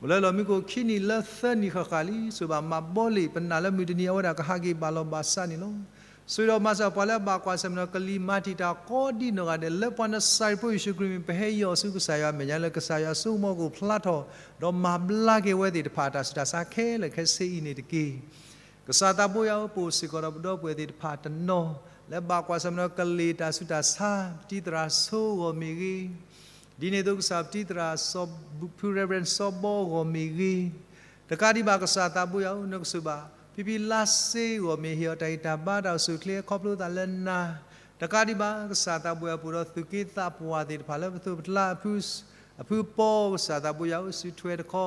အိၣ်လၢလီၢ်မံခိၣ်ခံနံၣ်လၢသၢနံၣ်ဃၣ်ဃၣ်လံ ဆိၣ်ဘၣ်မၤဘီလံာ် ပနာ်လၢမုၢ်တနံၤအဝဲဒၣ်ကဟးက့ၤဘၣ်လီၤဘၣ်စးန့ၣ်လီၤ. ဆိၣ်ဂ့ၤဒီးမၤစၢၤပှၤလၢအဘၣ်ကွၢ်ဆၢၣ်မဲာ်ဒီးကလံၤမၤတံာ်တာ်ကိးဒံနီၢ်ဂၤဒဲး လၢပှၤနစၤရ့းဖိယ့ၣ်ၡူးခရံာ်မံၤ ပဟဲယီၤဆူကစၢ်ယွၤအမဲာ်ညါလၢကစၢ်ယွၤအစိကမီၤကအိၣ်ဖျါထီၣ် ဒီးမၤဘျါက့ၤဝဲသ့ၣ်တဖၣ်အတၢ်ဆူးတၢ်ဆါခဲလၢာ်ခဲဆ့အံၤန့ၣ်တက့ၢ်. ကစၢ်သးဘိယွၤဧၢ, ပအိၣ်စ့ၢ်ကီးဒီးပဒီပုၢ်ဝဲၢ်သ့ၣ်တဖၣ်တနီၤ လၢဘၣ်ကွၢ်ဆၢၣ်မဲာ်ဒီးကလံၤတၢ်ဆူးတၢ်ဆါ, ပတံၤသရၣ်ဆိဂီၢ်မ့ၢ်ဂ့ၤ, ဒ်န့ၣ်အသိးကစၢ်ပတံၤသရၣ် ဖု Reverend စီၤဘီဂီၢ်မ့ၢ်ဂ့ၤ, တကးဒံးဘၣ်ကစၢ်သးဘိယွၤဧၢ, နကဆိၣ်ဘၣ် ဖံဖံလါစ့ဂီၢ်မ့ၢ်ဂ့ၤ ဟ့ၣ်အီၤတၢ်ဂံၢ်တၢ်ဘါတၢ်အိၣ်ဆူၣ်အိၣ်ချ့ခီဖျိသးလၢနၤ, တကးဒံးဘၣ်ကစၢ်သးဘိယွၤဧၢ, ပအိၣ်ဒီးသူၣ်က့သးပှၢ်သ့ၣ်တဖၣ်လၢပသိးပကျါ အဖု အဖုပီ ကစၢ်သးဘိယွၤဧၢ, စုထွဲတခီ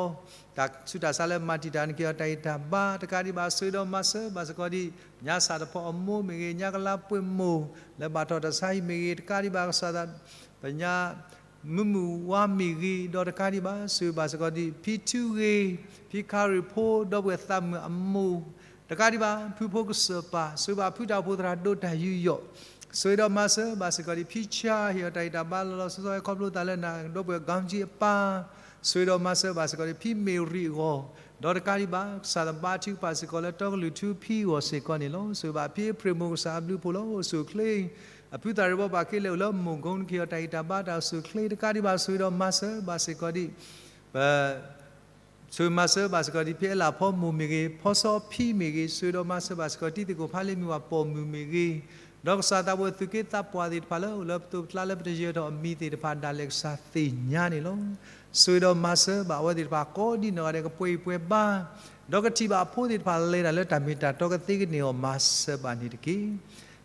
တၢ်ဆူးတၢ်ဆါလၢမၤတံာ်တာ်န့ၢ်က့ၤအီၤတၢ်ဂံၢ်တၢ်ဘါ, တကးဒံးဘၣ်ဆိၣ်ဂ့ၤဒီးမၤစၢၤဘၣ်စ့ၢ်ကီးဒံး ညါစၢ်တဖီအမိၢ်မ့ၢ်ဂ့ၤ, ညါကလါပှဲၤမိၢ် လၢဘၣ်ထီၣ်တၢ်ဆါဟံၣ်မ့ၢ်ဂ့ၤ, တကးဒံးဘၣ်ကစၢ်သး ပညါ မုၢ်မုၢ်ဝါမ့ၢ်ဂ့ၤ, ဒီးတကးဒံးဘၣ် ဆိၣ်ဂ့ၤဘၣ်စ့ၢ်ကီးဒံး ဖံထူဂ့ၤ, ဖံခါရ့ၣ်ဖိ ဒီပုၢ်ဝဲၢ်သးမုၣ်အမိၢ်, တကးဒံးဘၣ် ဖုဖိကစၢၢ်ပၢ်, ဆိၣ်ဂ့ၤဘၣ်ဖုတၢ်အိၣ်ဖှိၣ်သရၣ်ဒိၣ်တၢ်ယူးယီၣ်, ဆိၣ်ဂ့ၤဒီးမၤစၢၤဘၣ်စ့ၢ်ကီးဒံး ဖံဆၣ် ဟ့ၣ်အီၤတၢ်ဂံၢ်တၢ်ဘါလီၤလီၤဆီဆီဟဲခီဖျိသးလၢနၤ, ဒီပုၢ်ဝဲၢ် ကီကၠံအပၢ်, ဆိၣ်ဂ့ၤဒီးမၤစၢၤဘၣ်စ့ၢ်ကီးဒံး ဖံမ့ၢ်ရံးအဂီၢ်, ဒီးတကးဒံးဘၣ် ကစၢ်သးဘါထုကဖၣ်စ့ၢ်ကီးလၢတီကလုာ်ထူဖံအဂီၢ်စ့ၢ်ကီးန့ၣ်လီၤ. ဆိၣ်ဂ့ၤဘၣ်ဖံအဖရ့ၣ်မိၢ် ကစၢ်အဘျုးဖှိၣ်လီၤ. အိၣ်ဆူၣ်အိၣ်ချ့ အဖုသၣ်ရ့ဘီဘၣ်က့လၢအိၣ်လၢမိၢ်ကိန့ၣ် ကဟ့ၣ်အီၤတၢ်ဂံၢ်တၢ်ဘါတၢ်အိၣ်ဆူၣ်အိၣ်ချ့, တကးဒံးဘၣ် ဆိၣ်ဂ့ၤဒီးမၤစၢၤဘၣ်စ့ၢ်ကီးဒံး ပ ဆိၣ်ဂ့ၤမၤစၢၤဘၣ်စ့ၢ်ကီးဒံး ဖံအဲလးဖီမိၢ်မ့ၢ်ဂ့ၤ, ဖီစီဖံမ့ၢ်ဂ့ၤ, ဆိၣ်ဂ့ၤဒီးမၤစၢၤဘၣ်စ့ၢ်ကီး တံၤသကိးဖးလ့မံၤဝၤပိာ်မုၣ်မ့ၢ်ဂ့ၤ, ဒီးကစၢ်သးဘိယွၤဧၢ သူၣ်က့သးပှၢ်သ့ၣ်တဖၣ်လၢအိၣ်လၢပသိးပကျါလၢပတယၢၤထီၣ်အမံၤသ့ၣ်တဖၣ်ဒၣ်လဲာ် ကစၢ်သ့ၣ်ညါန့ၣ်လီၤ. ဆိၣ်ဂ့ၤဒီးမၤစၢၤဘၣ်အဝဲသ့ၣ်တဖၣ်ကိးဒံနီၢ်ဂၤဒဲး ကပှဲၤအံၤပှဲၤဘါ, ဒီးကထံၣ်ဘၣ်အဖိသ့ၣ်တဖၣ်လဲၤတၢ်လၢတၢ်မ့ၢ်တၢ်တီကသ့ကန့ၢ်အီၤ မၤစၢၤဘၣ်န့ၣ်တက့ၢ်.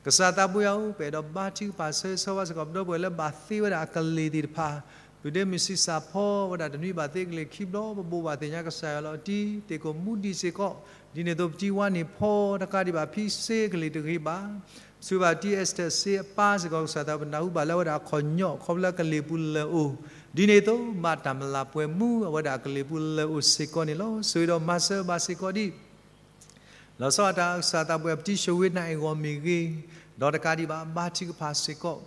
ကစၢ်သးဘိယွၤဧၢ, ပအဲၣ်ဒိးဘါထုကဖၣ်ဆၢဂ့ၤဆၢဝါစ့ၢ်ကီး ပဒီပုၢ်ဝဲၢ်လၢဘၣ်သ့ဝဲဒၣ်အကလံၤသ့ၣ်တဖၣ်, ပုၢ်ဒ့မုၣ်ဆံးစၢ်ဖီဝဲဒၣ် တနွံဘၣ်သ့ကလံၤခံဘျီ, ပဘိးဘၣ်သ့ၣ်ညါကစၢ်ယွၤလီၤ. တံၤသကိးမူဒံးစ့ၢ်ကီး, ဒ်န့ၣ်အသိးပတံၤဝါန့ၣ်ဖီ, တကးဒံးဘၣ် ဖံစ့ကလံၤတဂ့ၤဘၣ် ဆိၣ်ဂ့ၤဘၣ်တံၤအဲစတၢၢ်စ့အပၢ်စ့ၢ်ကီး ကစၢ်သးဘိယွၤဧၢ, ပနၢ်ဟူဘၣ်လၢအဝဲဒၣ်အခီၣ်ညီၣ် ခီဖျိလၢကလံၤပူၤလၢာ်အိၣ်, ဒ်န့ၣ်အသိး ဘၣ်တၢ်မုၢ်လၢ်ပှဲၤမူအဝဲဒၣ်အကလံၤပူၤလၢာ်အိၣ်စ့ၢ်ကီးန့ၣ်လီၤ. ဆိၣ်ဂ့ၤဒီးမၤစၢၤဘၣ်စ့ၢ်ကီးဒံး လီၤဆီဒၣ်တၢ် ကစၢ်သးဘိယွၤဧၢ ပတံၤဆိၣ်ဝ့နၢ်အ့ၣ်ဂီၢ်မ့ၢ်ဂ့ၤ, ဒီးတကးဒံးဘၣ် ဘါထုကဖၣ်စ့ၢ်ကီး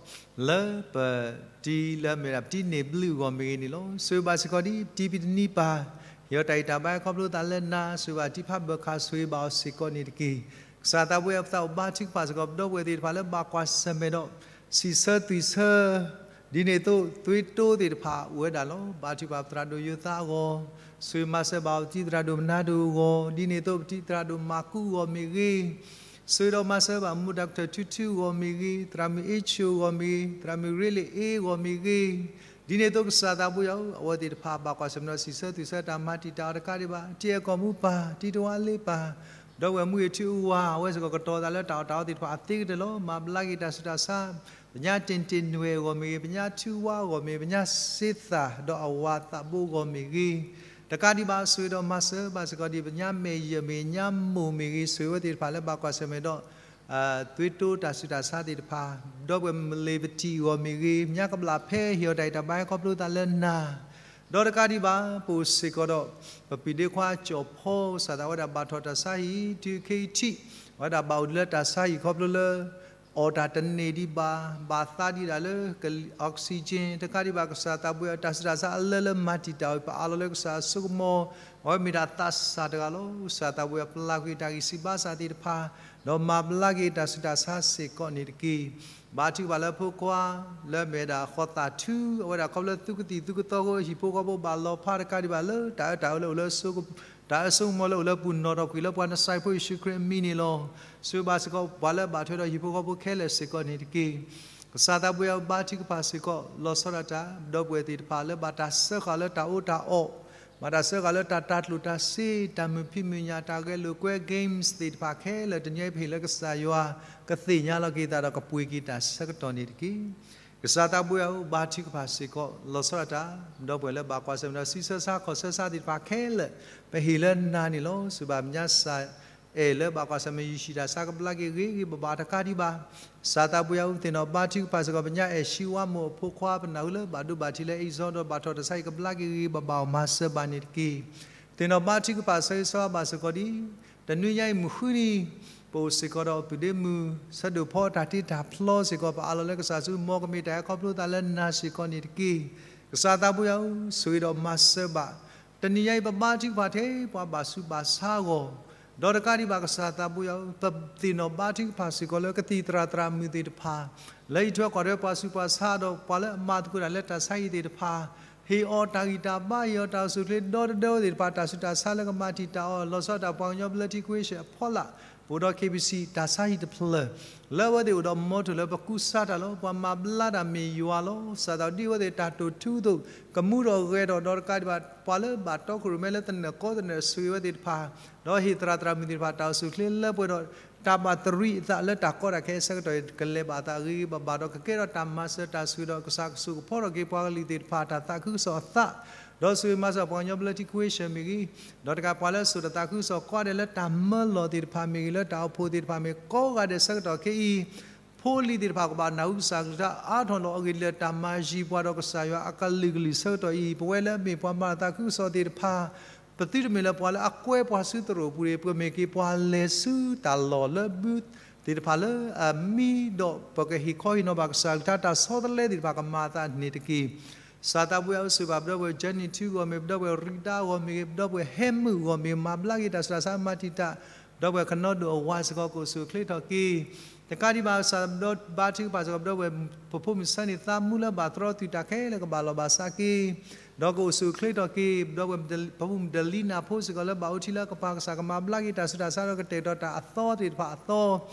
လၢပတံၤလၢအမ့ၢ်ဒၣ်ပတံၤန့ၢ်ဘျုးအဂီၢ်မ့ၢ်ဂ့ၤန့ၣ်လီၤ. ဆိၣ်ဂ့ၤဘၣ်စ့ၢ်ကီးဒံး ပတံၤပတနံၤပၢ်, ဟ့ၣ်အီၤတၢ်ဂံၢ်တၢ်ဘါခီဖျိသးလၢနၤ, ဆိၣ်ဂ့ၤဘၣ်တံၤဖးဘၢၣ်ခး ဆိၣ်ဂ့ၤဘၣ်အီၤစ့ၢ်ကီးန့ၣ်တက့ၢ်. ကစၢ်သးဘိယွၤဧၢ ပသးအိၣ်ဘါထုကဖၣ်စ့ၢ်ကီး ပဒီပုၢ်ဝဲၢ်သ့ၣ်တဖၣ်လၢဘၣ်ကွၢ်ဆၢၣ်မဲာ်ဒီး စံးဆၢသွံၣ်ဆၢ ဒ်န့ၣ်အသိး သွ့တိသ့ၣ်တဖၣ်အိၣ်ဝဲဒၣ်လီၤ. ဘါထုကဖၣ်ပသရၣ်ဒိၣ်ယိၤသးအဂီၢ်, ဆိၣ်ဂ့ၤမၤစၢၤဘၣ်ပတံၤသရၣ်ဒိၣ်မနၤဒိၣ်အဂီၢ်, ဒ်န့ၣ်အသိး ပတံၤသရၣ်ဒိၣ်မၤကူအဂီၢ်မ့ၢ်ဂ့ၤ, ဆိၣ်ဂ့ၤဒီးမၤစၢၤဘၣ် မူဒါကထၢၣ်ထူထူအဂီၢ်မ့ၢ်ဂ့ၤ, သရၣ်မုၣ်အ့ဆိၣ်အဂီၢ်မ့ၢ်ဂ့ၤ, သရၣ်မုၣ်ရ့လ့ၣ်အ့အဂီၢ်မ့ၢ်ဂ့ၤ, ဒ်န့ၣ်အသိးကစၢ်သးဘိယွၤဧၢ, အဝဲသ့ၣ်တဖၣ်ဘၣ်ကွၢ်ဆၢၣ်မဲာ်ဒီးစံးဆၢသွံၣ်ဆၢတၢ်မၤတံာ်တာ်အီၤတကးဒံးဘၣ်, တံၤအဲၣ်ကီၢ်မူပၢ်, တံၤတဝါလ့ပၢ်, ဒီပုၢ်ဝဲၢ်မူဂ့ၤထူအဝၤ, အဝဲစ့ၢ်ကီးကတီၤသးလၢတၢ်အီၣ်တၢ်အီသ့ၣ်တဖၣ်အသ့ကတၢၢ်လီၤ. မၤဘျါက့ၤတၢ်ဆူးတၢ်ဆါ ပညါတ့ၢ်တ့ၢ်နွဲၣ်အဂီၢ်မ့ၢ်ဂ့ၤ, ပညါထူဝါအဂီၢ်မ့ၢ်ဂ့ၤ, ပညါစ့သၣ်ဒီးအဝၤသးဘိအဂီၢ်မ့ၢ်ဂ့ၤ, တကးဒံးဘၣ် ဆိၣ်ဂ့ၤဒီးမၤစၢၤဘၣ်စ့ၢ်ကီးဒံး ပညါမဲာ်ယဲၢ်မ့ၢ်ဂ့ၤ, ညါမိၢ်မ့ၢ်ဂ့ၤ, ဆိၣ်ဂ့ၤဝဲသ့ၣ်တဖၣ်လၢဘၣ်ကွၢ်ဆၢၣ်မဲာ်ဒီး သွ့တိတၢ်ဆူးတၢ်ဆါသ့ၣ်တဖၣ်, ဒီပုၢ်ဝဲၢ်မလ့ၤပတံၤအဂီၢ်မ့ၢ်ဂ့ၤ, ပညါကဘျၣ်ဖဲ ဟ့ၣ်အီၤတၢ်ဂံၢ်တၢ်ဘါဟဲခီဖျိသးလၢနၤ, ဒီးတကးဒံးဘၣ် ပအိၣ်စ့ၢ်ကီးဒီး ပပုၢ်ဒ့ခွါကၠီၣ်ဖီ ကစၢ်သးဝဲဒၣ်ဘၣ်ထီၣ်တၢ်ဆါဟံၣ် တုၤခဲအံၤထံး, အဝဲဒၣ်ဘၣ်အိၣ်လၢတၢ်ဆါဟံၣ်ခီဖျိလၢ အီၣ်တၢ်တန့ၢ်ဒံးဘၣ်, ဘၣ်သးဒံးဒၣ်လၢ oxygen, တကးဒံးဘၣ် ကစၢ်သးဘိယွၤဧၢ တၢ်ဆူးတၢ်ဆါအလၢလၢမၤတံာ်တာ်အီၤ ပအးလီၤလၢကစၢ်အစိကမီၤ, အဝဲမ့ၢ်ဒၣ်သးစၢ်တဂၤလီၤ. ကစၢ်သးဘိယွၤဧၢ ပျၢ်ကွံာ်တၢ်ဂံၢ်စၢ်ဘါစၢ်သ့ၣ်တဖၣ်, ဒီးမၤဘျါက့ၤတၢ်ဆူးတၢ်ဆါစ့ၢ်ကီးန့ၣ်တက့ၢ်. ဘါထုကဖၣ်လၢဖိခွါ လၢအမ့ၢ်ဝဲဒၣ်ဃီသးထူ, အဝဲဒၣ်ခီဖျိလၢသုကသံၣ်သုကသီဖိ ဟံၣ်ဖိဃီဖိဘၣ်လီၤဖး တကးဒံးဘၣ်လၢ တၢ်အၢတၢ်အၢလၢအိၣ်လၢ တၢ်အၢစိကမီၤလၢအိၣ်လၢပူၤနီၣ်ထီၣ်ကွံာ်လၢပှၤနစၤရ့းဖိယ့ၣ်ၡူးခရံာ်အမံၤန့ၣ်လီၤ. ဆိၣ်ဂ့ၤဘၣ်စ့ၢ်ကီး ပှၤလၢအဘၣ်ထွဲဒီးဟံၣ်ဖိဃီဖိခဲလၢာ်စ့ၢ်ကီးန့ၣ်တက့ၢ်. ကစၢ်သးဘိယွၤဧၢ ဘါထုကဖၣ်စ့ၢ်ကီး လီၤဆီဒၣ်တၢ် ဒီပုၢ်ဝဲၢ်သ့ၣ်တဖၣ်လၢဘၣ်တၢ်စၢဃာ်လၢတၢ်အီၣ်တၢ်အီ, ဘၣ်တၢ်စၢဃာ်လၢတၢ်တၢ်ကျိၣ်တၢ်စ့, တၢ်မုာ်ဖံးမုာ်ညၣ်, တၢ်ဂဲၤလိာ်ကွဲ games သ့ၣ်တဖၣ်ခဲလၢာ် တနံၤအံၤပဟ့ၣ်လၢကစၢ်ယွၤ ကသ့ၣ်ညါလီၤက့ၤသးဒီးကပှ့ၤက့ၤတၢ်ဆၢကတီၢ်န့ၣ်တက့ၢ်. ကစၢ်သးဘိယွၤဧၢ ဘါထုကဖၣ်စ့ၢ်ကီး လီၤဆီဒၣ်တၢ် ဒီပုၢ်ဝဲၢ်လၢဘၣ်ကွၢ်ဆၢၣ်မဲာ်ဒီး စံးဆၢဆါခီၣ်ဆၢဆါသ့ၣ်တဖၣ်ခဲလၢာ် ပဟ့ၣ်လၢနၤန့ၣ်လီၤ. ဆိၣ်ဂ့ၤဘၣ်ပညါစၢ်အဲၣ်လၢဘၣ်ကွၢ်ဆၢၣ်မဲာ် ယံာ်ဆံးတၢ်ဆါကဘျါက့ၤဂ့ၤဂ့ၤဘၣ်ဘၣ်တကးဒံးဘၣ်. ကစၢ်သးဘိယွၤဧၢ ပသ့ၣ်နီၣ်ဘါထုကဖၣ်စ့ၢ်ကီး ပညါအဲၣ်ဆံးဝါမိၢ်အဖိခွါ ပနၢ်ဟူလၢဘၣ်ဒိဘၣ်ထံးလၢ exam ဒီးဘၣ်ထီၣ်တၢ်ဆါဟံၣ် ကဘျါက့ၤဂ့ၤဂ့ၤဘၣ်ဘၣ်အီၤ မၤစၢၤဘၣ်န့ၣ်တက့ၢ်. သ့ၣ်နီၣ်ဘါထုကဖၣ်ဆၢဂ့ၤဆၢဝါဘၣ်စ့ၢ်ကီးဒံး တနွံညါအံၤမုၢ်ဃုနံၤ ပအိၣ်စ့ၢ်ကီးဒီးပုၢ်ဒ့မုၣ် ဆၢဒိၣ်ဖီတၢ်တ့တၢ်ဖျီစ့ၢ်ကီး ပအးလီၤလၢကစၢ်ဆူ မ်ကမ့ၢ်တၢ်ဟဲခီဖျိသးလၢနၤစ့ၢ်ကီးန့ၣ်တက့ၢ်. ကစၢ်သးဘိယွၤဧၢ ဆိၣ်ဂ့ၤဒီးမၤစၢၤဘၣ် တနံၤညါအံၤ ပဘါထုကဖၣ်ထဲ ပှၤဘၣ်ဆူးဘၣ်ဆါအဂီၢ် ဒီးတကးဒံးဘၣ်ကစၢ်သးဘိယွၤဧၢ, ပသ့ၣ်နီၣ်ဘါထုကဖၣ်စ့ၢ်ကီးလၢကသံၣ်သရၣ်သရၣ်မုၣ်သ့ၣ်တဖၣ် လၢဟံးထွဲကွၢ်ထွဲပှၤဆူးပှၤဆါဒီးပှၤလၢအမၤသကိးတၢ်လၢတၢ်ဆါဟံၣ်သ့ၣ်တဖၣ်, ဟ့ၣ်အီၤတၢ်ဂံၢ်တၢ်ဘါ ဟ့ၣ်အီၤတၢ်အိၣ်ဆူၣ်အိၣ်ချ့ဒီတဒၢဝဲသ့ၣ်တဖၣ် တၢ်ဆူးတၢ်ဆါလၢကမၤတံာ်တာ်အီၤ လီၤဆီဒၣ်တၢ်ပှၤကညီဘျၢထံခွ့ရှၢၣ်အဖီလာ်, ပအိၣ်ဒီး K B C တၢ်ဆါဟံၣ်တဖျၢၣ် လၢအဝဲသ့ၣ်အိၣ်ဒီးမီထိၣ်လၢပကူစါတၢ်လီၤ. ပှၤမၤဘျါတၢ်မ့ၢ်ယွၤလီၤ. ကစၢ်သးဒ်အဝဲသ့ၣ်တၢ်တိာ်ထူအသိး ကမူဒီးဂဲၤထီၣ်ဒီးတကးဒံးဘၣ် ပှၤလၢဘၣ်တီခိၣ်ရိၣ်မဲလၢသနၢၣ်ကီသနၢၣ်ဆိၣ်ဂ့ၤဝဲသ့ၣ်တဖၣ်, ဒီးဟ့ၣ်သရၣ်သရၣ်မုၣ်သ့ၣ်တဖၣ် တၢ်အိၣ်ဆူၣ်အိၣ်ချ့လၢပှဲၤဒီး တၢ်ဘၣ်တရံးအသးလၢတၢ်ကီတၢ်ခဲအဆၢကတီၢ်အံၤ ကလဲၤဘၣ်အသးဂ့ၤဂ့ၤဘၣ်ဘၣ်ဒီး ကကဲထီၣ်တၢ်မၤစၢၤတၢ်ဆိၣ်ဂ့ၤဒီး ကစၢ်ကဆိၣ်ကဖီထီၣ်က့ၤပှၤကလုာ်သ့ၣ်တဖၣ် တၢ်သးခုကစီၣ်အသး, ဒီးဆိၣ်ဂ့ၤမၤစၢၤပှၤကညီဘျၢထံခွ့ရှၢၣ်မ့ၢ်ဂ့ၤ, ဒီးတကးပှၤလၢအစိာ်တၢ်သးခုကစီၣ်ကိးဂၤဒဲးလၢတၢ်မၢလီၢ်သ့ၣ်တဖၣ်မ့ၢ်ဂ့ၤ, လၢတၢ်အိၣ်ဖှိၣ်သ့ၣ်တဖၣ်မ့ၢ်ဂ့ၤ ကိးဂၤဒဲးဆၢကတီၢ်ခဲအံၤ ဖိလံၤသ့ၣ်တဖၣ်ကဘၣ်နၢ်ဟူကစၢ်ကလုၢ်ကထါအါထီၣ်လီၤ. အဂ့ၢ်ဒ်လဲၣ် တၢ်မၤယံၤပှၤဒီးကစၢ်ယွၤအကလုာ်ကလုာ်ဆၢကတီၢ်အံၤ ပဝဲလၢအမ့ၢ်ပှၤမၤတၢ်သးခုကစီၣ်သ့ၣ်တဖၣ် ပသုတမ့ၢ်လၢပှၤလၢအကွဲပှၤဆူသရိာ်ပူၤန့ၣ် ပမ့ၢ်က့ၤပှၤလဲၤဆူတၢ်လီၢ်လၢဘုသ့ၣ်တဖၣ်လၢအမံဒီး ပကဟ့ၣ်ခီဟ့ၣ်နီၤဘၣ်ကစၢ်ကလုၢ်ကထါတၢ်ဆီတလဲသ့ၣ်တဖၣ် ကမၤအသးန့ၣ်တက့ၢ်. ကစၢ်သးဘိယွၤဧၢ ဆိၣ်ဂ့ၤဘၣ်ပဒီပုၢ်ဝဲၢ် Jenny ထူဂီၢ်မ့ၢ် ပဒီပုၢ်ဝဲၢ် ရံဒါဂီၢ်မ့ၢ်ဂ့ၤ, ပဒီပုၢ်ဝဲၢ်ဟဲမုၣ်ဂီၢ်မ့ၢ်ဂ့ၤ, မၤဘျါက့ၤတၢ်ဆူးတၢ်ဆါမၤတံာ်တာ် ဒီပုၢ်ဝဲၢ်ခနီဒိၣ်အဝၤစ့ၢ်ကီး ကအိၣ်ဆူၣ်အိၣ်ချ့ထီၣ်က့ၤ တကးဒံးဘၣ် ကစၢ်ဘါထုကဖၣ်စ့ၢ်ကီး ပဒီပုၢ်ဝဲၢ် ပဖိမုၣ်ဆၢန့ၣ် သးမူလၢဘၣ်သရီသုးတၢ်ခဲလၢာ်ကဘၣ်လီၢ်ဘၣ်စးက့ၤ ဒီးကအိၣ်ဆူၣ်အိၣ်ချ့ထီၣ်က့ၤ ပဒီပုၢ်ဝဲၢ် ပဖိမုၣ်ဒလံနၢ်ဖိစ့ၢ်ကီးလၢဘၣ်အိၣ်ထံလၢအကပၤ ကစၢ်ကမၤဘျါက့ၤတၢ်ဆူးတၢ်ဆါဒီးကတဲာ်ကတီၤတၢ်အသီသ့ၣ်တဖၣ်အသီ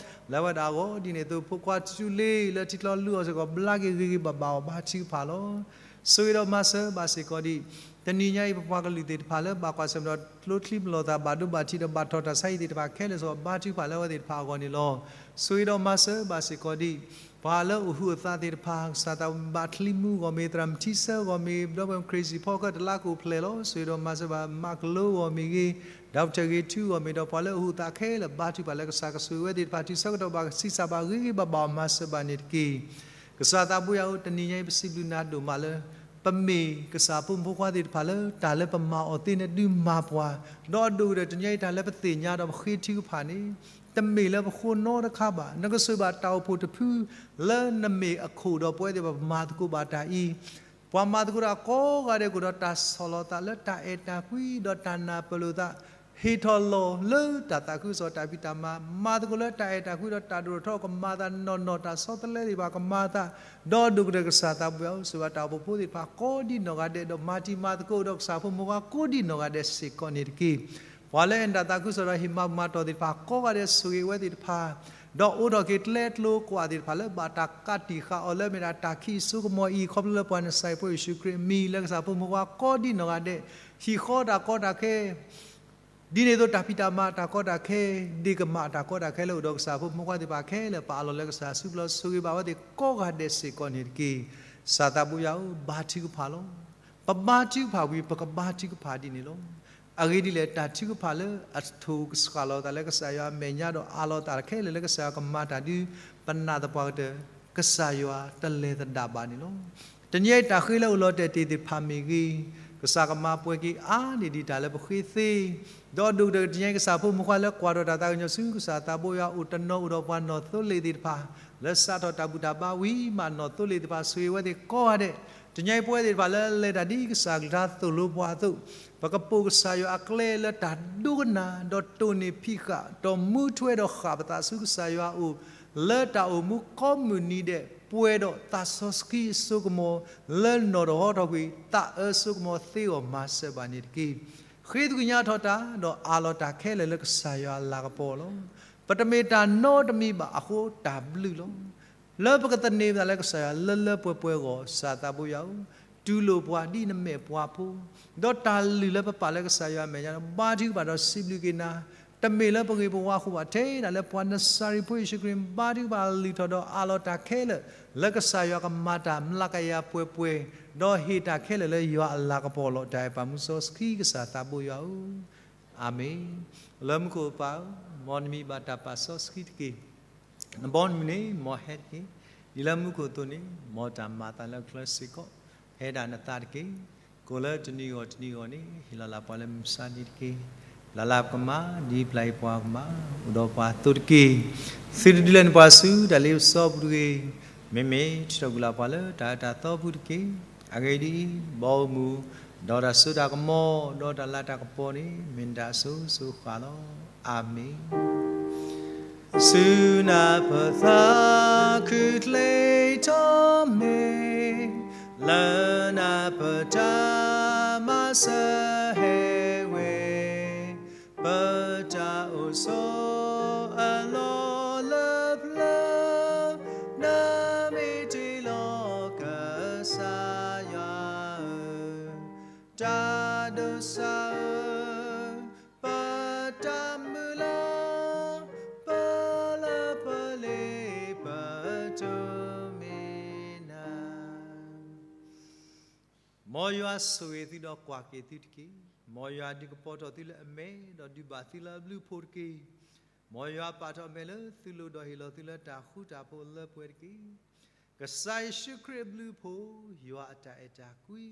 လၢအဝဲဒၣ်အဂီၢ်ဒ်န့ၣ်အသိး ဖိခွါထူလ့လၢထံချီလုၢ်အီၤစ့ၢ်ကီး ဘျါက့ၤဂ့ၤဂ့ၤဘၣ်ဘၣ်အီၤ ဘါထုကဖၣ်လီၤ. ဆိၣ်ဂ့ၤဒီးမၤစၢၤဘၣ်စ့ၢ်ကီးဒံး တနံၤညါအံၤ ပပှၤကလုာ်သ့ၣ်တဖၣ်လၢဘၣ်ကွၢ်ဆၢၣ်မဲာ်ဒီးကျိချံမျိာ်သၣ် ဘၣ်ဒိဘၣ်ထံးဒီးဘၣ်ထီၣ်တၢ်ဆါဟံၣ်သ့ၣ်တဖၣ်ခဲလၢာ်စ့ၢ်ကီး ဘါထုကဖၣ်လၢအဝဲသ့ၣ်တဖၣ်အဂီၢ်န့ၣ်လီၤ. ဆိၣ်ဂ့ၤဒီးမၤစၢၤဘၣ်စ့ၢ်ကီးဒံး ပှၤလၢအိၣ်ဟုးအသးသ့ၣ်တဖၣ် ကစၢ်သးဘၣ်ချံမူဂီၢ်မ့ၢ် သရၣ်မုၣ်ထံဆၢဂီၢ်မ့ၢ် ပဒီပုၢ်ဝဲၢ် Crazy ဖီကၢၣ်တလါကအိၣ်ဖျဲၣ်လီၤ. ဆိၣ်ဂ့ၤဒီးမၤစၢၤဘၣ် မၤကလိဂီၢ်မ့ၢ်ဂ့ၤ ဒီကထၢၣ်ဂ့ၤထူဂီၢ်မ့ၢ် ဒီးပှၤလၢအိၣ်ဟုးအသးခဲလၢာ် ဘါထုကဖၣ်လၢကစၢ်ကဆိၣ်ဂ့ၤဝဲသ့ၣ်တဖၣ် တုၤဆၢကတီၢ်ဘၣ်ကဆံးစၢ်ဘၣ်ဂ့ၤဂ့ၤဘၣ်ဘၣ်အီၤ မၤစၢၤဘၣ်န့ၣ်တက့ၢ်. ကစၢ်သးဘိယွၤဧၢ တနံၤညါအံၤ ပစံးဘျုးနၤဒိၣ်မးလၢ ပမ့ၢ်ကစၢ်ဖိမုၣ်ဖိခွါသ့ၣ်တဖၣ်လၢ တၢ်လၢပမၤအီၤသ့န့ၣ်ဒုးမၤပှၤ, ဒီးအဒိၣ်ကတၢၢ်တနံၤညါအံၤ တၢ်လၢပသ့ၣ်ညါဒီးပဃ့ထုကဖၣ်န့ၣ် တမ့ၢ်လၢပဃိနီတခါဘၣ်. နကစၢၢ်ဘၣ်တၢ်အိၣ်ဖှိၣ်တဖု လၢနမ့ၢ်အခိၣ်ဒီးပဝဲသ့ၣ်တဖၣ် ပမၤသကိးဘၣ်တၢ်အံၤ ပှၤမၤသကိးတၢ်ကိးဂၤဒဲးကအိၣ်ဒီးတၢ်ဆီၣ်လီၤသးလၢတၢ်အဲၣ်တၢ်ကွံ ဒီးတၢ်နၢ်ပၢၢ်လိာ်သး ဟ့ၣ်ထီၣ်လီၤလၢတၢ်သးခုကစီၣ်တၢ်ဖံးတၢ်မၤ မၤသကိးလၢတၢ်အဲၣ်တၢ်ကွံဒီးတၢ်ဒိၣ်ထီၣ်ကမၤသးနီၢ်နီၢ် တၢ်ဆီတလဲသ့ၣ်တဖၣ်ကမၤသး ဒီးဒိၣ်ကတၢၢ်ကစၢ်သးဘိယွၤဧၢ ဆိၣ်ဂ့ၤဘၣ်တၢ်အိၣ်ဖှိၣ်ဖိသ့ၣ်တဖၣ်ကိးဒ်နီၢ်ဂၤဒဲး ဒီးမၤတံၤမၤသကိးဒီးကစၢ်ဖိမုၣ်ဖိခွါကိးဒ်နီၢ်ဂၤဒဲးစ့ၢ်ကီးန့ၣ်တက့ၢ်. ပှၤလၢအဲၣ်တၢ်သးခုကစီၣ်ဒီးဟ့ၣ်မၤဘူၣ်မၤတီၢ်သ့ၣ်တဖၣ်ကိးဂၤဒဲး ဆိၣ်ဂ့ၤဝဲသ့ၣ်တဖၣ် ဒီးအိးထီၣ်က့ၤကျဲကျိၤကွာ်သ့ၣ်တဖၣ်လၢ ဘၣ်တၢ်ကးတံာ်ဃာ်အီၤလၢအမ့ၢ်ဒၣ်တၢ်ခံးအစိကမီၤအံၤ ခီဖျိလၢပှၤနစၤရ့းဖိယ့ၣ်ၡူးခရံာ်အမံၤ လၢကစၢ်ဖိမုၣ်ဖိခွါကိးဒ်နီၢ်ဂၤဒဲး ဟံၣ်ဃီတၢ်ကီတၢ်ခဲ ဒ်န့ၣ်အသိးတၢ်ဖံးတၢ်မၤတၢ်ကီတၢ်ခဲ ဒ့ၣ်ကမၣ်တၢ်ကီတၢ်ခဲလၢအိၣ်ဒီးကစၢ်ဖိမုၣ်ဖိခွါသ့ၣ်တဖၣ်ခဲလၢာ် ပာ်အလီၢ်လၢကစၢ်စုပူၤလီၤ. ဆိၣ်ဂ့ၤဘၣ်ဝဲသ့ၣ်ကိးဂၤဒဲးစ့ၢ်ကီးန့ၣ်တက့ၢ်. ကစၢ်သးဘိယွၤဧၢ ဘါထုကဖၣ်လီၤ. ပဘါထုကဖၣ်ဝံၤ ပကဘါထုကဖၣ်ဒ်န့ၣ်လီၤ. အဂ့ၢ်ဒ်လဲၣ် တၢ်ထုကဖၣ်လၢအထိၣ်ကစှၤလီၤသးလၢကစၢ်ယွၤအမဲာ်ညါဒီးအးလီၤသးခဲလၢာ်လၢကစၢ်ယွၤကမၤတၢ်ဒုး ပနာ်သပှၢ်ကတၢၢ် ကစၢ်ယွၤတလဲၤသဒၣ်ဘၣ်န့ၣ်လီၤ. တနံၤအံၤတၢ်ဃ့လၢအိၣ်လီၤတဲာ်တ့ၢ်သ့ၣ်တဖၣ်မ့ၢ်ဂ့ၤ, ကစၢ်ကမၤပှဲၤက့ၤအါန့ၢ်ဒံးတၢ်လၢပဃ့သ့, ဒီးဒိၣ်ကတၢၢ်တနံၤအံၤ ကစၢ်ဖိမုၣ်ဖိခွါလၢကွၢ်ထီၣ်တၢ်သးကညီၤဆူကစၢ်သးဘိယွၤအိၣ်တနီၤအိၣ်ဒီးပှၤနီၢ်သိလ့ၣ်သ့ၣ်တဖၣ် လၢစးထီၣ်တၢ်ဘူၣ်တၢ်ဘါဝံၤမးနီၢ်သိလ့ၣ်သ့ၣ်တဖၣ် ဆိၣ်ဂ့ၤဝဲသ့ၣ်ကိးဂၤဒဲး, တနံၤအံၤပဝဲသ့ၣ်တဖၣ်လၢလဲၤတၢ်ဒ်ကစၢ်ကလုၢ်ကထါသိၣ်လိပှၤအသိး, ပကပိာ်ကစၢ်ယွၤအကျဲလၢတၢ်ဒိကနၣ် ဒီးတိၢ်န့ၢ်ဖံးဃာ် ဒီးမူထွဲဒီးဃၣ်ပသးဆူကစၢ်ယွၤအအိၣ် လၢတၢ်အိၣ်မူကိးမုၢ်နံၤဒဲး ပှဲၤဒီးသးစီဆှံအစိကမီၤ လၢနီၢ်တဟီထီၣ်ကွံာ် သးအၢစိကမီၤသ့အဂီၢ်မၤစၢၤဘၣ်န့ၣ်တက့ၢ်. ဃ့သကွံာ်ညါထီၣ်တၢ်ဒီးအးလီၤတၢ်ခဲလၢာ်လၢကစၢ်ယွၤအလၤကပီၤလီၤ. ပတမ့ၢ်တၢ်နီတမံၤဘၣ်အဃိတၢ်ဘျုးလီၤ. လၢပကသန့ၤပသးလၢကစၢ်ယွၤလၢလၢပှဲၤပှဲၤအဂီၢ် ကစၢ်သးဘိယွၤဧၢ, တူၢ်လိာ်ပှၤဒ်နမဲာ်ပှၤဖိ, ဒီးတၢ်လုၢ်လၢပပာ်လၢကစၢ်ယွၤအမဲာ်ညါ ဘါထုကဖၣ်ဒီးစံးဘျုးက့ၤနၤ, တမ့ၢ်လၢပဂ့ၤပဝါအဃိဘၣ် ထဲဒၣ်လၢပှၤနစၤရ့းဖိယ့ၣ်ၡူးခရံာ် ဘါထုကဖၣ်လုၢ်ထီၣ်ဒီးအးလီၤတၢ်ခဲလၢာ် လၢကစၢ်ယွၤကမၤတၢ်မျးကယၤပှဲၤပှဲၤ, ဒီးဟ့ၣ်တၢ်ခဲလၢာ်လၢယွၤအလၤကပီၤလီၤ. တၢ်အဲၣ်ပာ်မူစီဆှံကစၢ်သးဘိယွၤဧၢ, အၤမ့ၣ်. လၢမူခိၣ်ပၢ်ဧၢ, မ်နမံၤဘၣ်တၢ်ပာ်စီဆှံတက့ၢ်. နဘီနမုၢ်န့ၣ် မ်ဟဲတက့ၢ်. ဒ်လၢမူခိၣ်အသိးန့ၣ် မ်တၢ်မၤအသးလၢအချၢစ့ၢ်ကီး ဟဲဒၣ်နသးတက့ၢ်. ကိးလၢတနံၤဂီၢ်တနံၤဂီၢ်န့ၣ် ဟ့ၣ်လီၤလၢပှၤလၢမုၢ်မဆါတနံၤတက့ၢ်. ပျၢ်လၢပကမၤ ဒ်ပျၢ်အံၤပှၤကမၤ အိၣ်ဒီးပှၤအသိးတက့ၢ်. သုတဒုးလဲၤနပှၤဆူတၢ်လ့ပစီပူၤတဂ့ၤ. မ့မ့ၢ်ထုးထီၣ်ကွံာ်လၢပှၤလၢတၢ်အၢတၢ်သီပူၤတက့ၢ်. အဂ့ၢ်ဒ်အံၤ, ဘီမုၢ်, ဒီးတၢ်စိတၢ်ကမီၤ, ဒီးတၢ်လၤတၢ်ကပီၤန့ၣ် မ့ၢ်နတၢ်အစိၤစိၤဃၣ်လီၤ. အၤမ့ၣ်. ဆူနၢ်ပၢၢ်သးခုကျဲထီၣ်မ့ၢ်, လၢနၢ်ပၢၢ်တၢ်မၤစၢၤဟဲဝဲ, ပတၢ်အိၣ်ဆိးအလီၢ်လၢပျၢၤ, နမ့ၢ်တ့လီၤကစၢ်ယွၤဧၢ, တၢ်ဒိးစၢ်ဧၢ, ပတၢ်မုၢ်လၢ်, ပလၢပလ့ၤပတိၢ်မ့ၢ်နၤ. မ်ယွၤဆိၣ်ဂ့ၤသုဒီးကွၢ်က့ၤသုတက့ၢ်. မ်ယွၤဒုးကပီၤထီၣ်သုလၢအမဲာ်, ဒီးဒုးဘၣ်သုလၢအဘျုးအဖှိၣ်တက့ၢ်. မ်ယွၤပာ်ထီၣ်အမဲာ်လၢသုလိၤဒီးဟ့ၣ်လီၤသုလၢတၢ်ဃူတၢ်ဖိးလၢပှဲၤတက့ၢ်. ကစၢ်ယ့ၣ်ၡူးခရံာ်အဘျုးအဖှိၣ်, ယွၤအတၢ်အဲၣ်တၢ်ကွံ,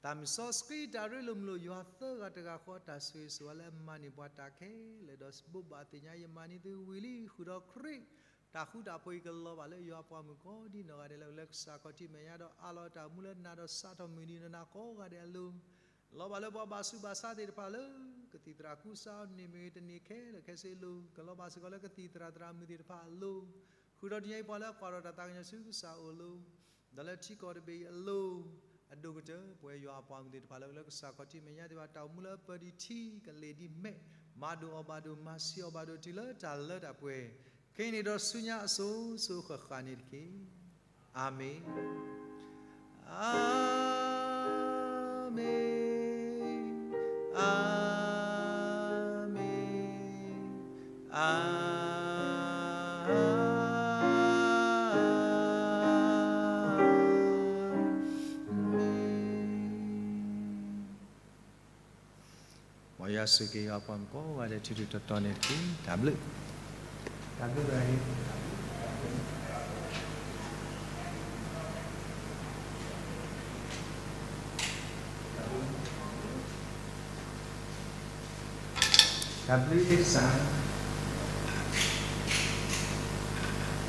သးမုၢ်စီဆှံတၢ်ရ့လိာ်မုာ်လိာ် ယွၤသၢဂၤတဂၤဃီအတၢ်ဆိၣ်ဂ့ၤဆိၣ်ဝါလၢအမၤန့ၢ်ပှၤတၢ်ခဲလၢာ်, ဒီးဘိးဘၣ်သ့ၣ်ညါယမၤန့ၢ်သုဝံၤလံ, ဃုာ်ဒီးခရံာ်တၢ်ဃူတၢ်ဖိးအံၤကလီၤဘၣ်လၢယွၤအပှၤမုၣ်ကိးဒံနီၢ်ဂၤဒဲးလၢအိၣ်လၢကစၢ်ခီၣ်ထံးမဲာ်ညါ, ဒီးအးလီၤတၢ်အိၣ်မူလၢနၤဒီးစးထီၣ်မုၢ်နံၤဒီးနၤကိးဂၤဒဲးအလိၤ, လီၤဘၣ်လၢပှၤဘၣ်ဆူးဘၣ်ဆါသ့ၣ်တဖၣ်လၢ ကသံၣ်သရၣ်ကူစါအီၤန့ၣ်မ့ၢ်ဂ့ၤ, တနံၤခဲလၢာ်ခဲဆ့အလိၤ, ကလီၤဘၣ်စ့ၢ်ကီးလၢကသံၣ်သရၣ်သရၣ်မုၣ်သ့ၣ်တဖၣ်အလိၤ, ဃုာ်ဒီးတနံၤအံၤပှၤလၢအကွၢ်ထီၣ်တၢ်သးကညီၤဆူကစၢ်အအိၣ်အလိၤ, ဒီးလၢထံကီၢ်တဘ့ၣ်အံၤအလိၤ, အဒိၣ်ကတၢၢ် ပဝဲယွၤအပှၤမုၣ်သ့ၣ်တဖၣ်လၢအိၣ်လၢကစၢ်ခီၣ်ထံးမဲာ်ညါသ့ၣ်တဖၣ် တၢ်အိၣ်မူလၢအပၢၢ်ဒံးထံ ကလ့ၤဒံးမဲာ်, မၤဒိၣ်အီၤဘၣ်ဒိၣ် မၤဆံးအီၤဘၣ်ဒိၣ် တုၤလၢတၢ်လၢတၢ်ပှဲၤ, ခဲအံၤန့ၣ်ဒီးဆူညါအစိၤစိၤဃၣ်ဃၣ်န့ၣ်တက့ၢ်. အၤမ့ၣ်, အၤမ့ၣ်, အၤမ့ၣ်, အၤမ့ၣ်. မ်ယွၤဆိၣ်ဂ့ၤယွၤအပှၤမုၣ်ကိးဂၤဒဲး ထူထူတီတီန့ၣ်တက့ၢ်. တၢ်ဘျုး, တၢ်ဘျုး, တၢ်ဘျုးကစၢ်